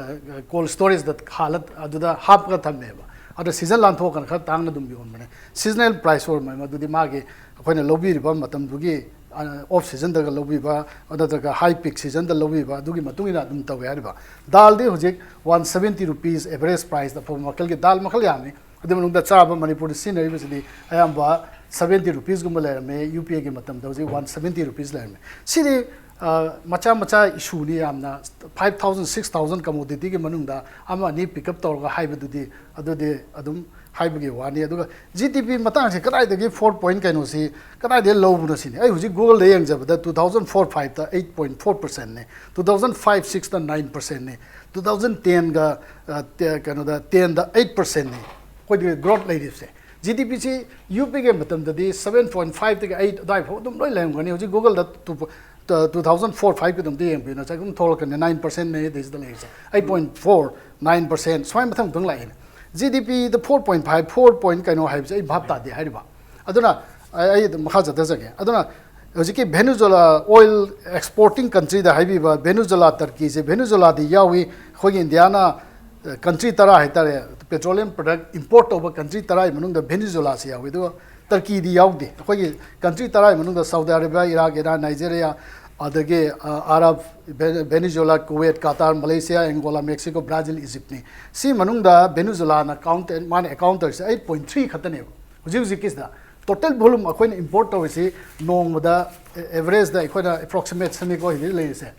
cold storageꯗ ꯍꯥꯜꯂ ꯑꯗꯨꯗ ꯍꯥꯞꯄꯒ ꯊꯝꯃꯦꯕ꯫ ꯑꯗꯣ ꯁꯤꯖꯟ ꯂꯥꯟꯊꯣꯛꯑꯀꯥꯟꯗ ꯈꯔ ꯇꯥꯡꯅ ꯑꯗꯨꯝ ꯌꯣꯟꯕꯅꯦ꯫ ꯁꯤꯖꯅꯦꯜ ꯄ꯭ꯔꯥꯏꯁ ꯑꯣꯏꯔꯝꯕꯅꯤ ꯃꯗꯨꯗꯤ꯫ ꯃꯥꯒꯤ ꯑꯩꯈꯣꯏꯅ ꯂꯧꯕꯤꯔꯤꯕ ꯃꯇꯝꯗꯨꯒꯤ ꯑꯣꯐ ꯁꯤꯖꯟꯗꯒ ꯂꯧꯕꯤꯕ, ꯅꯠꯇ꯭ꯔꯒ ꯍꯥꯏ ꯄꯤꯛ ꯁꯤꯖꯟꯗ ꯂꯧꯕꯤꯕ, ꯑꯗꯨꯒꯤ ꯃꯇꯨꯡ ꯏꯟꯅ ꯑꯗꯨꯝ ꯇꯧꯋꯦ ꯍꯥꯏꯔꯤꯕ꯫ ꯗꯥꯜꯗꯤ ꯍꯧꯖꯤꯛ one seventy rupees average price, ꯑꯐꯕ ꯃꯈꯜꯒꯤ ꯗꯥꯜ ꯃꯈꯜ ꯌꯥꯝꯃꯤ꯫ ꯑꯗꯨ ꯃꯅꯨꯡꯗ ꯆꯥꯕ ꯃꯅꯤꯄꯨꯔꯗ ꯁꯤꯖꯤꯟꯅꯔꯤꯕꯁꯤꯗꯤ ꯑꯌꯥꯝꯕ seventy rupeesꯒꯨꯝꯕ ꯂꯩꯔꯝꯃꯦ, UPAꯒꯤ ꯃꯇꯝꯗ ꯍꯧꯖꯤꯛ one seventy rupees ꯂꯩꯔꯝꯃꯦ꯫ ꯁꯤꯗꯤ ꯑ, ꯃꯆꯥ ꯃꯆꯥ ꯏꯁꯨꯅꯤ ꯌꯥꯝꯅ꯫ Five thousand, six thousand commodityꯒꯤ ꯃꯅꯨꯡꯗ ꯑꯃ ꯑꯅꯤ pick up ꯇꯧꯔꯒ ꯍꯥꯏꯕꯗꯨꯗꯤ, ꯑꯗꯨꯗꯤ ꯑꯗꯨꯝ ꯍꯥꯏꯕꯒꯤ ꯋꯥꯅꯤ꯫ ꯑꯗꯨꯒ GDP ꯃꯇꯥꯡꯁꯤ ꯀꯗꯥꯏꯗꯒꯤ four point ꯀꯩꯅꯣꯁꯤ ꯀꯗꯥꯏꯗꯒꯤ ꯂꯧꯕꯅꯣ ꯁꯤꯅꯤ꯫ ꯑꯩ ꯍꯧꯖꯤꯛ Googleꯗ ꯌꯦꯡꯖꯕꯗ two thousand four fiveꯇ eight point four percentꯅꯤ, two thousand five sixꯇ nine percentꯅꯤ, two thousand tenꯒ, ꯑ, ꯇꯦ-, ꯀꯩꯅꯣꯗ, tenꯗ eight percentꯅꯤ ꯑꯩꯈꯣꯏꯗꯤ growth ꯂꯩꯔꯤꯕꯁꯦ꯫ GDPꯁꯤ UPAꯒꯤ ꯃꯇꯝꯗꯗꯤ seven point fiveꯇꯒꯤ eight ꯑꯗꯨꯋꯥꯏ ꯐꯥꯎ ꯑꯗꯨꯝ ꯂꯣꯏ ꯂꯩꯔꯝꯒꯅꯤ꯫ ꯍꯧꯖꯤꯛ Googleꯗ two, two thousand four fiveꯀꯤꯗꯣ ꯑꯝꯇ ꯌꯦꯡꯕꯤꯌꯨ, ꯉꯁꯥꯏ ꯑꯗꯨꯝ ꯊꯣꯛꯂꯛꯀꯅꯤ, nine percentꯅꯤ ꯑꯗꯩꯁꯤꯗ ꯂꯩꯔꯤꯁꯦ, eight point four, nine percent ꯁꯨꯃꯥꯏꯅ ꯃꯊꯪ ꯃꯊꯪ ꯂꯥꯛꯏꯅꯦ꯫ GDPꯗ four point five, four point ꯀꯩꯅꯣ ꯍꯥꯏꯕꯁꯦ ꯑꯩ ꯚꯥꯞ ꯇꯥꯗꯦ ꯍꯥꯏꯔꯤꯕ꯫ ꯑꯗꯨꯅ ꯑꯩ, ꯑꯩ ꯑꯗꯨꯝ ꯃꯈꯥ ꯆꯠꯊꯖꯒꯦ꯫ ꯑꯗꯨꯅ ꯍꯧꯖꯤꯛꯀꯤ Venezuela, oil exporting countryꯗ ꯍꯥꯏꯕꯤꯕ Venezuela, Turkeyꯁꯦ, Venezuelaꯗꯤ ꯌꯥꯎꯏ꯫ ꯑꯩꯈꯣꯏꯒꯤ ꯏꯟꯗꯤꯌꯥꯅ, ꯑ, country ꯇꯔꯥ ꯍꯥꯏꯇꯥꯔꯦ, petroleum product import ꯇꯧꯕ country ꯇꯔꯥꯒꯤ ꯃꯅꯨꯡꯗ Venezuelaꯁꯤ ꯌꯥꯎꯏ꯫ ꯑꯗꯨꯒ Turkeyꯗꯤ ꯌꯥꯎꯗꯦ꯫ ꯑꯩꯈꯣꯏꯒꯤ country ꯇꯔꯥꯒꯤ ꯃꯅꯨꯡꯗ Saudi Arabia, Iraq, Iran, Nigeria, ꯑꯗꯒꯤ, ꯑ, Arab, Ve-, Venezuela, Kuwait, Qatar, Malaysia, Angola, Mexico, Brazil, Egyptꯅꯤ꯫ ꯁꯤ ꯃꯅꯨꯡꯗ Venezuelaꯅ count, ꯃꯥꯅ account ꯇꯧꯔꯤꯁꯦ eight point three ꯈꯛꯇꯅꯦꯕ ꯍꯧꯖꯤꯛ ꯍꯧꯖꯤꯛꯀꯤꯁꯤꯗ꯫ ꯇꯣꯇꯦꯜ ꯚꯣꯂꯨꯝ ꯑꯩꯈꯣꯏꯅ ꯏꯝꯄꯣꯔꯠ ꯇꯧꯔꯤꯁꯤ ꯅꯣꯡꯃꯗ ꯑꯦꯚꯔꯦꯖꯇ ꯑꯩꯈꯣꯏꯅ ꯑꯦꯄ꯭ꯔꯣꯛꯁꯤꯃꯦꯠꯁꯟꯅꯤꯀꯣ ꯍꯧꯖꯤꯛ ꯂꯩꯔꯤꯁꯦ꯫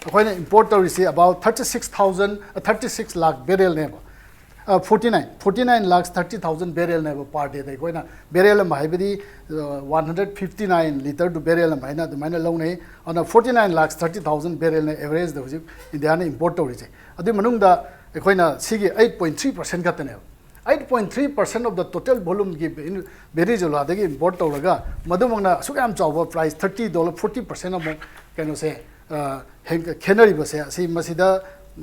ꯑꯩꯈꯣꯏꯅ ꯏꯝꯄꯣꯔꯠ ꯇꯧꯔꯤꯁꯤ about thirty six thousand, thirty six lakh barrelꯅꯦꯕ꯫ Forty nine, forty nine lakhs thirty thousand barrelꯅꯦꯕ per dayꯗ꯫ ꯑꯩꯈꯣꯏꯅ ꯕꯦꯔꯦꯜ ꯑꯃ ꯍꯥꯏꯕꯗꯤ ꯋꯥꯟ ꯍꯟꯗ꯭ꯔꯦꯠ ꯐꯤꯐꯇꯤ ꯅꯥꯏꯟ ꯂꯤꯇꯔꯗꯨ ꯕꯦꯔꯦꯜ ꯑꯃ ꯍꯥꯏꯅ ꯑꯗꯨꯃꯥꯏꯅ ꯂꯧꯅꯩ꯫ ꯑꯗꯨꯅ forty nine lakhs thirty thousand barrelꯅ ꯑꯦꯚꯔꯦꯖꯇ ꯍꯧꯖꯤꯛ ꯏꯟꯗꯤꯌꯥꯅ ꯏꯝꯄꯣꯔꯠ ꯇꯧꯔꯤꯁꯦ꯫ ꯑꯗꯨꯒꯤ ꯃꯅꯨꯡꯗ ꯑꯩꯈꯣꯏꯅ ꯁꯤꯒꯤ eight point three percent ꯈꯛꯇꯅꯦꯕ꯫ Eight point three percent of the total volumeꯒꯤ ꯚꯦꯅꯤꯖꯨꯂꯥꯗꯒꯤ ꯏꯝꯄꯣꯔꯠ ꯇꯧꯔꯒ ꯃꯗꯨꯃꯛꯅ ꯑꯁꯨꯛ ꯌꯥꯝ ꯆꯥꯎꯕ price thirty dollar, forty percent ꯑꯃꯨꯛ ꯀꯩꯅꯣꯁꯦ, ꯑ, ꯍꯦꯟ-, ꯈꯦꯠꯅꯔꯤꯕꯁꯦ ꯑꯁꯤ ꯃꯁꯤꯗ,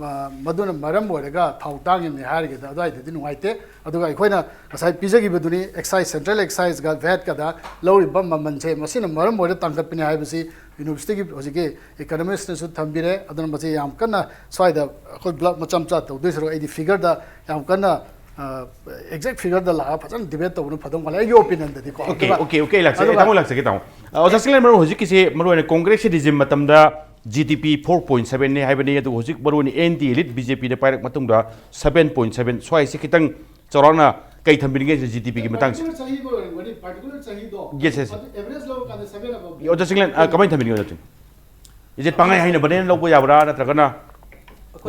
ꯑ, ꯃꯗꯨꯅ ꯃꯔꯝ ꯑꯣꯏꯔꯒ ꯊꯥꯎ ꯇꯥꯡꯉꯤꯕꯅꯤ ꯍꯥꯏꯔꯒꯗꯤ ꯑꯗꯨꯋꯥꯏꯗꯗꯤ ꯅꯨꯡꯉꯥꯏꯇꯦ꯫ ꯑꯗꯨꯒ ꯑꯩꯈꯣꯏꯅ ꯉꯁꯥꯏ ꯄꯤꯖꯈꯤꯕꯗꯨꯅꯤ, excise, central exciseꯒ vatꯀꯗ ꯂꯧꯔꯤꯕ ꯃꯃꯜꯁꯦ ꯃꯁꯤꯅ ꯃꯔꯝ ꯑꯣꯏꯔꯒ ꯇꯥꯡꯈꯠꯄꯅꯤ ꯍꯥꯏꯕꯁꯤ ꯌꯨꯅꯤꯚꯔꯁꯤꯇꯤꯒꯤ ꯍꯧꯖꯤꯛꯀꯤ ꯏꯀꯅꯣꯃꯤꯁꯅꯁꯨ ꯊꯝꯕꯤꯔꯦ꯫ ꯑꯗꯨꯅ ꯃꯁꯤ ꯌꯥꯝ ꯀꯟꯅ ꯁ꯭ꯋꯥꯏꯗ ꯑꯩꯈꯣꯏ ꯕ꯭ꯂꯣꯛ ꯃꯆꯥ ꯃꯆꯥ ꯇꯧꯗꯣꯏ ꯁꯔꯨꯛ ꯑꯩꯗꯤ ꯐꯤꯒꯔꯗ ꯌꯥꯝ ꯀꯟꯅ, ꯑ, exact figureꯗ ꯂꯥꯛꯑꯒ ꯐꯖꯅ debate ꯇꯧꯕꯅ ꯐꯗꯧ ꯃꯥꯜꯂꯦ, ꯑꯩꯒꯤ opinionꯗꯗꯤꯀꯣ꯫ Okay, okay, okay, ꯂꯥꯛꯆꯒꯦ, ꯑꯗꯨꯒ ꯇꯥꯃꯣ, ꯂꯥꯛꯆꯒꯦ, ꯇꯥꯃꯣ꯫ ꯑ, ꯑꯣꯖꯥ ꯆꯤꯡꯂꯦꯟ, ꯃꯔꯨ ꯍꯧꯖꯤꯛꯀꯤꯁꯦ ꯃꯔꯨ ꯑꯣꯏꯅ ꯀꯣꯡꯒ꯭ꯔꯦꯁꯀꯤ regime ꯃꯇꯝꯗ G D P four point seven ꯅꯤ ꯍꯥꯏꯕꯅꯤ, ꯑꯗꯨꯒ ꯍꯧꯖꯤꯛ ꯃꯔꯨ ꯑꯣꯏꯅ N D A lead B J Pꯅ ꯄꯥꯏꯔꯛ ꯃꯇꯨꯡꯗ seven point seven, ꯁ꯭ꯋꯥꯏꯁꯦ ꯈꯤꯇꯪ ꯆꯥꯎꯔꯥꯛꯅ ꯀꯩ ꯊꯝꯕꯤꯅꯤꯡꯒꯦ G D Pꯒꯤ ꯃꯇꯥꯡꯁꯦ? Particular ꯆꯍꯤꯒꯤ ꯑꯣꯏꯔꯝꯒꯅꯤ, particular ꯆꯍꯤꯗꯣ꯫ Yes, yes. ꯑꯗꯨ average ꯂꯧꯔꯀꯥꯟꯗ seven above. ꯑꯣꯖꯥ ꯆꯤꯡꯂꯦꯟ, ꯑ, ꯀꯃꯥꯏꯅ ꯊꯝꯕꯤꯅꯤꯡꯉꯤ, ꯑꯣꯖꯥ ꯆꯤꯡꯂꯦꯟ? Is it ꯄꯥꯡꯒꯩ ꯍꯩꯅꯕꯅꯦꯅ ꯂꯧꯕ ꯌꯥꯕ꯭ꯔꯥ, ꯅꯠꯇ꯭ꯔꯒꯅ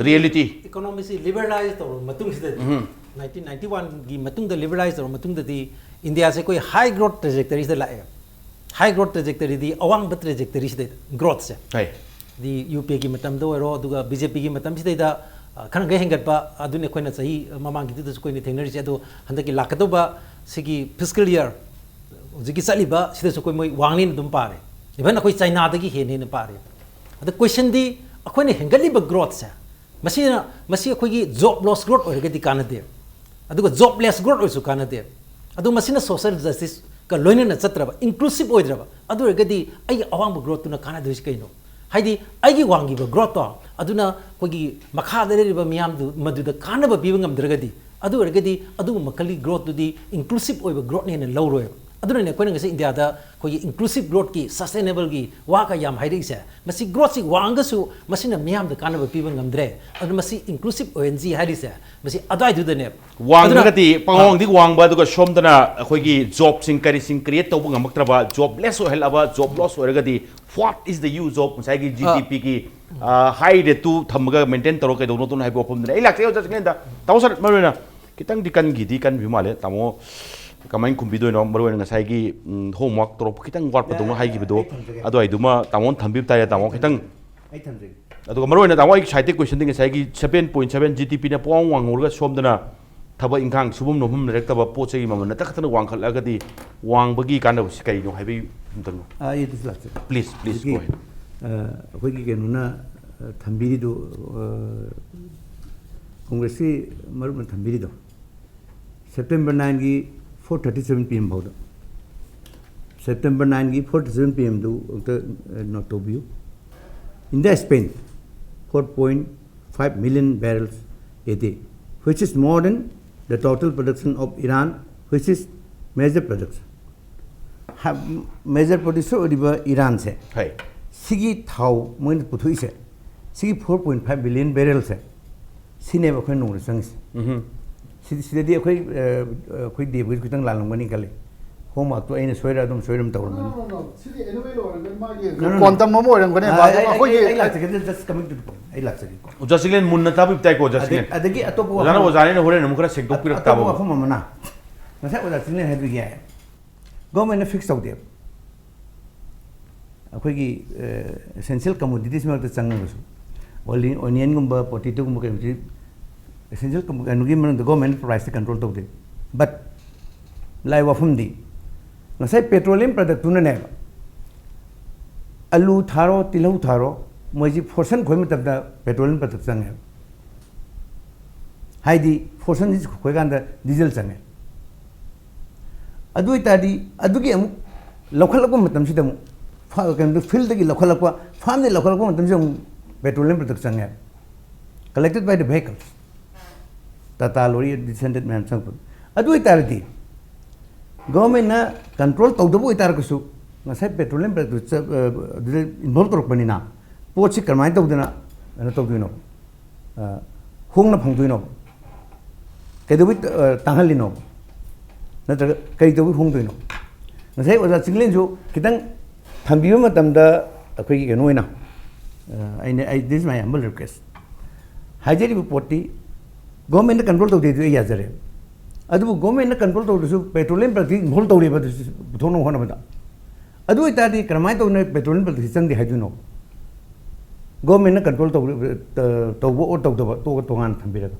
reality? Economyꯁꯤ liberalize ꯇꯧꯔꯕ ꯃꯇꯨꯡꯁꯤꯗ, nineteen ninety oneꯒꯤ ꯃꯇꯨꯡꯗ liberalize ꯇꯧꯔꯕ ꯃꯇꯨꯡꯗꯗꯤ ꯏꯟꯗꯤꯌꯥꯁꯦ ꯑꯩꯈꯣꯏ high growth trajectoryꯁꯤꯗ ꯂꯥꯛꯑꯦ꯫ High growth trajectoryꯗꯤ ꯑꯋꯥꯡꯕ trajectoryꯁꯤꯗ growthꯁꯦ꯫ ꯍꯣꯏ꯫ ꯗꯤ UPAꯒꯤ ꯃꯇꯝꯗ ꯑꯣꯏꯔꯣ, ꯑꯗꯨꯒ BJPꯒꯤ ꯃꯇꯝꯁꯤꯗꯩꯗ, ꯑ, ꯈꯔ ꯈꯔ ꯍꯦꯟꯒꯠꯄ, ꯑꯗꯨꯅꯤ ꯑꯩꯈꯣꯏꯅ ꯆꯍꯤ ꯃꯃꯥꯡꯒꯤꯗꯨꯗꯁꯨ ꯑꯩꯈꯣꯏꯅ ꯊꯦꯡꯅꯔꯤꯁꯦ꯫ ꯑꯗꯣ ꯍꯟꯗꯛꯀꯤ ꯂꯥꯛꯀꯗꯧꯕ ꯁꯤꯒꯤ fiscal year ꯍꯧꯖꯤꯛꯀꯤ ꯆꯠꯂꯤꯕ ꯁꯤꯗꯁꯨ ꯑꯩꯈꯣꯏ ꯃꯣꯏ ꯋꯥꯡꯅꯤꯅ ꯑꯗꯨꯝ ꯄꯥꯔꯦ꯫ Even ꯑꯩꯈꯣꯏ ꯆꯥꯏꯅꯥꯗꯒꯤ ꯍꯦꯟꯅ ꯍꯦꯟꯅ ꯄꯥꯔꯦ꯫ ꯑꯗ questionꯗꯤ ꯑꯩꯈꯣꯏꯅ ꯍꯦꯟꯒꯠꯂꯤꯕ growthꯁꯦ, ꯃꯁꯤꯅ, ꯃꯁꯤ ꯑꯩꯈꯣꯏꯒꯤ job loss growth ꯑꯣꯏꯔꯒꯗꯤ ꯀꯥꯟꯅꯗꯦ, ꯑꯗꯨꯒ jobless growth ꯑꯣꯏꯔꯁꯨ ꯀꯥꯟꯅꯗꯦ꯫ ꯑꯗꯨ ꯃꯁꯤꯅ social justiceꯀ ꯂꯣꯏꯅꯅ ꯆꯠꯇ꯭ꯔꯕ, inclusive ꯑꯣꯏꯗ꯭ꯔꯕ, ꯑꯗꯨ ꯑꯣꯏꯔꯒꯗꯤ ꯑꯩꯒꯤ ꯑꯋꯥꯡꯕ growthꯇꯨꯅ ꯀꯥꯟꯅꯗꯣꯏꯁꯤ ꯀꯩꯅꯣ? ꯍꯥꯏꯗꯤ ꯑꯩꯒꯤ ꯋꯥꯡꯈꯤꯕ growthꯇꯣ ꯑꯗꯨꯅ ꯑꯩꯈꯣꯏꯒꯤ ꯃꯈꯥꯗ ꯂꯩꯔꯤꯕ ꯃꯤꯌꯥꯝꯗꯨ ꯃꯗꯨꯗ ꯀꯥꯟꯅꯕ ꯄꯤꯕ ꯉꯝꯗ꯭ꯔꯒꯗꯤ, ꯑꯗꯨ ꯑꯣꯏꯔꯒꯗꯤ ꯑꯗꯨꯒꯨꯝꯕ ꯃꯈꯜꯒꯤ growthꯇꯨꯗꯤ inclusive ꯑꯣꯏꯕ growthꯅ ꯍꯦꯟꯅ ꯂꯧꯔꯣꯏꯕ꯫ ꯑꯗꯨꯅꯅꯦ ꯑꯩꯈꯣꯏꯅ ꯉꯁꯤ ꯏꯟꯗꯤꯌꯥꯗ ꯑꯩꯈꯣꯏꯒꯤ inclusive growthꯀꯤ, sustainableꯒꯤ ꯋꯥ ꯀꯌꯥ ꯌꯥꯝ ꯍꯥꯏꯔꯛꯏꯁꯦ꯫ ꯃꯁꯤ growthꯁꯤ ꯋꯥꯡꯉꯒꯁꯨ ꯃꯁꯤꯅ ꯃꯤꯌꯥꯝꯗ ꯀꯥꯟꯅꯕ ꯄꯤꯕ ꯉꯝꯗ꯭ꯔꯦ꯫ ꯑꯗꯨꯅ ꯃꯁꯤ inclusive ꯑꯣꯏꯍꯟꯁꯤ ꯍꯥꯏꯔꯤꯁꯦ ꯃꯁꯤ ꯑꯗꯨꯋꯥꯏꯗꯨꯗꯅꯦ꯫ ꯋꯥꯡꯉꯒꯗꯤ ꯑꯗꯨꯅ ꯄꯪꯋꯥꯡꯗꯤ ꯋꯥꯡꯕ, ꯑꯗꯨꯒ ꯁꯣꯝꯗꯅ ꯑꯩꯈꯣꯏꯒꯤ jobꯁꯤꯡ ꯀꯔꯤꯁꯤꯡ create ꯇꯧꯕ ꯉꯝꯃꯛꯇ꯭ꯔꯕ, jobless ꯑꯣꯏꯍꯜꯂꯕ, job loss ꯑꯣꯏꯔꯒꯗꯤ what is the use of ꯉꯁꯥꯏꯒꯤ GDPꯒꯤ high rateꯇꯨ ꯊꯝꯃꯒ maintain ꯇꯧꯔꯒ ꯀꯩꯗꯧꯅꯗꯣꯏꯅꯣ ꯍꯥꯏꯕ ꯋꯥꯐꯝꯗꯨꯅꯦ꯫ ꯑꯩ ꯂꯥꯛꯆꯒꯦ ꯑꯣꯖꯥ ꯆꯤꯡꯂꯦꯟꯗ꯫ ꯇꯥꯃꯣ ꯁꯥꯔ, ꯃꯔꯨꯑꯣꯏꯅ ꯈꯤꯇꯪꯗꯤ ꯀꯟꯈꯤꯗꯤ ꯀꯟꯕꯤ ꯃꯥꯜꯂꯦ꯫ ꯇꯥꯃꯣ ꯀꯃꯥꯏꯅ ꯈꯨꯝꯕꯤꯗꯣꯏꯅꯣ? ꯃꯔꯨꯑꯣꯏꯅ ꯉꯁꯥꯏꯒꯤ ꯎꯝ, homework ꯇꯧꯔꯛꯄ ꯈꯤꯇꯪ ꯋꯥꯠꯄꯗꯧꯅ ꯍꯥꯏꯈꯤꯕꯗꯣ ꯑꯩ ꯊꯝꯖꯒꯦ꯫ ꯑꯗꯨꯋꯥꯏꯗꯨꯃ ꯇꯥꯃꯣꯅ ꯊꯝꯕꯤꯕ ꯇꯥꯔꯦ꯫ ꯇꯥꯃꯣ ꯈꯤꯇꯪ ꯑꯩ ꯊꯝꯖꯒꯦ꯫ ꯑꯗꯨꯒ ꯃꯔꯨꯑꯣꯏꯅ ꯇꯥꯃꯣ ꯑꯩꯒꯤ side ꯇꯩ questionꯗꯤ ꯉꯁꯥꯏꯒꯤ seven point seven GDPꯅ ꯄꯨꯡꯋꯥꯡ ꯋꯥꯡꯍꯧꯔꯒ ꯁꯣꯝꯗꯅ ꯊꯕꯛ ꯏꯪꯈꯥꯡ ꯁꯨꯐꯝ ꯅꯣꯝꯐꯝ ꯂꯩꯔꯛꯇꯕ, ꯄꯣꯠ ꯆꯩꯒꯤ ꯃꯃꯜꯅ ꯇꯛꯈꯠꯇꯅ ꯋꯥꯡꯈꯠꯂꯛꯑꯒꯗꯤ ꯋꯥꯡꯕꯒꯤ ꯀꯥꯟꯅꯕꯁꯤ ꯀꯔꯤꯅꯣ ꯍꯥꯏꯕꯤꯌꯨ ꯑꯝꯇꯪ꯫ ꯑꯥ, ꯑꯩ ꯑꯗꯨꯁꯨ ꯂꯥꯛꯆꯒꯦ꯫ Please, please, ꯍꯧꯖꯤꯛꯀꯤ, go ahead. ꯑ, ꯑꯩꯈꯣꯏꯒꯤ ꯀꯩꯅꯣꯅ, ꯑ, ꯊꯝꯕꯤꯔꯤꯗꯨ, ꯑ, ꯀꯣꯡꯒ꯭ꯔꯦꯁꯀꯤ ꯃꯔꯨꯞꯅ ꯊꯝꯕꯤꯔꯤꯗꯣ, September nineꯒꯤ four thirty seven PM ꯐꯥꯎꯗ, September nineꯒꯤ four thirty seven PMꯗꯨ ꯑꯝꯇ, ꯑ, note ꯇꯧꯕꯤꯌꯨ꯫ India spent four point five million barrels a day, which is more than the total production of Iran, which is major production. ꯍꯥ, major producer ꯑꯣꯏꯔꯤꯕ ꯏꯔꯥꯟꯁꯦ, ꯍꯣꯏ꯫ ꯁꯤꯒꯤ ꯊꯥꯎ ꯃꯣꯏꯅ ꯄꯨꯊꯣꯛꯏꯁꯦ, ꯁꯤꯒꯤ four point five billion barrelsꯁꯦ, ꯁꯤꯅꯦꯕ ꯑꯩꯈꯣꯏ ꯅꯣꯡꯃꯗ ꯆꯪꯉꯤꯁꯦ꯫ ꯎꯝꯍꯨꯝ꯫ ꯁꯤ-, ꯁꯤꯗꯗꯤ ꯑꯩꯈꯣꯏ, ꯑ, ꯑꯩꯈꯣꯏ ꯗꯦꯕꯒꯤꯁꯨ ꯈꯤꯇꯪ ꯂꯥꯜꯂꯝꯒꯅꯤ ꯈꯜꯂꯤ꯫ Homeworkꯇꯣ ꯑꯩꯅ ꯁꯣꯏꯔ ꯑꯗꯨꯝ ꯁꯣꯏꯔ ꯑꯗꯨꯝ ꯇꯧꯔꯝꯒꯅꯤ꯫ No, no, no. ꯁꯤꯗꯤ annual ꯑꯣꯏꯔꯝꯒꯅꯤ, ꯃꯥꯒꯤ No, no, no. quantum ꯑꯃ ꯑꯣꯏꯔꯝꯒꯅꯦꯕ꯫ ꯑꯥ, ꯑꯗꯨꯝ ꯑꯩ, ꯑꯩ, ꯑꯩꯈꯣꯏꯒꯤ ꯑꯩ ꯂꯥꯛꯆꯒꯦ, just coming to the point. ꯑꯩ ꯂꯥꯛꯆꯒꯦꯀꯣ꯫ ꯑꯣꯖꯥ ꯆꯤꯡꯂꯦꯟ ꯃꯨꯟꯅ ꯇꯥꯕꯤꯕ ꯇꯥꯏꯀꯣ, ꯑꯣꯖꯥ ꯑꯗꯩ-, ꯆꯤꯡꯂꯦꯟ꯫ ꯑꯗꯒꯤ ꯑꯇꯣꯞꯄ ꯑꯣꯖꯥꯅ ꯋꯥꯐꯝ ꯑꯃ, ꯑꯣꯖꯥꯅꯤꯅ ꯍꯣꯔꯦꯟ ꯑꯃꯨꯛ ꯈꯔ ꯁꯦꯡꯗꯣꯛꯄꯤꯔꯛ ꯑꯇꯣꯞꯄ ꯇꯥꯕ꯫ ꯋꯥꯐꯝ ꯑꯃꯅ, ꯉꯁꯥꯏ ꯑꯣꯖꯥ ꯆꯤꯡꯂꯦꯟ ꯍꯥꯏꯕꯗꯨ ꯌꯥꯏ꯫ Governmentꯅ fix ꯇꯧꯗꯦꯕ꯫ ꯑꯩꯈꯣꯏꯒꯤ, ꯑ, essential commodities ꯃꯔꯛꯇ ꯆꯪꯉꯒꯁꯨ, ꯑꯣꯂꯤ-, onionꯒꯨꯝꯕ, potatoꯒꯨꯝꯕ ꯀꯩꯅꯣꯁꯤ essential com-, ꯀꯩꯅꯣꯒꯤ ꯃꯅꯨꯡꯗ government priceꯇ control ꯇꯧꯗꯦ꯫ But ꯂꯥꯏ ꯋꯥꯐꯝꯗꯤ, ꯉꯁꯥꯏ petroleum productꯇꯨꯅꯅꯦꯕ, ꯑꯂꯨ ꯊꯥꯔꯣ, ꯇꯤꯜꯍꯧ ꯊꯥꯔꯣ, ꯃꯣꯏꯁꯤ fortune ꯈꯣꯏ ꯃꯇꯝꯗ petroleum product ꯆꯪꯉꯦꯕ꯫ ꯍꯥꯏꯗꯤ fortuneꯁꯤ ꯈꯣꯏꯀꯥꯟꯗ diesel ꯆꯪꯉꯦ꯫ ꯑꯗꯨ ꯑꯣꯏꯇꯥꯔꯗꯤ ꯑꯗꯨꯒꯤ ꯑꯃꯨꯛ ꯂꯧꯈꯠꯂꯛꯄ ꯃꯇꯝꯁꯤꯗ ꯑꯃꯨꯛ ꯐ-, ꯀꯩꯅꯣꯗ fieldꯗꯒꯤ ꯂꯧꯈꯠꯂꯛꯄ, farmꯗꯒꯤ ꯂꯧꯈꯠꯂꯛꯄ ꯃꯇꯝꯁꯤꯗ ꯑꯃꯨꯛ petroleum product ꯆꯪꯉꯦ꯫ Collected by the vehicles. Tata lorry, this and that ꯃꯌꯥꯝ ꯆꯪꯉꯛꯄ꯫ ꯑꯗꯨ ꯑꯣꯏꯇꯥꯔꯗꯤ ꯒꯣꯔꯃꯦꯟꯅ ꯀꯟꯇ꯭ꯔꯣꯜ ꯇꯧꯗꯕ ꯑꯣꯏꯇꯥꯔꯒꯁꯨ, ꯉꯁꯥꯏ ꯄꯦꯇ꯭ꯔꯣꯂꯤꯌꯝ ꯄ꯭ꯔꯗꯛꯇꯨ ꯆ-, ꯑ, ꯑꯗꯨꯗ ꯏꯟꯚꯣꯜꯕ ꯇꯧꯔꯛꯄꯅꯤꯅ, ꯄꯣꯠꯁꯤ ꯀꯔꯝꯍꯥꯏꯅ ꯇꯧꯗꯅ ꯀꯩꯅꯣ ꯇꯧꯗꯣꯏꯅꯣ? ꯑ, ꯍꯣꯡꯅ ꯐꯪꯗꯣꯏꯅꯣ? ꯀꯩꯗꯧꯕꯩ, ꯑ, ꯇꯥꯡꯍꯜꯂꯤꯅꯣ? ꯅꯠꯇ꯭ꯔꯒ ꯀꯩꯗꯧꯕꯩ ꯍꯣꯡꯗꯣꯏꯅꯣ? ꯉꯁꯥꯏ ꯑꯣꯖꯥ ꯆꯤꯡꯂꯦꯟꯁꯨ ꯈꯤꯇꯪ ꯊꯝꯕꯤꯕ ꯃꯇꯝꯗ, ꯑꯩꯈꯣꯏꯒꯤ ꯀꯩꯅꯣ ꯑꯣꯏꯅ, ꯑ, ꯑꯩꯅ, ꯑꯩ, this is my humble request. ꯍꯥꯏꯖꯔꯤꯕ ꯄꯣꯠꯇꯤ ꯒꯣꯔꯃꯦꯟꯅ ꯀꯟꯇ꯭ꯔꯣꯜ ꯇꯧꯗꯦ, ꯑꯗꯨ ꯑꯩ ꯌꯥꯖꯔꯦ꯫ ꯑꯗꯨꯕꯨ ꯒꯣꯔꯃꯦꯟꯅ ꯀꯟꯇ꯭ꯔꯣꯜ ꯇꯧꯗ꯭ꯔꯁꯨ ꯄꯦꯇ꯭ꯔꯣꯂꯤꯌꯝ ꯄ꯭ꯔꯗꯛꯇꯤ ꯏꯟꯚꯣꯜꯕ ꯇꯧꯔꯦꯕ, ꯑꯗꯨ ꯄꯨꯊꯣꯛꯅꯕ ꯍꯣꯠꯅꯕꯗ꯫ ꯑꯗꯨ ꯑꯣꯏꯇꯥꯔꯗꯤ ꯀꯔꯝꯍꯥꯏꯅ ꯇꯧꯗꯅ ꯄꯦꯇ꯭ꯔꯣꯂꯤꯌꯝ ꯄ꯭ꯔꯗꯛꯁꯤ ꯆꯪꯗꯦ ꯍꯥꯏꯗꯣꯏꯅꯣ? ꯒꯣꯔꯃꯦꯟꯅ ꯀꯟꯇ꯭ꯔꯣꯜ ꯇꯧꯕ, ꯇ-, ꯇꯧꯕ ꯑꯣꯔ ꯇꯧꯗꯕ, ꯇꯣꯛꯑꯒ ꯇꯣꯉꯥꯟꯅ ꯊꯝꯕꯤꯔꯒ꯫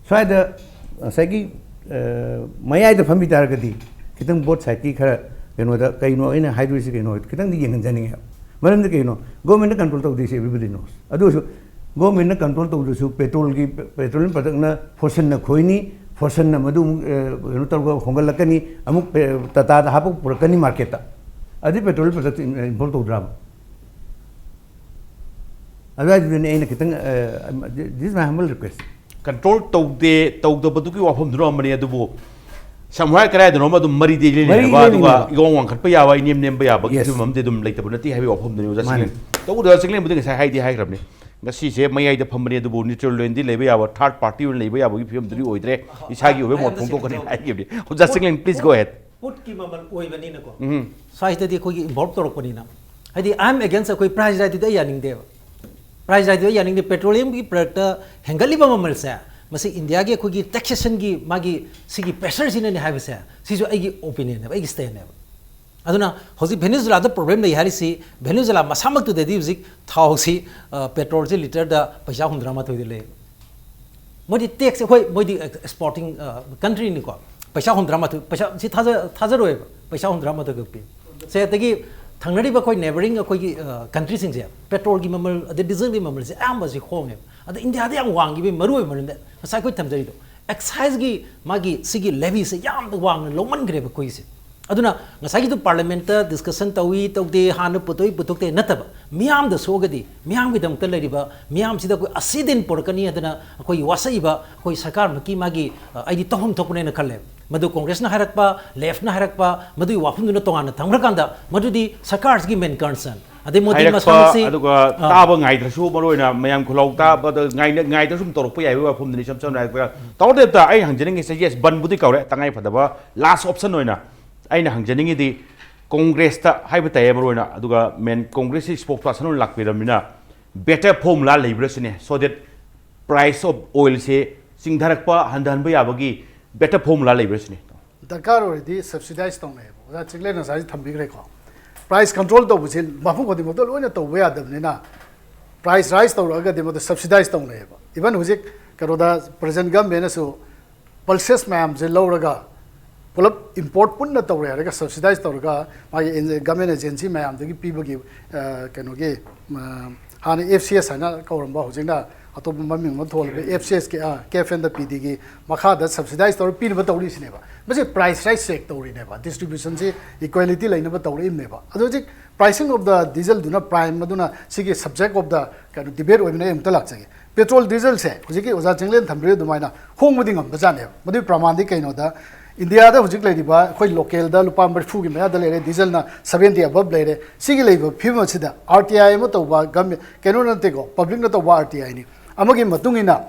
ꯁ꯭ꯋꯥꯏꯗ ꯉꯁꯥꯏꯒꯤ, ꯑ, ꯃꯌꯥꯏꯗ ꯐꯝꯕꯤ ꯇꯥꯔꯒꯗꯤ ꯈꯤꯇꯪ ꯕꯣꯠ ꯁꯥꯏꯠꯀꯤ ꯈꯔ ꯀꯩꯅꯣꯗ, ꯀꯩꯅꯣ ꯑꯩꯅ ꯍꯥꯏꯗꯣꯏꯁꯤ ꯀꯩꯅꯣ, ꯈꯤꯇꯪꯗꯤ ꯌꯦꯡꯍꯟꯖꯅꯤꯡꯉꯦ꯫ ꯃꯔꯝꯗꯤ ꯀꯩꯅꯣ? ꯒꯣꯔꯃꯦꯟꯅ ꯀꯟꯇ꯭ꯔꯣꯜ ꯇꯧꯗꯦ, ꯁꯤ everybody knows꯫ ꯑꯗꯨ ꯑꯣꯏꯔꯁꯨ ꯒꯣꯔꯃꯦꯟꯅ ꯀꯟꯇ꯭ꯔꯣꯜ ꯇꯧꯗ꯭ꯔꯁꯨ ꯄꯦꯇ꯭ꯔꯣꯜꯒꯤ, ꯄꯦꯇ꯭ꯔꯣꯂꯤꯌꯝ ꯄ꯭ꯔꯗꯛꯅ ꯐꯣꯔꯁꯟꯅ ꯈꯣꯏꯅꯤ, ꯐꯣꯔꯁꯟꯅ ꯃꯗꯨ ꯑꯃꯨꯛ, ꯑ, ꯀꯩꯅꯣ ꯇꯧꯔꯒ ꯍꯣꯡꯒꯠꯂꯛꯀꯅꯤ, ꯑꯃꯨꯛ ꯄꯦ-, ꯇꯥꯇꯥꯗ ꯍꯥꯞꯄꯒ ꯄꯨꯔꯛꯀꯅꯤ ꯃꯥꯔꯀꯦꯠꯇ꯫ ꯑꯗꯨꯗꯤ ꯄꯦꯇ꯭ꯔꯣꯂꯤꯌꯝ ꯄ꯭ꯔꯗꯛꯇ ꯏꯟ-, ꯏꯟꯚꯣꯜꯕ ꯇꯧꯗ꯭ꯔꯥꯕ? ꯑꯗꯨꯋꯥꯏꯗꯨꯗꯅꯤ ꯑꯩꯅ ꯈꯤꯇꯪ, ꯑ, this is my humble request꯫ Control ꯇꯧꯗꯦ, ꯇꯧꯗꯕꯗꯨꯒꯤ ꯋꯥꯐꯝꯗꯨꯅ ꯑꯃꯅꯤ, ꯑꯗꯨꯕꯨ ꯁꯝꯍꯥꯏ ꯀꯗꯥꯏꯗꯅꯣ ꯑꯗꯨꯝ ꯃꯔꯤꯗꯤ ꯃꯔꯤ ꯂꯩꯅꯩꯅꯦꯕ, ꯑꯗꯨꯒ ꯂꯩꯅꯩꯅꯦꯕ꯫ ꯏꯋꯥꯡ ꯋꯥꯡꯈꯠꯄ ꯌꯥꯕ, ꯏꯅꯦꯝ ꯅꯦꯝꯕ ꯌꯥꯕꯒꯤ Yes. ꯐꯤꯕꯝ ꯑꯃꯗꯤ ꯑꯗꯨꯝ ꯂꯩꯇꯕ ꯅꯠꯇꯦ ꯍꯥꯏꯕꯒꯤ ꯋꯥꯐꯝꯗꯨꯅꯤ ꯑꯣꯖꯥ ꯃꯥꯅꯤ꯫ ꯆꯤꯡꯂꯦꯟ꯫ ꯇꯧꯕꯗ ꯑꯣꯖꯥ ꯆꯤꯡꯂꯦꯟꯕꯨꯗꯤ ꯉꯁꯥꯏ ꯍꯥꯏꯗꯤ ꯍꯥꯏꯈ꯭ꯔꯕꯅꯤ, ꯉꯁꯤꯁꯦ ꯃꯌꯥꯏꯗ ꯐꯝꯕꯅꯤ, ꯑꯗꯨꯕꯨ ꯅ꯭ꯌꯨꯇ꯭ꯔꯦꯜ ꯑꯣꯏꯅꯗꯤ ꯂꯩꯕ ꯌꯥꯕ, ꯊꯥꯔꯗ ꯄꯥꯔꯇꯤ ꯑꯣꯏꯅ ꯂꯩꯕ ꯌꯥꯕꯒꯤ ꯐꯤꯕꯝꯗꯨꯗꯤ ꯑꯣꯏꯗ꯭ꯔꯦ, ꯏꯁꯥꯒꯤ ꯑꯣꯏꯕ ꯑꯩ ꯃꯣꯠ ꯑꯝꯇ ꯐꯣꯡꯗꯣꯛꯀꯅꯤ ꯁꯤꯟꯖꯧ꯫ ꯍꯥꯏꯈꯤꯕꯅꯤ꯫ ꯑꯣꯖꯥ ꯆꯤꯡꯂꯦꯟ, please go ahead꯫ ꯄꯣꯠꯀꯤ ꯃꯃꯜ ꯑꯣꯏꯕꯅꯤꯅꯀꯣ, ꯎꯝ꯫ ꯁ꯭ꯋꯥꯏꯁꯤꯗꯗꯤ ꯑꯩꯈꯣꯏꯒꯤ ꯏꯟꯚꯣꯜꯕ ꯇꯧꯔꯛꯄꯅꯤꯅ, ꯍꯥꯏꯗꯤ, I am against ꯑꯩꯈꯣꯏ ꯄ꯭ꯔꯥꯏꯁ ꯔꯥꯏꯠꯇꯨꯗꯤ ꯑꯩ ꯌꯥꯅꯤꯡꯗꯦꯕ꯫ ꯄ꯭ꯔꯥꯏꯁ ꯔꯥꯏꯠꯇꯨ ꯑꯩ ꯌꯥꯅꯤꯡꯗꯦ꯫ ꯄꯦꯇ꯭ꯔꯣꯂꯤꯌꯝꯒꯤ ꯄ꯭ꯔꯗꯛꯇ ꯍꯦꯟꯒꯠꯂꯤꯕ ꯃꯃꯜꯁꯦ, ꯃꯁꯤ ꯏꯟꯗꯤꯌꯥꯒꯤ ꯑꯩꯈꯣꯏꯒꯤ ꯇꯦꯛꯁꯦꯁꯟꯒꯤ ꯃꯥꯒꯤ ꯁꯤꯒꯤ ꯄ꯭ꯔꯦꯁꯔꯁꯤꯅꯅꯦ ꯍꯥꯏꯕꯁꯦ, ꯁꯤꯁꯨ ꯑꯩꯒꯤ ꯑꯣꯄꯤꯅꯤꯌꯟꯅꯦꯕ, ꯑꯩꯒꯤ ꯁ꯭ꯇꯦꯟꯅꯦꯕ꯫ ꯑꯗꯨꯅ ꯍꯧꯖꯤꯛ ꯚꯦꯅꯦꯖꯨꯂꯥꯗ ꯄ꯭ꯔꯣꯕ꯭ꯂꯦꯝ ꯂꯩ ꯍꯥꯏꯔꯤꯁꯤ, ꯚꯦꯅꯦꯖꯨꯂꯥ ꯃꯁꯥꯃꯛꯇꯨꯗꯗꯤ ꯍꯧꯖꯤꯛ ꯊꯥꯎꯁꯤ, ꯑ, ꯄꯦꯇ꯭ꯔꯣꯜꯁꯤ ꯂꯤꯇꯔꯗ ꯄꯩꯁꯥ ꯍꯨꯝꯗ꯭ꯔꯥ ꯃꯥꯊꯣꯏꯗ ꯂꯩ꯫ ꯃꯣꯏꯗꯤ ꯇꯦꯛꯁꯁꯦ, ꯍꯣꯏ, ꯃꯣꯏꯗꯤ ꯑꯦꯛꯁꯄꯣꯔꯇꯤꯡ, ꯑ, ꯀꯟꯇ꯭ꯔꯤꯅꯤꯀꯣ, ꯄꯩꯁꯥ ꯍꯨꯝꯗ꯭ꯔꯥ ꯃꯥꯊꯣꯏ, ꯄꯩꯁꯥ ꯁꯤ ꯊꯥꯖ-, ꯊꯥꯖꯔꯣꯏꯕ, ꯄꯩꯁꯥ ꯍꯨꯝꯗ꯭ꯔꯥ ꯃꯥꯊꯣꯏ ꯈꯛ ꯄꯤ꯫ ꯁꯦ, ꯑꯗꯒꯤ ꯊꯪꯅꯔꯤꯕ ꯑꯩꯈꯣꯏ ꯅꯦꯕꯔꯤꯡ ꯑꯩꯈꯣꯏꯒꯤ, ꯑ, ꯀꯟꯇ꯭ꯔꯤꯁꯤꯡꯁꯦ, ꯄꯦꯇ꯭ꯔꯣꯜꯒꯤ ꯃꯃꯜ ꯑꯗꯩ ꯗꯤꯖꯜꯒꯤ ꯃꯃꯜꯁꯦ ꯑꯌꯥꯝꯕꯁꯤ ꯍꯣꯡꯉꯦꯕ꯫ ꯑꯗ ꯏꯟꯗꯤꯌꯥꯗ ꯌꯥꯝ ꯋꯥꯡꯈꯤꯕꯒꯤ ꯃꯔꯨ ꯑꯣꯏꯕ ꯃꯔꯝꯗꯤ ꯉꯁꯥꯏ ꯑꯩꯈꯣꯏ ꯊꯝꯖꯔꯤꯗꯣ, ꯑꯦꯛꯁꯥꯏꯖꯀꯤ ꯃꯥꯒꯤ ꯁꯤꯒꯤ ꯂꯦꯚꯤꯁꯦ ꯌꯥꯝꯅ ꯋꯥꯡꯅ ꯂꯧꯃꯟꯈ꯭ꯔꯦꯕ ꯑꯩꯈꯣꯏꯒꯤꯁꯦ꯫ ꯑꯗꯨꯅ ꯉꯁꯥꯏꯒꯤꯗꯨ ꯄꯥꯔꯂꯤꯌꯥꯃꯦꯟꯠꯇ ꯗꯤꯁꯀꯁꯟ ꯇꯧꯏ ꯇꯧꯗꯦ, ꯍꯥꯟꯅ ꯄꯨꯊꯣꯛꯏ ꯄꯨꯊꯣꯛꯇꯦ ꯅꯠꯇꯕ, ꯃꯤꯌꯥꯝꯗ ꯁꯣꯛꯑꯒꯗꯤ, ꯃꯤꯌꯥꯝꯒꯤꯗꯃꯛꯇ ꯂꯩꯔꯤꯕ ꯃꯤꯌꯥꯝꯁꯤꯗ ꯑꯩꯈꯣꯏ ꯑꯁꯤꯗꯤꯟ ꯄꯨꯔꯛꯀꯅꯤ ꯍꯥꯏꯗꯅ ꯑꯩꯈꯣꯏꯒꯤ ꯋꯥꯁꯛꯏꯕ ꯑꯩꯈꯣꯏ ꯁꯔꯀꯥꯔꯃꯛꯀꯤ ꯃꯥꯒꯤ, ꯑ, ꯑꯩꯗꯤ ꯇꯧꯐꯝ ꯊꯣꯛꯄꯅꯦꯅ ꯈꯜꯂꯦ꯫ ꯃꯗꯨ ꯀꯣꯡꯒ꯭ꯔꯦꯁꯅ ꯍꯥꯏꯔꯛꯄ, ꯂꯦꯐꯅ ꯍꯥꯏꯔꯛꯄ, ꯃꯗꯨꯒꯤ ꯋꯥꯐꯝꯗꯨꯅ ꯇꯣꯉꯥꯟꯅ ꯊꯝꯈ꯭ꯔꯀꯥꯟꯗ, ꯃꯗꯨꯗꯤ ꯁꯔꯀꯥꯔꯁꯤꯒꯤ ꯃꯦꯟ ꯀꯟꯁꯔꯟ꯫ ꯑꯗꯩ ꯃꯣꯗꯤ ꯍꯥꯏꯔꯛꯄ, ꯃꯁꯥꯃꯛꯁꯤ, ꯑꯗꯨꯒ ꯑꯥ꯫ ꯇꯥꯕ ꯉꯥꯏꯗ꯭ꯔꯁꯨ, ꯃꯔꯨ ꯑꯣꯏꯅ ꯃꯌꯥꯝ ꯈꯨꯜꯂꯥꯎ ꯇꯥꯕꯗ ꯉꯥꯏꯅ-, ꯉꯥꯏꯗ꯭ꯔꯁꯨ ꯑꯗꯨꯝ ꯇꯧꯔꯛꯄ ꯌꯥꯏꯕ ꯋꯥꯐꯝꯗꯨꯅꯤ꯫ ꯏꯁꯝ ꯁꯝꯅ ꯍꯥꯏꯔꯕꯗ, ꯇꯧꯔꯗꯦꯕꯇ ꯑꯩ ꯍꯪꯖꯅꯤꯡꯉꯤꯁꯦ, ꯌꯦꯁ, ꯕꯟꯕꯨꯗꯤ ꯀꯧꯔꯦ, ꯇꯉꯥꯏ ꯐꯗꯕ ꯂꯥꯁ ꯑꯣꯞꯁꯟ ꯑꯣꯏꯅ ꯑꯩꯅ ꯍꯪꯖꯅꯤꯡꯉꯤꯗꯤ, ꯀꯣꯡꯒ꯭ꯔꯦꯁꯇ ꯍꯥꯏꯕ ꯇꯥꯏꯌꯦ, ꯃꯔꯨ ꯑꯣꯏꯅ, ꯑꯗꯨꯒ ꯃꯦꯟ ꯀꯣꯡꯒ꯭ꯔꯦꯁꯀꯤ ꯁ꯭ꯄꯣꯛꯁ ꯄꯥꯔꯁꯟ ꯑꯣꯏꯅ ꯂꯥꯛꯄꯤꯔꯕꯅꯤꯅ, ꯕꯦꯇꯔ ꯐꯣꯔꯃꯨꯂꯥ ꯂꯩꯕ꯭ꯔꯥ ꯁꯤꯅꯦ, ꯁꯣ ꯗꯦꯠ ꯄ꯭ꯔꯥꯏꯁ ꯑꯣꯐ ꯑꯣꯏꯜꯁꯦ ꯆꯤꯡꯊꯔꯛꯄ, ꯍꯟꯊꯍꯟꯕ ꯌꯥꯕꯒꯤ ꯕꯦꯇꯔ ꯐꯣꯔꯃꯨꯂꯥ ꯂꯩꯕ꯭ꯔꯥ ꯁꯤꯅꯦ꯫ ꯗꯔꯀꯥꯔ ꯑꯣꯏꯔꯗꯤ ꯁꯕꯁꯤꯗꯥꯏꯁ ꯇꯧꯅꯩꯌꯦꯕ꯫ ꯑꯣꯖꯥ ꯆꯤꯡꯂꯦꯟ ꯉꯁꯥꯏꯁꯨ ꯊꯝꯕꯤꯈ꯭ꯔꯦꯀꯣ꯫ ꯄ꯭ꯔꯥꯏꯁ ꯀꯟꯇ꯭ꯔꯣꯜ ꯇꯧꯕꯁꯦ ꯃꯐꯝ ꯈꯨꯗꯤꯡꯃꯛꯇ ꯂꯣꯏꯅ ꯇꯧꯕ ꯌꯥꯗꯕꯅꯤꯅ, ꯄ꯭ꯔꯥꯏꯁ ꯔꯥꯏꯁ ꯇꯧꯔꯛꯑꯒꯗꯤ ꯃꯗꯨ ꯁꯕꯁꯤꯗꯥꯏꯁ ꯇꯧꯅꯩꯌꯦꯕ꯫ ꯏꯚꯟ ꯍꯧꯖꯤꯛ ꯀꯩꯅꯣꯗ ꯄ꯭ꯔꯖꯦꯟ ꯒꯃꯦꯟꯅꯁꯨ ꯄꯜꯁꯦꯁ ꯃꯌꯥꯝꯁꯦ ꯂꯧꯔꯒ ꯄꯨꯂꯞ ꯏꯝꯄꯣꯔꯠ ꯄꯨꯟꯅ ꯇꯧꯔꯦ ꯍꯥꯏꯔꯒ, ꯁꯕꯁꯤꯗꯥꯏꯁ ꯇꯧꯔꯒ ꯃꯥꯒꯤ ꯑꯦꯟ-, ꯒꯃꯦꯟ ꯑꯦꯖꯦꯟꯁꯤ ꯃꯌꯥꯝꯗꯒꯤ ꯄꯤꯕꯒꯤ, ꯑ, ꯀꯩꯅꯣꯒꯤ, ꯑ, ꯍꯥꯟꯅ ꯑꯦꯐ ꯁꯤ ꯑꯦꯁ ꯍꯥꯏꯅ ꯀꯧꯔꯝꯕ, ꯍꯧꯖꯤꯛꯅ ꯑꯇꯣꯞꯄ ꯃꯃꯤꯡ ꯑꯃ ꯊꯣꯜꯂꯤꯕ, ꯑꯦꯐ ꯁꯤ ꯑꯦꯁ ꯀꯦ, ꯑ, ꯀꯦ ꯑꯦꯐ ꯑꯦꯟ ꯗ ꯄꯤ ꯗꯤꯒꯤ ꯃꯈꯥꯗ ꯁꯕꯁꯤꯗꯥꯏꯁ ꯇꯧꯔ ꯄꯤꯅꯕ ꯇꯧꯔꯤꯁꯤꯅꯦꯕ꯫ ꯃꯁꯤ ꯄ꯭ꯔꯥꯏꯁ ꯔꯥꯏꯁ ꯆꯦꯛ ꯇꯧꯔꯤꯅꯦꯕ, ꯗꯤꯁꯇ꯭ꯔꯤꯕ꯭ꯌꯨꯁꯟꯁꯤ ꯏꯀ꯭ꯋꯦꯂꯤꯇꯤ ꯂꯩꯅꯕ ꯇꯧꯔꯛꯏꯕꯅꯦꯕ꯫ ꯑꯗꯣ ꯍꯧꯖꯤꯛ ꯄ꯭ꯔꯥꯏꯁꯤꯡ ꯑꯣꯐ ꯗ ꯗꯤꯖꯜꯗꯨꯅ, ꯄ꯭ꯔꯥꯏꯝ ꯑꯗꯨꯅ ꯁꯤꯒꯤ ꯁꯕꯖꯦꯛ ꯑꯣꯐ ꯗ ꯀꯩꯅꯣ ꯗꯤꯕꯦꯠ ꯑꯣꯏꯕꯅ ꯑꯩ ꯑꯃꯨꯛꯇ ꯂꯥꯛꯆꯒꯦ꯫ ꯄꯦꯇ꯭ꯔꯣꯜ ꯗꯤꯖꯜꯁꯦ ꯍꯧꯖꯤꯛꯀꯤ ꯑꯣꯖꯥ ꯆꯤꯡꯂꯦꯟ ꯊꯝꯕꯤꯔꯤꯕ ꯑꯗꯨꯃꯥꯏꯅ ꯍꯣꯡꯕꯗꯤ ꯉꯝꯕꯖꯥꯠꯅꯦꯕ꯫ ꯃꯗꯨꯒꯤ ꯄ꯭ꯔꯃꯥꯟꯗꯤ ꯀꯩꯅꯣꯗ, ꯏꯟꯗꯤꯌꯥꯗ ꯍꯧꯖꯤꯛ ꯂꯩꯔꯤꯕ ꯑꯩꯈꯣꯏ ꯂꯣꯀꯦꯜꯗ ꯂꯨꯄꯥ ꯃꯔꯤꯐꯨꯒꯤ ꯃꯌꯥꯗ ꯂꯩꯔꯦ, ꯗꯤꯖꯜꯅ ꯁꯕꯦꯟꯇꯤ ꯑꯕꯞ ꯂꯩꯔꯦ꯫ ꯁꯤꯒꯤ ꯂꯩꯕ ꯐꯤꯕꯝ ꯑꯁꯤꯗ ꯑꯥꯔ ꯇꯤ ꯑꯥꯏ ꯑꯃ ꯇꯧꯕ ꯒꯃꯦꯟ, ꯀꯩꯅꯣ ꯅꯠꯇꯦꯀꯣ, ꯄꯕ꯭ꯂꯤꯛꯅ ꯇꯧꯕ ꯑꯥꯔ ꯇꯤ ꯑꯥꯏꯅꯤ꯫ ꯑꯃꯒꯤ ꯃꯇꯨꯡ ꯏꯟꯅ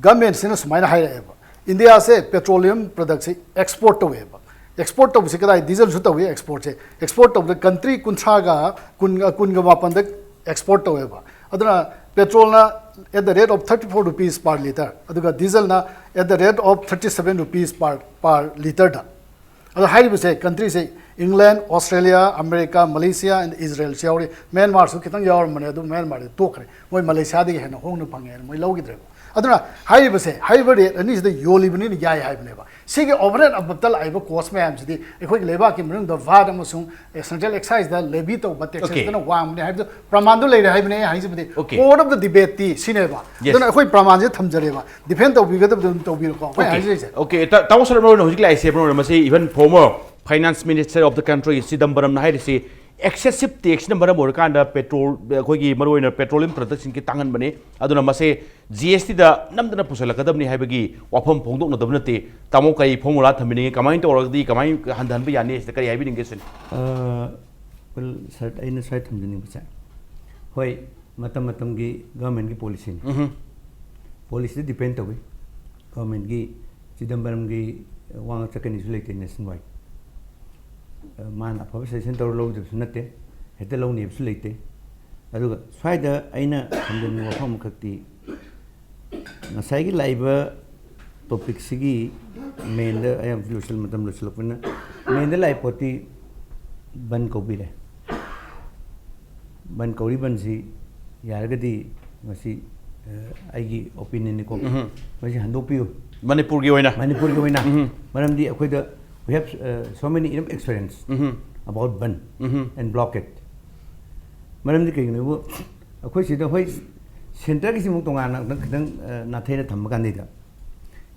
ꯒꯃꯦꯟꯁꯤꯅ ꯁꯨꯃꯥꯏꯅ ꯍꯥꯏꯔꯛꯑꯦꯕ, ꯏꯟꯗꯤꯌꯥꯁꯦ ꯄꯦꯇ꯭ꯔꯣꯂꯤꯌꯝ ꯄ꯭ꯔꯗꯛꯁꯦ ꯑꯦꯛꯁꯄꯣꯔꯠ ꯇꯧꯋꯦꯕ꯫ ꯑꯦꯛꯁꯄꯣꯔꯠ ꯇꯧꯕꯁꯦ ꯀꯗꯥꯏ? ꯗꯤꯖꯜꯁꯨ ꯇꯧꯋꯤ ꯑꯦꯛꯁꯄꯣꯔꯠꯁꯦ꯫ ꯑꯦꯛꯁꯄꯣꯔꯠ ꯇꯧꯕꯗ ꯀꯟꯇ꯭ꯔꯤ ꯀꯨꯟꯊ꯭ꯔꯥꯒ ꯀꯨꯟ, ꯀꯨꯟꯒ ꯃꯥꯄꯟꯗ ꯑꯦꯛꯁꯄꯣꯔꯠ ꯇꯧꯋꯦꯕ꯫ ꯑꯗꯨꯅ ꯄꯦꯇ꯭ꯔꯣꯜꯅ at the rate of thirty four rupees per litre, ꯑꯗꯨꯒ ꯗꯤꯖꯜꯅ at the rate of thirty seven rupees per, per litreꯗ꯫ ꯑꯗꯣ ꯍꯥꯏꯔꯤꯕꯁꯦ ꯀꯟꯇ꯭ꯔꯤꯁꯦ ꯏꯪꯂꯦꯟ, ꯑꯣꯁꯇ꯭ꯔꯦꯂꯤꯌꯥ, ꯑꯃꯦꯔꯤꯀꯥ, ꯃꯂꯦꯁꯤꯌꯥ and ꯏꯖꯔꯦꯜꯁꯨ ꯌꯥꯎꯔꯤ꯫ ꯃ꯭ꯌꯥꯟꯃꯥꯔꯁꯨ ꯈꯤꯇꯪ ꯌꯥꯎꯔꯝꯕꯅꯦ, ꯑꯗꯨ ꯃ꯭ꯌꯥꯟꯃꯥꯔꯗꯤ ꯇꯣꯛꯈ꯭ꯔꯦ꯫ ꯃꯣꯏ ꯃꯂꯦꯁꯤꯌꯥꯗꯒꯤ ꯍꯦꯟꯅ ꯍꯣꯡꯅ ꯐꯪꯉꯦꯅ ꯃꯣꯏ ꯂꯧꯈꯤꯗ꯭ꯔꯦꯕ꯫ ꯑꯗꯨꯅ ꯍꯥꯏꯔꯤꯕꯁꯦ, ꯍꯥꯏꯔꯤꯕ ꯔꯦꯠ ꯑꯅꯤꯁꯤꯗ ꯌꯣꯜꯂꯤꯕꯅꯤꯅ ꯌꯥꯏ ꯍꯥꯏꯕꯅꯦꯕ꯫ ꯁꯤꯒꯤ over and aboveꯇ ꯂꯥꯛꯏꯕ ꯀꯣꯁ ꯃꯌꯥꯝꯁꯤꯗꯤ ꯑꯩꯈꯣꯏꯒꯤ ꯂꯩꯕꯥꯛꯀꯤ ꯃꯅꯨꯡꯗ ꯚꯥꯠ ꯑꯃꯁꯨꯡ ꯁꯦꯟꯇ꯭ꯔꯦꯜ ꯑꯦꯛꯁꯥꯏꯖꯇ ꯂꯦꯚꯤ ꯇꯧꯕ ꯇꯦꯛꯁꯦꯁꯇꯅ ꯋꯥꯡꯕꯅꯦ ꯍꯥꯏꯕꯗꯨ ꯄ꯭ꯔꯃꯥꯟꯗꯨ ꯂꯩꯔꯦ ꯍꯥꯏꯕꯅꯦ ꯑꯩ ꯍꯥꯏꯖꯕꯗꯤ꯫ Okay. Core of the debateꯇꯤ ꯁꯤꯅꯦꯕ꯫ Yes. ꯑꯗꯨꯅ ꯑꯩꯈꯣꯏ ꯄ꯭ꯔꯃꯥꯟꯁꯦ ꯊꯝꯖꯔꯦꯕ, ꯗꯤꯐꯦꯟ ꯇꯧꯕꯤꯒꯗꯕꯗꯨ ꯑꯗꯨꯝ ꯇꯧꯕꯤꯔꯣꯀꯣ, ꯑꯩꯈꯣꯏ Okay. ꯍꯥꯏꯖꯔꯤꯁꯦ꯫ Okay, ꯇꯥ-, ꯇꯥꯃꯣ ꯁꯔꯃ ꯍꯧꯖꯤꯛ ꯂꯥꯛꯏꯁꯦ, ꯃꯔꯨ ꯑꯣꯏꯅ ꯃꯁꯤ even former Finance Minister of the country ꯆꯤꯗꯝꯕꯔꯝꯅ ꯍꯥꯏꯔꯤꯁꯤ, excessive taxꯅ ꯃꯔꯝ ꯑꯣꯏꯔꯀꯥꯟꯗ ꯄꯦꯇ꯭ꯔꯣꯜ, ꯑꯩꯈꯣꯏꯒꯤ ꯃꯔꯨꯑꯣꯏꯅ petroleum productꯁꯤꯡꯒꯤ ꯇꯥꯡꯍꯟꯕꯅꯤ, ꯑꯗꯨꯅ ꯃꯁꯦ GSTꯗ ꯅꯝꯗꯅ ꯄꯨꯁꯜꯂꯛꯀꯗꯕꯅꯤ ꯍꯥꯏꯕꯒꯤ ꯋꯥꯐꯝ ꯐꯣꯡꯗꯣꯛꯅꯗꯕ ꯅꯠꯇꯦ꯫ ꯇꯥꯃꯣ, ꯀꯔꯤ formula ꯊꯝꯕꯤꯅꯤꯡꯉꯤ? ꯀꯃꯥꯏꯅ ꯇꯧꯔꯒꯗꯤ ꯀꯃꯥꯏꯅ ꯍꯟꯊꯍꯟꯕ ꯌꯥꯅꯤ? ꯁꯤꯗ ꯀꯔꯤ ꯍꯥꯏꯕꯤꯅꯤꯡꯒꯦ ꯁꯤꯅꯤ꯫ ꯑ, well, sir, ꯑꯩꯅ ꯁ꯭ꯋꯥꯏ ꯊꯝꯖꯅꯤꯡꯕꯁꯦ, ꯍꯣꯏ, ꯃꯇꯝ ꯃꯇꯝꯒꯤ governmentꯀꯤ policyꯅꯤ꯫ ꯎꯝꯍꯨꯝ꯫ Policyꯗ depend ꯇꯧꯏ꯫ Governmentꯀꯤ ꯆꯤꯗꯝꯕꯔꯝꯒꯤ ꯋꯥ ꯉꯥꯛ ꯆꯠꯀꯅꯤꯁꯨ ꯂꯩꯇꯦ nationwide꯫ ꯑ, ꯃꯥꯅ ꯑꯐꯕ suggestion ꯇꯧꯔ ꯂꯧꯗꯕꯁꯨ ꯅꯠꯇꯦ, ꯍꯦꯛꯇ ꯂꯧꯅꯦꯕꯁꯨ ꯂꯩꯇꯦ꯫ ꯑꯗꯨꯒ ꯁ꯭ꯋꯥꯏꯗ ꯑꯩꯅ ꯊꯝꯖꯅꯤꯡꯕ ꯋꯥꯐꯝ ꯑꯃꯈꯛꯇꯤ, ꯉꯁꯥꯏꯒꯤ ꯂꯥꯛꯏꯕ topicꯁꯤꯒꯤ mainꯗ ꯑꯌꯥꯝꯕ ꯂꯣꯏꯁꯤꯜ-, ꯃꯇꯝ ꯂꯣꯏꯁꯤꯜꯂꯛꯄꯅꯤꯅ, mainꯗ ꯂꯥꯛꯏ ꯄꯣꯠꯇꯤ ꯕꯟ ꯀꯧꯕꯤꯔꯦ꯫ ꯕꯟ ꯀꯧꯔꯤ ꯕꯟꯁꯤ ꯌꯥꯔꯒꯗꯤ ꯃꯁꯤ, ꯑ, ꯑꯩꯒꯤ opinionꯅꯤꯀꯣ꯫ ꯎꯝꯍꯨꯝ꯫ ꯃꯁꯤ ꯍꯟꯗꯣꯛꯄꯤꯌꯨ꯫ ꯃꯅꯤꯄꯨꯔꯒꯤ ꯑꯣꯏꯅ? ꯃꯅꯤꯄꯨꯔꯒꯤ ꯑꯣꯏꯅ꯫ ꯎꯝꯍꯨꯝ꯫ ꯃꯔꯝꯗꯤ ꯑꯩꯈꯣꯏꯗ we have, uh, so many enough experience mm-hmm. About ban mm-hmm. And blockade꯫ ꯃꯔꯝꯗꯤ ꯀꯩꯒꯤꯅꯣꯕꯨ, ꯑꯩꯈꯣꯏ ꯁꯤꯗ, ꯍꯣꯏ, centreꯒꯤꯁꯤ ꯑꯃꯨꯛ ꯇꯣꯉꯥꯟꯅ ꯈꯤꯇꯪ, ꯈꯤꯇꯪ, ꯑ, ꯅꯥꯊꯩꯅ ꯊꯝꯕ ꯀꯥꯟꯗꯩꯗ,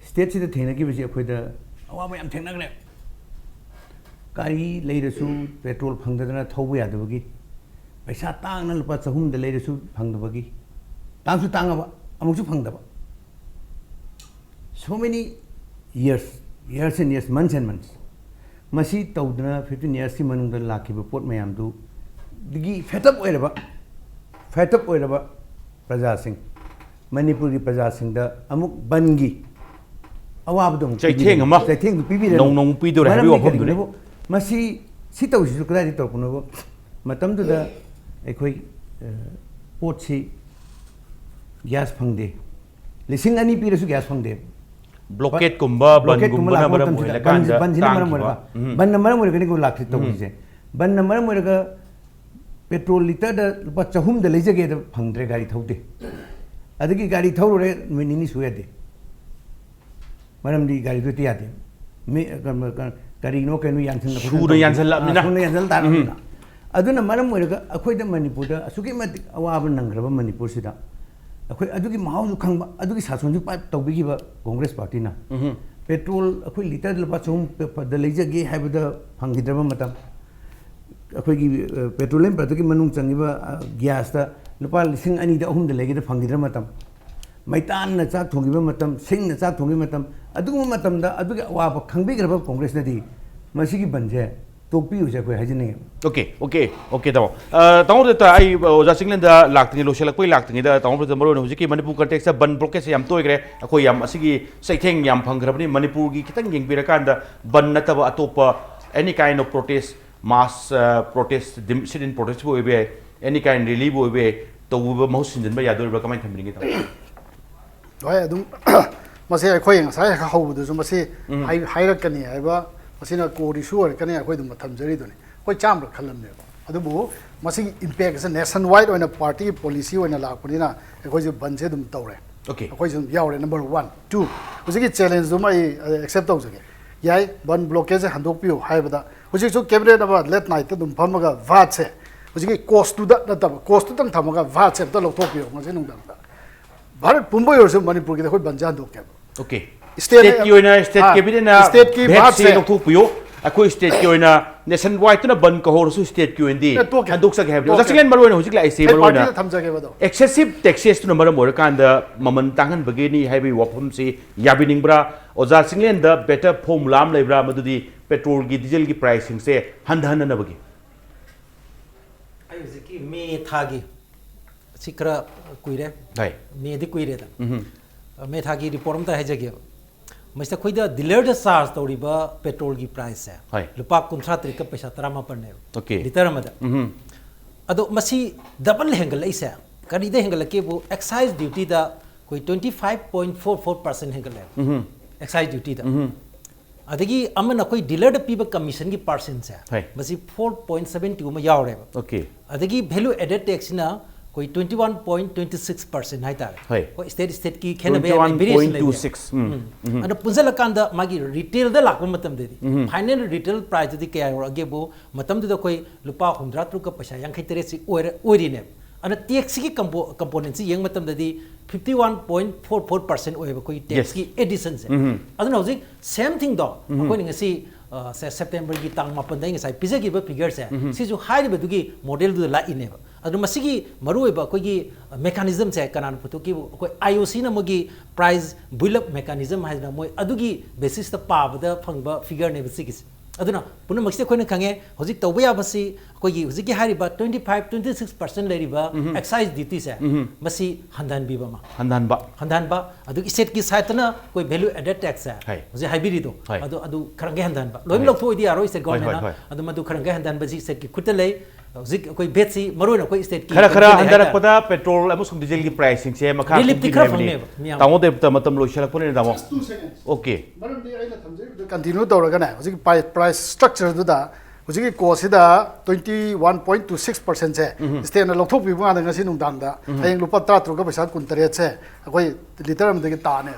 stateꯁꯤꯗ ꯊꯦꯡꯅꯈꯤꯕꯁꯤ ꯑꯩꯈꯣꯏꯗ ꯑꯋꯥꯕ ꯌꯥꯝ ꯊꯦꯡꯅꯈ꯭ꯔꯦ꯫ ꯒꯥꯔꯤ ꯂꯩꯔꯁꯨ petrol ꯐꯪꯗꯗꯅ ꯊꯧꯕ ꯌꯥꯗꯕꯒꯤ, ꯄꯩꯁꯥ ꯇꯥꯡꯅ ꯂꯨꯄꯥ ꯆꯍꯨꯝꯗ ꯂꯩꯔꯁꯨ ꯐꯪꯗꯕꯒꯤ, ꯇꯥꯡꯁꯨ ꯇꯥꯡꯉꯕ, ꯑꯃꯨꯛꯁꯨ ꯐꯪꯗꯕ꯫ So many years, years and years, months and months꯫ ꯃꯁꯤ ꯇꯧꯗꯅ fifteen yearsꯀꯤ ꯃꯅꯨꯡꯗ ꯂꯥꯛꯈꯤꯕ ꯄꯣꯠ ꯃꯌꯥꯝꯗꯨꯗꯒꯤ fed up ꯑꯣꯏꯔꯕ, fed up ꯑꯣꯏꯔꯕ ꯄ꯭ꯔꯖꯥꯁꯤꯡ, ꯃꯅꯤꯄꯨꯔꯒꯤ ꯄ꯭ꯔꯖꯥꯁꯤꯡꯗ ꯑꯃꯨꯛ ꯕꯟꯒꯤ ꯑꯋꯥꯕꯗꯣ ꯑꯃꯨꯛ ꯆꯩꯊꯦꯡ ꯄꯤꯕꯤꯔꯦ꯫ ꯑꯃ ꯆꯩꯊꯦꯡꯗꯣ ꯄꯤꯕꯤꯔꯦ꯫ ꯅꯧꯅ ꯑꯃꯨꯛ ꯄꯤꯗꯣꯔꯦ ꯍꯥꯏꯕꯒꯤ ꯃꯔꯝꯗꯤ ꯋꯥꯐꯝꯗꯨꯅꯤ꯫ ꯀꯔꯤꯒꯤꯅꯣꯕꯨ, ꯃꯁꯤ, ꯁꯤ ꯇꯧꯔꯤꯁꯤꯁꯨ ꯀꯗꯥꯏꯗꯒꯤ ꯇꯧꯔꯛꯄꯅꯣꯕꯨ? ꯃꯇꯝꯗꯨꯗ ꯑꯩꯈꯣꯏ, ꯑ, ꯄꯣꯠꯁꯤ gas ꯐꯪꯗꯦ꯫ ꯂꯤꯁꯤꯡ ꯑꯅꯤ ꯄꯤꯔꯁꯨ gas ꯐꯪꯗꯦ꯫ Blockadeꯀꯨꯝꯕ, blockadeꯀꯨꯝꯕ ꯕꯟꯒꯨꯝꯕꯅ ꯂꯥꯛꯄ ꯃꯔꯝ ꯃꯇꯝꯁꯤꯗ ꯑꯣꯏꯔꯀꯥꯟꯗ ꯕꯟ-, ꯕꯟꯁꯤꯅ ꯃꯔꯝ ꯇꯥꯡꯈꯤꯕ꯫ ꯑꯣꯏꯔꯒ, ꯎꯝ꯫ ꯕꯟꯅ ꯃꯔꯝ ꯑꯣꯏꯔꯒꯅꯤꯀꯣ ꯂꯥꯛꯇ꯭ꯔꯤ ꯎꯝ꯫ ꯇꯧꯔꯤꯁꯦ꯫ ꯕꯟꯅ ꯃꯔꯝ ꯑꯣꯏꯔꯒ petrol litreꯗ ꯂꯨꯄꯥ ꯆꯍꯨꯝꯗ ꯂꯩꯖꯒꯦꯗ ꯐꯪꯗ꯭ꯔꯦ, ꯒꯥꯔꯤ ꯊꯧꯗꯦ꯫ ꯑꯗꯒꯤ ꯒꯥꯔꯤ ꯊꯧꯔꯨꯔꯦ, ꯅꯨꯃꯤꯠ ꯅꯤꯅꯤ ꯁꯨ ꯌꯥꯗꯦ꯫ ꯃꯔꯝꯗꯤ ꯒꯥꯔꯤꯗꯨ ꯍꯦꯛꯇ ꯌꯥꯗꯦ꯫ ꯃꯤ, ꯀ-, ꯀ-, ꯀꯔꯤꯅꯣ ꯀꯩꯅꯣ ꯌꯥꯟꯁꯤꯟꯅ ꯁꯨꯅ ꯈꯣꯠꯆꯤꯟꯅ ꯌꯥꯟꯁꯤꯜꯂꯛꯑꯕꯅꯤꯅ꯫ ꯑꯥ, ꯁꯨꯅ ꯌꯥꯟꯁꯤꯜꯂꯛꯑꯕꯅꯤꯅ꯫ ꯎꯝ꯫ ꯑꯗꯨꯅ ꯃꯔꯝ ꯑꯣꯏꯔꯒ ꯑꯩꯈꯣꯏꯗ ꯃꯅꯤꯄꯨꯔꯗ ꯑꯁꯨꯛꯀꯤ ꯃꯇꯤꯛ ꯑꯋꯥꯕ ꯅꯪꯈ꯭ꯔꯕ ꯃꯅꯤꯄꯨꯔꯁꯤꯗ ꯑꯩꯈꯣꯏ ꯑꯗꯨꯒꯤ ꯃꯍꯥꯎꯁꯨ ꯈꯪꯕ, ꯑꯗꯨꯒꯤ ꯁꯥꯁꯣꯟꯁꯨ ꯄꯥꯏ-, ꯇꯧꯕꯤꯈꯤꯕ Congress partyꯅ ꯎꯝ꯫ ꯄꯦꯇ꯭ꯔꯣꯜ ꯑꯩꯈꯣꯏ ꯂꯤꯇꯔ ꯂꯨꯄꯥ ꯆꯍꯨꯝꯗ ꯂꯩꯖꯒꯦ ꯍꯥꯏꯕꯗ ꯐꯪꯈꯤꯗ꯭ꯔꯕ ꯃꯇꯝ, ꯑꯩꯈꯣꯏꯒꯤ ꯄꯦꯇ꯭ꯔꯣꯂꯤꯌꯝ ꯄ꯭ꯔꯗꯛꯀꯤ ꯃꯅꯨꯡ ꯆꯪꯉꯤꯕ ꯒ꯭ꯌꯥꯁꯇ ꯂꯨꯄꯥ ꯂꯤꯁꯤꯡ ꯑꯅꯤꯗ ꯑꯍꯨꯝꯗ ꯂꯩꯒꯦꯗ ꯐꯪꯈꯤꯗ꯭ꯔꯕ ꯃꯇꯝ, ꯃꯩꯇꯥꯟꯅ ꯆꯥꯛ ꯊꯣꯡꯈꯤꯕ ꯃꯇꯝ, ꯁꯤꯡꯅ ꯆꯥꯛ ꯊꯣꯡꯈꯤꯕ ꯃꯇꯝ, ꯑꯗꯨꯒꯨꯝꯕ ꯃꯇꯝꯗ ꯑꯗꯨꯒꯤ ꯑꯋꯥꯕ ꯈꯪꯕꯤꯈ꯭ꯔꯕ ꯀꯣꯡꯒ꯭ꯔꯦꯁꯅꯗꯤ ꯃꯁꯤꯒꯤ ꯕꯟꯁꯦ ꯇꯣꯛꯄꯤꯌꯨꯁꯦ ꯑꯩꯈꯣꯏ ꯍꯥꯏꯖꯅꯤꯡꯉꯤ꯫ ꯑꯣꯀꯦ ꯑꯣꯀꯦ ꯑꯣꯀꯦ ꯇꯥꯃꯣ꯫ ꯑ, ꯇꯥꯃꯣ ꯗꯠꯇ, ꯑꯩ ꯑꯣꯖꯥ ꯆꯤꯡꯂꯦꯟꯗ ꯂꯥꯛꯇ꯭ꯔꯤꯉꯩ, ꯂꯣꯏꯁꯤꯜꯂꯛꯄꯒꯤ ꯂꯥꯛꯇ꯭ꯔꯤꯉꯩꯗ, ꯇꯥꯃꯣ ꯗꯠꯇ, ꯃꯔꯨꯑꯣꯏꯅ ꯍꯧꯖꯤꯛꯀꯤ ꯃꯅꯤꯄꯨꯔ ꯀꯟꯇꯦꯛꯁꯇ ꯕꯟ ꯕ꯭ꯂꯣꯀꯦꯠꯁꯦ ꯌꯥꯝ ꯇꯣꯏꯈ꯭ꯔꯦ꯫ ꯑꯩꯈꯣꯏ ꯌꯥꯝ ꯑꯁꯤꯒꯤ ꯆꯩꯊꯦꯡ ꯌꯥꯝ ꯐꯪꯈ꯭ꯔꯕꯅꯤ꯫ ꯃꯅꯤꯄꯨꯔꯒꯤ ꯈꯤꯇꯪ ꯌꯦꯡꯕꯤꯔꯀꯥꯟꯗ ꯕꯟ ꯅꯠꯇꯕ ꯑꯇꯣꯞꯄ any kind of protest, mass protest, sit in protestꯄꯨ ꯑꯣꯏꯕ ꯌꯥꯏ, any kind rallyꯕꯨ ꯑꯣꯏꯕ ꯌꯥꯏ, ꯇꯧꯕ ꯃꯍꯨꯠ ꯁꯤꯟꯖꯤꯟꯕ ꯌꯥꯗꯣꯔꯤꯕ꯭ꯔꯥ? ꯀꯃꯥꯏꯅ ꯊꯝꯕꯤꯅꯤꯡꯉꯤ ꯇꯥꯃꯣ? ꯍꯣꯏ, ꯑꯗꯨꯝ ꯃꯁꯤ ꯑꯩꯈꯣꯏ ꯉꯁꯥꯏ ꯍꯧꯕꯗꯁꯨ ꯃꯁꯤ ꯍꯥꯏ- ꯍꯥꯏꯔꯛꯀꯅꯤ ꯍꯥꯏꯕ, ꯃꯁꯤꯅ core issue ꯑꯣꯏꯔꯛꯀꯅꯤ, ꯑꯩꯈꯣꯏ ꯑꯗꯨꯝ ꯊꯝꯖꯔꯤꯗꯨꯅꯤ꯫ ꯑꯩꯈꯣꯏ ꯆꯥꯝꯃꯔꯛ ꯈꯜꯂꯝꯅꯦꯕ, ꯑꯗꯨꯕꯨ ꯃꯁꯤꯒꯤ impactꯁꯦ nation wide ꯑꯣꯏꯅ partyꯒꯤ policy ꯑꯣꯏꯅ ꯂꯥꯛꯄꯅꯤꯅ ꯑꯩꯈꯣꯏꯁꯨ ꯕꯟꯁꯦ ꯑꯗꯨꯝ ꯇꯧꯔꯦ꯫ Okay. ꯑꯩꯈꯣꯏꯁꯨ ꯑꯗꯨꯝ ꯌꯥꯎꯔꯦ꯫ Number one, two, ꯍꯧꯖꯤꯛꯀꯤ challengeꯗꯨꯃ ꯑꯩ accept ꯇꯧꯖꯒꯦ꯫ ꯌꯥꯏ, ꯕꯟ blockadeꯁꯦ ꯍꯟꯗꯣꯛꯄꯤꯌꯨ ꯍꯥꯏꯕꯗ, ꯍꯧꯖꯤꯛꯁꯨ cabinet ꯑꯃ late nightꯇ ꯑꯗꯨꯝ ꯐꯝꯃꯒ vatꯁꯦ, ꯍꯧꯖꯤꯛꯀꯤ costꯇꯨꯗ ꯅꯠꯇꯕ, costꯇꯨꯇꯪ ꯊꯝꯃꯒ vatꯁꯦ ꯑꯝꯇ ꯂꯧꯊꯣꯛꯄꯤꯌꯨ ꯉꯁꯤ ꯅꯨꯡꯗꯥꯡꯗ꯫ ꯚꯥꯔꯠ ꯄꯨꯝꯕ ꯑꯣꯏꯔꯁꯨ ꯃꯅꯤꯄꯨꯔꯒꯤꯗ ꯑꯩꯈꯣꯏ ꯕꯟꯁꯦ ꯍꯟꯗꯣꯛꯀꯦꯕ꯫ Okay. State- Stateꯀꯤ ꯑꯣꯏꯅ, state ꯑꯥ, cabinetꯅ stateꯀꯤ vatꯁꯦ vatꯁꯦ ꯂꯧꯊꯣꯛꯄꯤꯌꯨ, ꯑꯩꯈꯣꯏ stateꯀꯤ ꯑꯣꯏꯅ nation wideꯇꯨꯅ ꯕꯟ ꯀꯧꯍꯧꯔꯁꯨ stateꯀꯤ ꯑꯣꯏꯅꯗꯤ ꯑꯦ, ꯇꯣꯛꯀꯦ꯫ ꯍꯟꯗꯣꯛꯆꯒꯦ ꯍꯥꯏꯕꯅꯤ꯫ ꯑꯣꯖꯥ ꯇꯣꯛꯀꯦ꯫ ꯆꯤꯡꯂꯦꯟ, ꯃꯔꯨꯑꯣꯏꯅ ꯍꯧꯖꯤꯛ ꯂꯥꯛꯏꯁꯦ, State ꯃꯔꯨꯑꯣꯏꯅ partyꯗ ꯊꯝꯖꯒꯦꯕ ꯑꯗꯣ꯫ Excessive taxesꯇꯨꯅ ꯃꯔꯝ ꯑꯣꯏꯔꯀꯥꯟꯗ ꯃꯃꯜ ꯇꯥꯡꯍꯟꯕꯒꯤꯅꯤ ꯍꯥꯏꯕꯒꯤ ꯋꯥꯐꯝꯁꯤ ꯌꯥꯕꯤꯅꯤꯡꯕ꯭ꯔꯥ? ꯑꯣꯖꯥ ꯆꯤꯡꯂꯦꯟꯗ better formula ꯑꯃ ꯂꯩꯕ꯭ꯔꯥ, ꯃꯗꯨꯗꯤ ꯄꯦꯇ꯭ꯔꯣꯜꯒꯤ, ꯗꯤꯖꯜꯒꯤ priceꯁꯤꯡꯁꯦ ꯍꯟꯊꯍꯟꯅꯅꯕꯒꯤ? ꯑꯩ ꯍꯧꯖꯤꯛꯀꯤ ꯃꯦ ꯊꯥꯒꯤ, ꯁꯤ ꯈꯔ ꯀꯨꯏꯔꯦ꯫ ꯍꯣꯏ꯫ ꯃꯦꯗꯤ ꯀꯨꯏꯔꯦꯗ꯫ ꯎꯝ꯫ ꯃꯦ ꯊꯥꯒꯤ report ꯑꯝꯇ ꯍꯥꯏꯖꯒꯦꯕ꯫ ꯃꯁꯤꯗ ꯑꯩꯈꯣꯏꯗ dealerꯗ charge ꯇꯧꯔꯤꯕ ꯄꯦꯇ꯭ꯔꯣꯜꯒꯤ priceꯁꯦ ꯍꯣꯏ꯫ ꯂꯨꯄꯥ ꯀꯨꯟꯊ꯭ꯔꯥ ꯇꯔꯦꯠꯀ ꯄꯩꯁꯥ ꯇꯔꯥꯃꯥꯄꯟꯅꯦꯕ꯫ Okay. Litre ꯑꯃꯗ꯫ ꯎꯝ꯫ ꯑꯗꯣ ꯃꯁꯤ double ꯍꯦꯟꯒꯠꯂꯛꯏꯁꯦ ꯀꯔꯤꯗ ꯍꯦꯟꯒꯠꯂꯛꯀꯦꯕꯨ, excise dutyꯗ ꯑꯩꯈꯣꯏ twenty five point four four percent ꯍꯦꯟꯒꯠꯂꯦꯕ꯫ ꯎꯝ꯫ Excise dutyꯗ꯫ ꯎꯝ꯫ ꯑꯗꯒꯤ ꯑꯃꯅ ꯑꯩꯈꯣꯏ dealerꯗ ꯄꯤꯕ commissionꯒꯤ percentꯁꯦ, ꯍꯣꯏ꯫ ꯃꯁꯤ four point seven two ꯑꯃ ꯌꯥꯎꯔꯦꯕ꯫ Okay. ꯑꯗꯒꯤ value added taxꯁꯤꯅ ꯑꯩꯈꯣꯏ twenty one point twenty six percent ꯍꯥꯏꯇꯥꯔꯦ꯫ ꯍꯣꯏ꯫ ꯍꯣꯏ, state stateꯀꯤ ꯈꯦꯠꯅꯕ ꯌꯥꯝ variation ꯂꯩꯕ꯫ Twenty one point two six. ꯎꯝ꯫ ꯎꯝ꯫ ꯑꯗꯣ ꯄꯨꯟꯁꯤꯜꯂꯀꯥꯟꯗ ꯃꯥꯒꯤ retailꯗ ꯂꯥꯛꯄ ꯃꯇꯝꯗꯗꯤ, ꯎꯝ꯫ Final retail priceꯇꯨꯗꯤ ꯀꯌꯥ ꯌꯧꯔꯛꯑꯒꯦꯕꯨ, ꯃꯇꯝꯗꯨꯗ ꯑꯩꯈꯣꯏ ꯂꯨꯄꯥ ꯍꯨꯝꯗ꯭ꯔꯥ ꯇꯔꯨꯛꯀ ꯄꯩꯁꯥ ꯌꯥꯡꯈꯩ ꯇꯔꯦꯠꯁꯤ ꯑꯣꯏꯔ-, ꯑꯣꯏꯔꯤꯅꯦꯕ꯫ ꯑꯗꯨꯅ ꯇꯦꯛꯁꯁꯤꯒꯤ ꯀꯝꯄꯣ ꯀꯝꯄꯣꯅꯦꯟꯁꯤ ꯌꯦꯡꯕ ꯃꯇꯝꯗꯗꯤ fifty one point four four percent ꯑꯣꯏꯌꯦꯕ ꯑꯩꯈꯣꯏꯒꯤ ꯇꯦꯛꯁꯀꯤ ꯑꯦꯗꯤꯁꯟꯁꯦ꯫ ꯑꯗꯨꯅ ꯍꯧꯖꯤꯛ ꯁꯦꯝ ꯊꯤꯡꯗꯣ ꯑꯩꯈꯣꯏꯅ ꯉꯁꯤ ꯁꯦꯞꯇꯦꯝꯕꯔꯒꯤ ꯇꯥꯡ ꯃꯥꯄꯟꯗ ꯑꯩ ꯉꯁꯥꯏ ꯄꯤꯖꯈꯤꯕ ꯐꯤꯒꯔꯁꯦ ꯁꯤꯁꯨ ꯍꯥꯏꯔꯤꯕꯗꯨꯒꯤ ꯃꯣꯗꯦꯜꯗꯨꯗ ꯂꯥꯛꯏꯅꯦꯕ꯫ ꯑꯗꯨ ꯃꯁꯤꯒꯤ ꯃꯔꯨꯑꯣꯏꯕ ꯑꯩꯈꯣꯏꯒꯤ ꯃꯦꯀꯥꯅꯤꯖꯝꯁꯦ ꯀꯅꯥꯅ ꯄꯨꯊꯣꯛꯈꯤꯕ? ꯑꯩꯈꯣꯏ ꯑꯥꯏ ꯑꯣ ꯁꯤꯅ ꯃꯣꯏꯒꯤ ꯄ꯭ꯔꯥꯏꯁ ꯕꯨꯏꯜ ꯑꯞ ꯃꯦꯀꯥꯅꯤꯖꯝ ꯍꯥꯏꯗꯅ ꯃꯣꯏ ꯑꯗꯨꯒꯤ ꯕꯦꯁꯤꯁꯇ ꯄꯥꯕꯗ ꯐꯪꯕ ꯐꯤꯒꯔꯅꯦꯕ ꯁꯤꯒꯤꯁꯦ꯫ ꯑꯗꯨꯅ ꯄꯨꯝꯅꯃꯛꯁꯤꯗ ꯑꯩꯈꯣꯏꯅ ꯈꯪꯉꯦ ꯍꯧꯖꯤꯛ ꯇꯧꯕ ꯌꯥꯕꯁꯤ ꯑꯩꯈꯣꯏꯒꯤ ꯍꯧꯖꯤꯛꯀꯤ ꯍꯥꯏꯔꯤꯕ twenty five twenty six percent ꯂꯩꯔꯤꯕ ꯑꯦꯛꯁꯥꯏꯁ ꯗ꯭ꯌꯨꯇꯤꯁꯦ ꯃꯁꯤ ꯍꯟꯊꯍꯟꯕꯤꯕ ꯑꯃ꯫ ꯍꯟꯊꯍꯟꯕ꯫ ꯍꯟꯊꯍꯟꯕ꯫ ꯑꯗꯨꯒ ꯏꯁꯇꯦꯠꯀꯤ ꯁꯥꯏꯠꯇꯅ ꯑꯩꯈꯣꯏ ꯚꯦꯂꯨ ꯑꯦꯗꯦꯠ ꯇꯦꯛꯁꯁꯦ ꯍꯥꯏ꯫ ꯍꯧꯖꯤꯛ ꯍꯥꯏꯕꯤꯔꯤꯗꯣ ꯍꯥꯏ꯫ ꯑꯗꯨ ꯑꯗꯨ ꯈꯔꯒ ꯍꯟꯊꯍꯟꯕ꯫ ꯂꯣꯏꯅ ꯍꯥꯏ꯫ ꯂꯧꯊꯣꯛꯑꯣꯏꯗꯤ ꯌꯥꯔꯣꯏ ꯏꯁꯇꯦꯠ ꯍꯣꯏ, ꯍꯣꯏ, ꯒꯣꯔꯃꯦꯟꯅ꯫ ꯍꯣꯏ꯫ ꯑꯗꯨ ꯃꯗꯨ ꯈꯔꯒ ꯍꯟꯊꯍꯟꯕꯁꯤ ꯏꯁꯇꯦꯠꯀꯤ ꯈꯨꯠꯇ ꯂꯩ꯫ ꯍꯧꯖꯤꯛ ꯑꯩꯈꯣꯏ ꯚꯦꯠꯁꯤ ꯃꯔꯨꯑꯣꯏꯅ ꯑꯩꯈꯣꯏ ꯏꯁꯇꯦꯠꯀꯤ ꯈꯔ ꯈꯔ ꯀꯩꯅꯣꯗ ꯂꯩ ꯍꯥꯏꯇꯥꯔꯦ꯫ ꯍꯟꯊꯔꯛꯄꯗ ꯄꯦꯇ꯭ꯔꯣꯜ ꯑꯃꯁꯨꯡ ꯗꯤꯖꯦꯜꯒꯤ ꯄ꯭ꯔꯥꯏꯁꯁꯤꯡꯁꯦ ꯃꯈꯥ ꯑꯗꯨꯝ ꯔꯤꯂꯤꯐꯇꯤ ꯈꯔ ꯄꯤꯅꯦ ꯍꯥꯏꯕꯅꯤ꯫ ꯐꯪꯅꯦꯕ ꯃꯤꯌꯥꯝ꯫ ꯇꯥꯃꯣ ꯗꯦꯕꯇ ꯃꯇꯝ ꯂꯣꯏꯁꯤꯜꯂꯛꯄꯅꯤꯅ ꯇꯥꯃꯣ꯫ Just two seconds. ꯑꯣꯀꯦ꯫ ꯃꯔꯝꯗꯤ ꯑꯩꯅ ꯊꯝꯖꯔꯤꯕꯗ ꯀꯟꯇꯤꯅ꯭ꯌꯨ ꯇꯧꯔꯒꯅꯦ, ꯍꯧꯖꯤꯛꯀꯤ ꯄ꯭ꯔꯥꯏꯁ ꯁ꯭ꯇ꯭ꯔꯛꯆꯔꯗꯨꯗ ꯍꯧꯖꯤꯛꯀꯤ ꯀꯣꯁꯁꯤꯗ twenty one point two six percentꯁꯦ ꯏꯁꯇꯦꯠꯅ ꯂꯧꯊꯣꯛꯄꯤꯕ ꯀꯥꯟꯗ ꯉꯁꯤ ꯅꯨꯡꯗꯥꯡꯗ ꯍꯌꯦꯡ ꯂꯨꯄꯥ ꯇꯔꯥ ꯇꯔꯨꯛꯀ ꯄꯩꯁꯥ ꯀꯨꯟ ꯇꯔꯦꯠꯁꯦ ꯑꯩꯈꯣꯏ ꯂꯤꯇꯔ ꯑꯃꯗꯒꯤ ꯇꯥꯅꯦ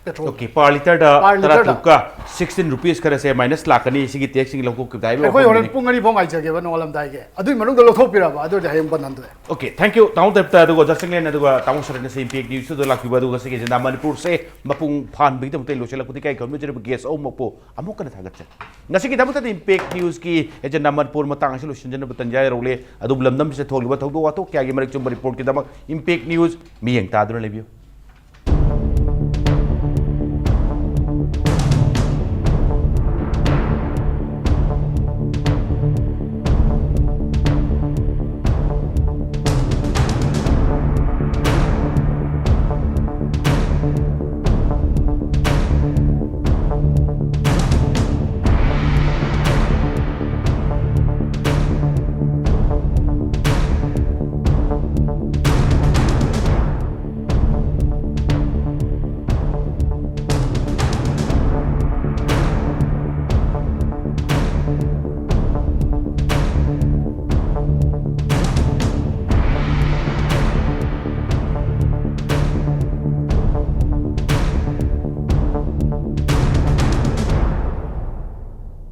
ꯄꯦꯇ꯭ꯔꯣꯜ꯫ ꯑꯣꯀꯦ, ꯄꯥꯔ ꯂꯤꯇꯔꯗ Per literꯗ꯫ ꯇꯔꯥ ꯇꯔꯨꯛꯀ sixteen rupees ꯈꯔꯁꯦ ꯃꯥꯏꯅꯁ ꯂꯥꯛꯀꯅꯤ ꯁꯤꯒꯤ ꯇꯦꯛꯁꯁꯤꯡ ꯂꯧꯊꯣꯛꯈꯤꯕꯗ ꯍꯥꯏꯕ ꯑꯩꯈꯣꯏ ꯍꯣꯔꯦꯟ ꯋꯥꯐꯝꯅꯤ꯫ ꯄꯨꯡ ꯑꯅꯤ ꯐꯥꯎ ꯉꯥꯏꯖꯒꯦꯕ ꯅꯣꯡꯉꯥꯜꯂꯝꯗꯥꯏꯒꯤ꯫ ꯑꯗꯨꯒꯤ ꯃꯅꯨꯡꯗ ꯂꯧꯊꯣꯛꯄꯤꯔꯕ ꯑꯗꯨ ꯑꯣꯏꯔꯗꯤ ꯍꯌꯦꯡ ꯕꯟ ꯍꯟꯗꯣꯛꯑꯦ꯫ ꯑꯣꯀꯦ, thank you ꯇꯥꯃꯣ ꯗꯦꯕꯇ, ꯑꯗꯨꯒ ꯑꯣꯖꯥ ꯆꯤꯡꯂꯦꯟ, ꯑꯗꯨꯒ ꯇꯥꯃꯣ ꯁꯔꯠꯅꯁꯨ ꯏꯝꯄꯦꯛ ꯅ꯭ꯌꯨꯁꯇꯨꯗ ꯂꯥꯛꯄꯤꯕ, ꯑꯗꯨꯒ ꯁꯤꯒꯤ ꯑꯦꯖꯦꯟꯗꯥ ꯃꯅꯤꯄꯨꯔꯁꯦ ꯃꯄꯨꯡ ꯐꯥꯍꯟꯕꯒꯤꯗꯃꯛꯇ ꯑꯩ ꯂꯣꯏꯁꯤꯜꯂꯛꯄꯗꯤ ꯀꯥꯏ ꯈꯨꯔꯨꯝꯖꯔꯤꯕ ꯒꯦꯁ ꯑꯍꯨꯝꯃꯛꯄꯨ ꯑꯃꯨꯛ ꯍꯟꯅ ꯊꯥꯒꯠꯆꯔꯤ꯫ ꯉꯁꯤꯒꯤꯗꯃꯛꯇꯗꯤ ꯏꯝꯄꯦꯛ ꯅ꯭ꯌꯨꯁꯀꯤ ꯑꯦꯖꯦꯟꯗꯥ ꯃꯅꯤꯄꯨꯔ ꯃꯇꯥꯡ ꯑꯁꯤ ꯂꯣꯏꯁꯤꯟꯖꯅꯕ ꯇꯟꯖꯥ ꯌꯧꯔꯛꯂꯦ꯫ ꯑꯗꯨꯕꯨ ꯂꯝꯗꯝꯁꯤꯗ ꯊꯣꯛꯂꯤꯕ ꯊꯧꯗꯣꯛ ꯋꯥꯊꯣꯛ ꯀꯌꯥꯒꯤ ꯃꯔꯤꯛ ꯆꯨꯝꯕ ꯔꯤꯄꯣꯔꯠꯀꯤꯗꯃꯛ ꯏꯝꯄꯦꯛ ꯅ꯭ꯌꯨꯁ ꯃꯤꯠꯌꯦꯡ ꯇꯥꯗꯨꯅ ꯂꯩꯕꯤꯌꯨ꯫